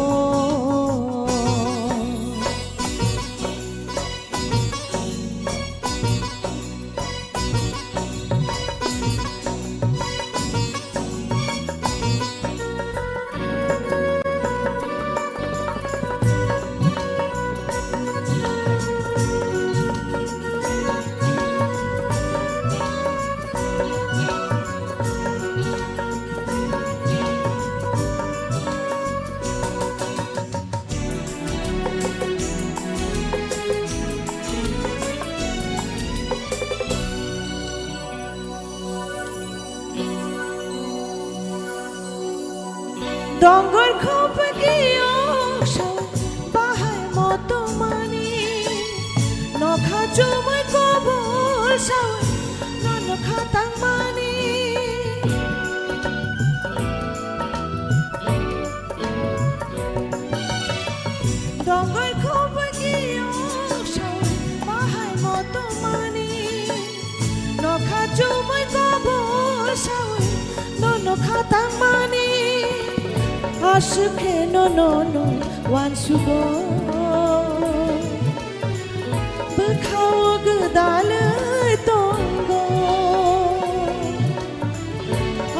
Dongor khopikiyok sao bahai motomani, nokha chumui kobol sao nono khatangmani. Dongor khopikiyok sao bahai motomani, nokha chumui kobol sao nono khatangmani. Aswk khe nono no uansugo, bwkhao gwdalwi tongo.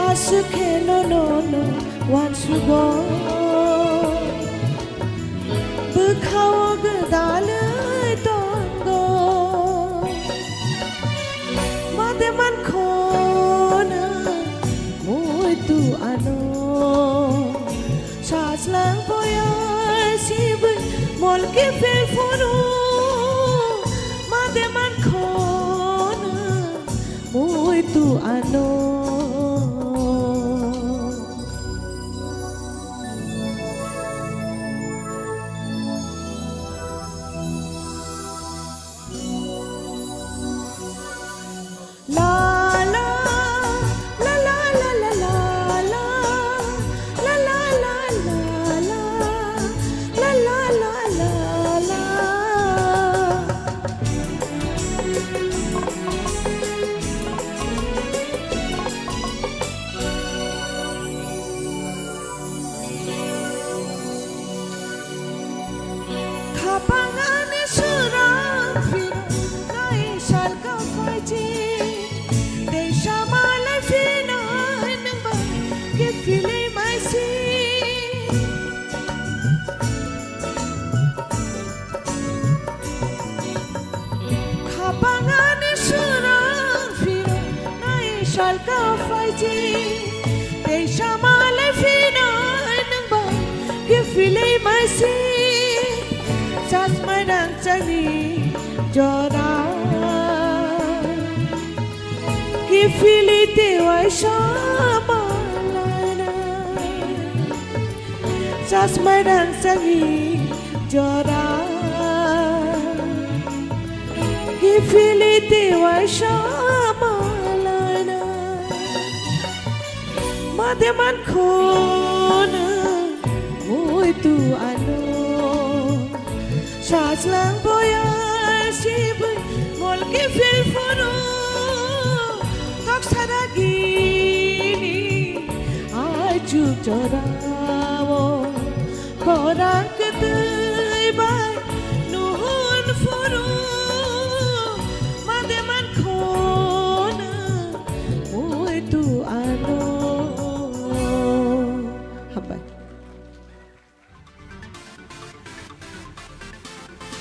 Aswk khe nono no uansugo, bwkhao gwdalwi tongo. Made mankhono muitu ano, sajlang boya sibui molki phel phuru. Made mankhono muitu ano. La la la la la la la la. Khapang ani swrang phirok nai salka phaiji, tei samalai phinai nwngba kiphilwi maisi. Khapang ani swrang phirok nai salka phaiji, tei samalai phinai nwngba kiphilwi maisi. Chasmai rangchakni jora kiphilwi tei waisa malaina. Chasmai rangchakni jora kiphilwi tei waisa malaina. Made mankhono muitu ano, sajlang boya sibui molki phel phuru. Kok sara gini ai chuk jorao, khorang kwtwi bai nuhun phuru. Made mankhono muitu ano. Hambai.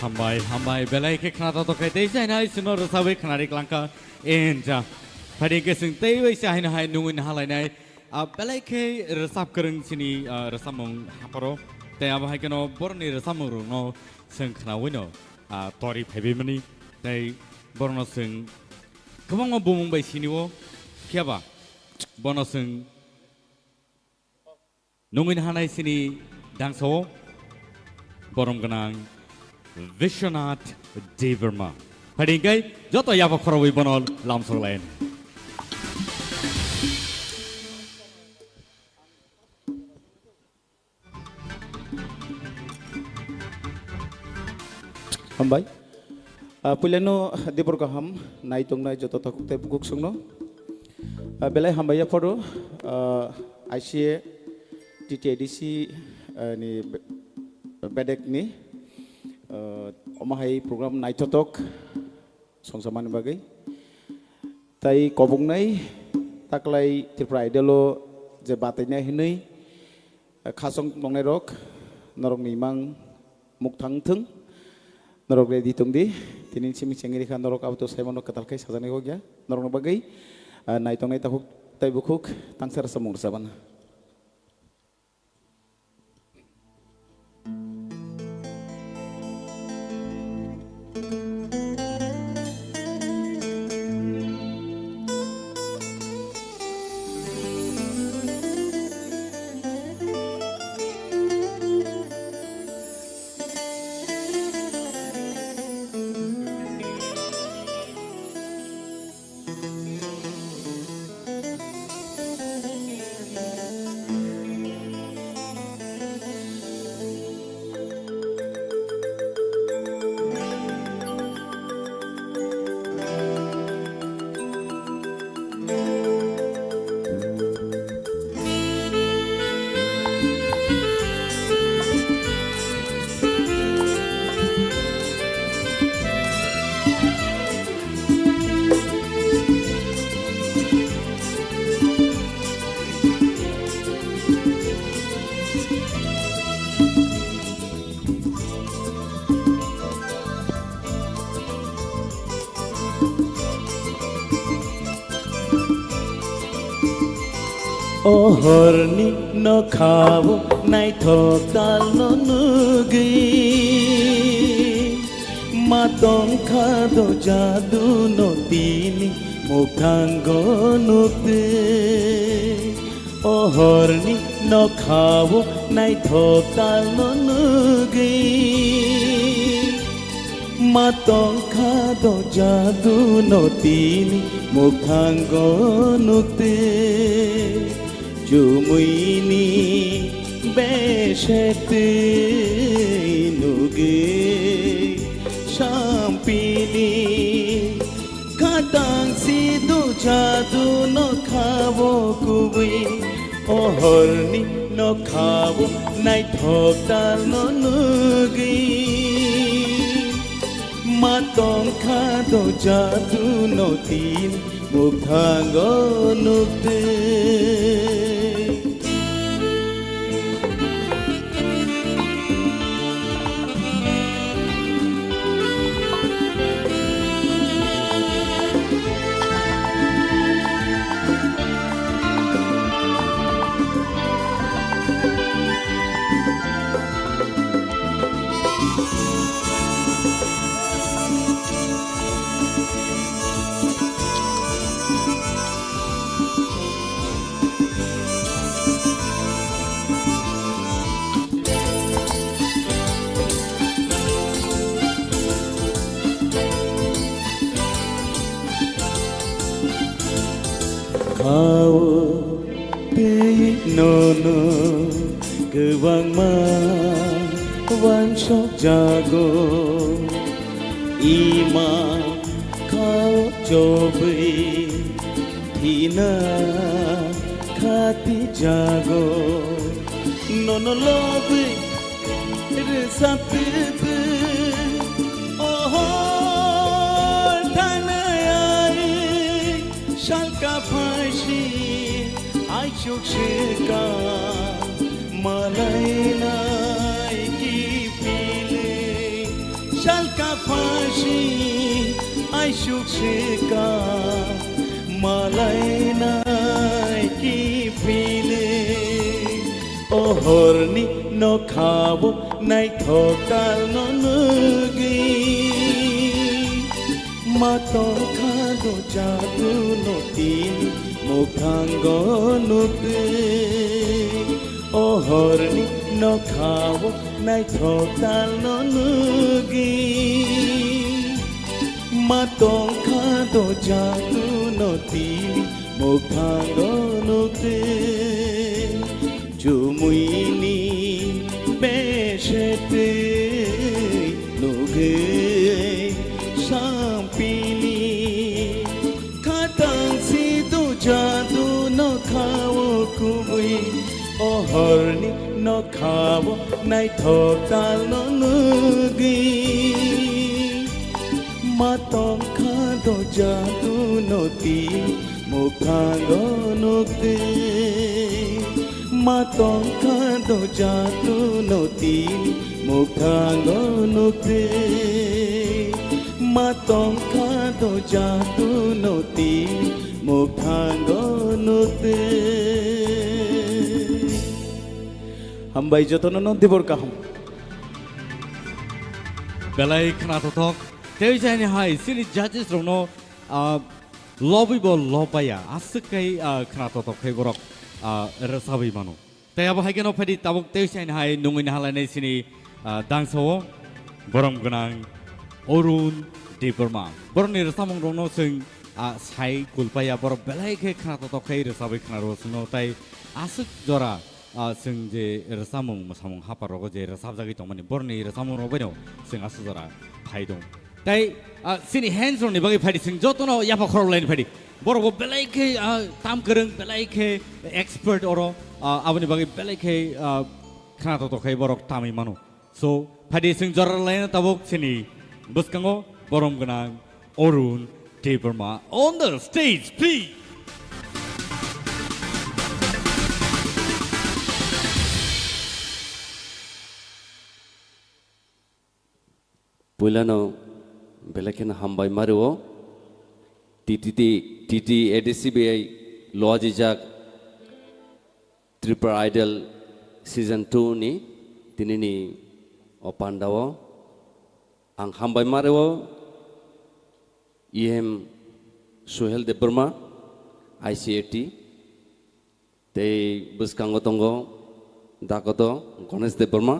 Hambai, hambai, belai khe khna tongthokhai tei chaina isino rwchabwi khnari klangkha. Enja. Phadi khe chwng tei bai se haino hai nungwi nahalainai. Ah, belai khe rwchap kwrwng chini, ah, rwchapmung hapharo. Tei abo hai kheno borokni rwchapmung rokno chwng khnawino, ah, tori phaibaimani. Tei borokno chwng kwbangma bumung bai sinio. Phiya ba bono chwng nungwi nahanai chini dangsao borom gwnang Vishwanath Debbarma. Phadi hwnkhe joto yapha khorobwi bono lamsok lai. Hambai. Ah, puilano dibor kaham nai tongnai joto takhuk tei bukhuk songno. Ah, belai hambai yapharo, ah, I C A T T A D C, ah, ni be-, bedek ni, ah, omo hai program naithotok songsamani bagwi. Tai koboknai taklai Tripura Idol o je batainai hinwi, ah, khasong tongnai rok, norokni imang muk thang thung, norok ready tong di. Tini simi chengri kha norok abo to saimano kwtal khai sajani hokya. Norokni bagwi, ah, nai tongnai takhuk tai bukhuk tangsa rwchapmung rwchapana. O horni nokhao naithok talno nugwi, ma tongkha do jadu no tini mukthango nukte. O horni nokhao naithok talno nugwi, ma tongkha do jadu no tini mukthango nukte. Chumuini besektwi nugwi sampili khatang si do jadu nokhao kubui. O horni nokhao naithok talno nugwi, ma tongkha do jadu no tini mukthango nukte. Khao tei nono kwbangma wansok jago, ima khao chobwi thina khati jago. Nono lobwi rwsaptwtwi, o hor thangnai ai salka phaisi, aisuk swka malainai kiphilwi. Salka phaisi, aisuk swka malainai kiphilwi. O horni nokhao naithok talno nugwi, ma tongkha do jadu no tini mukthango nukte. O horni nokhao naithok talno nugwi, ma tongkha do jadu no tini mukthango nukte. Chumuini besektwi nugwi sampili khatang si do jadu nokhao kubui. O horni nokhao naithok talno nugwi, ma tongkha do jadu no tini mukthango nukte. Ma tongkha do jadu no tini mukthango nukte. Ma tongkha do jadu no tini mukthango nukte. Hambai jotono no dibor kaham. Belai khna tothok. Tei jani hai sini judges rokno, ah, lobwi bo lobaya. Aswk kai, ah, khna tothok khai borok, ah, rwchabwi mano. Tei abo hai kheno phaidi tabuk tei saini hai nungwi nahalainai sini, ah, dangsao borom gwnang Arun Debbarma. Borokni rwchapmung rokno chwng, ah, sai kulpaya, borok belai khe khna totok khai rwchabwi khna rwo chwngno, tei aswk jora, ah, chwng je rwchapmung mwsamung hapar rogo je rwchapjagwi tongmani borokni rwchapmung rok baino chwng aswk jora phai dong. Tei, ah, chini hands rokni bagwi phaidi, chwng jotono yapha khorok laini phaidi. Borok bo belai khe, ah, tam kwrwng, belai khe expert oro, ah, aboni bagwi belai khe, ah, khna totok khai borok tamwi mano. So, phaidi chwng jora laina tabuk chini bwskango borom gwnang Arun Debbarma on the stage, please. Puilano belai kheno hambai mario. T T T, T T A D C B I loajijak Tripura Idol Season two ni tinini o pandao ang hambai ma reo E M Suhel Debbarma, I C A T, tei bwskango tongo Dakoto Ganesh Debbarma,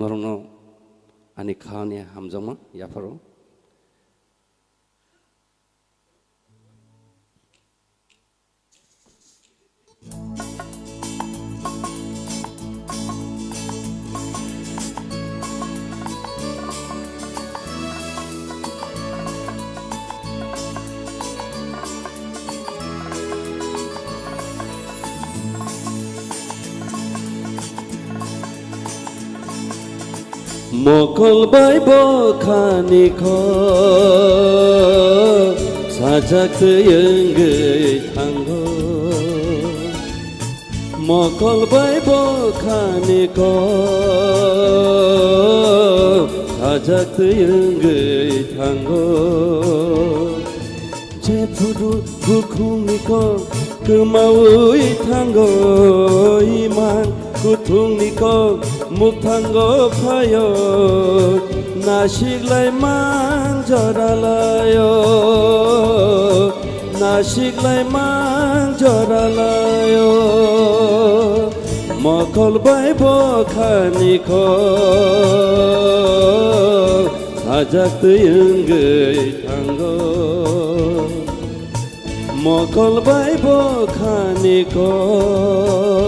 norokno ani khani hamjakma yapharo. Mokol bai bokhani kho sajak twi wngwi thango. Mokol bai bokhani kho sajak twi wngwi thango. Jephuru bukhungni kok kwmaui thango, imang kuthungni kok mukthango phaio. Nasiklai mang joralaio, nasiklai mang joralaio. Mokol bai bokhani kok sajak twi wngwi thango. Mokol bai bokhani kok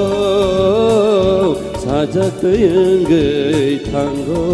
sajak twi wngwi thango.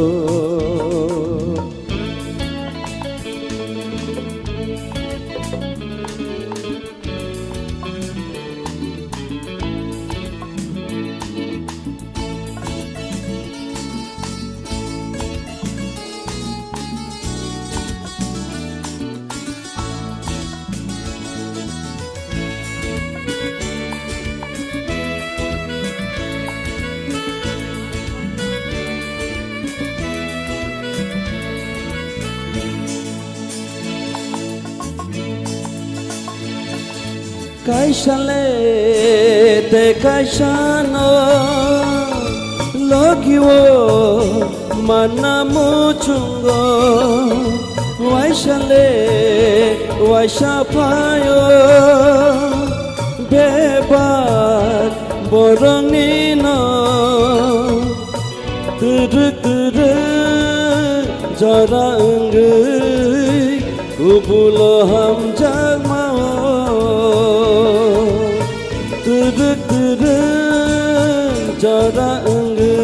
Kaisa le tei kaisa no logi o manna muchungo. Waisa le waisa phaio bebak borokni no. Twrwk twrwk jora wngwi kubulo hamjakma o. Twrwk twrwk jora wngwi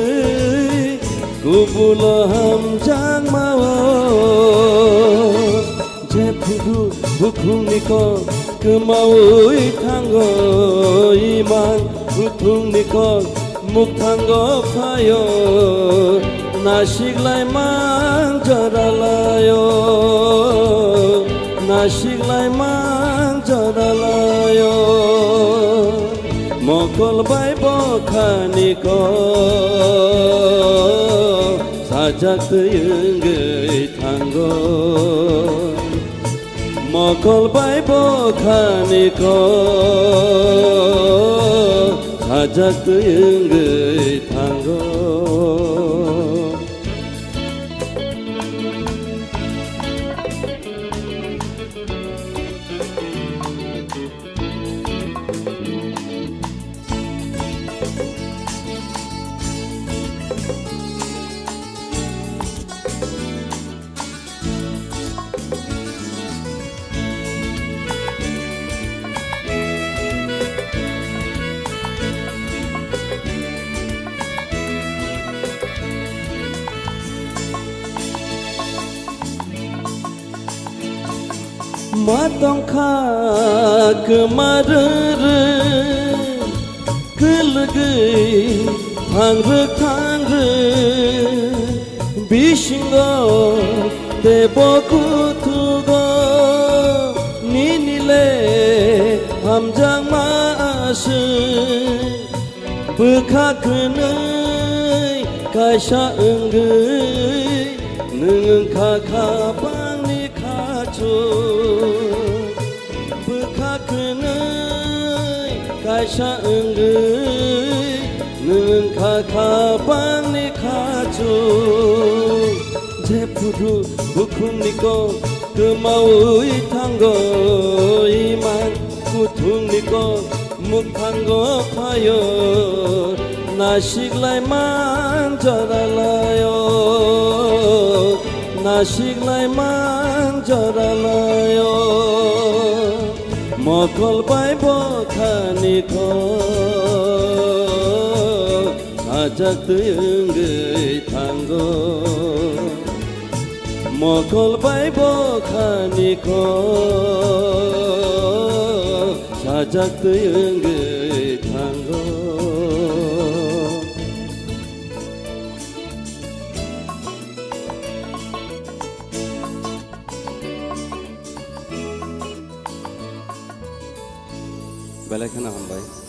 kubulo hamjakma o. Jephuru bukhungni kok kwmaui thango, imang kuthungni kok mukthango phaio. Nasiklai mang joralaio, nasiklai mang joralaio. Mokol bai bokhani kok sajak twi wngwi thango. Mokol bai bokhani kok sajak twi wngwi thango. Ma tongkha kwma rwrwk, kwlwgwi thangrwk thangrwk, bisingo teibo kuthugo nini le hamjakma aswk. Bwkha kwnwi kaisa wngwi nwng wngkha khapangni khachuk. Bwkha kwnwi kaisa wngwi Khapangni khachu, je phuru bukhumni kok kwmaui thango, imang kuthumni kok mukthango phaio, nasiklai man joralaio, nasiklai man joralaio. Mokol bai bokhani kok sajak twi wngwi thango. Mokol bai bokhani kok sajak twi wngwi thango. Belai kheno hambai.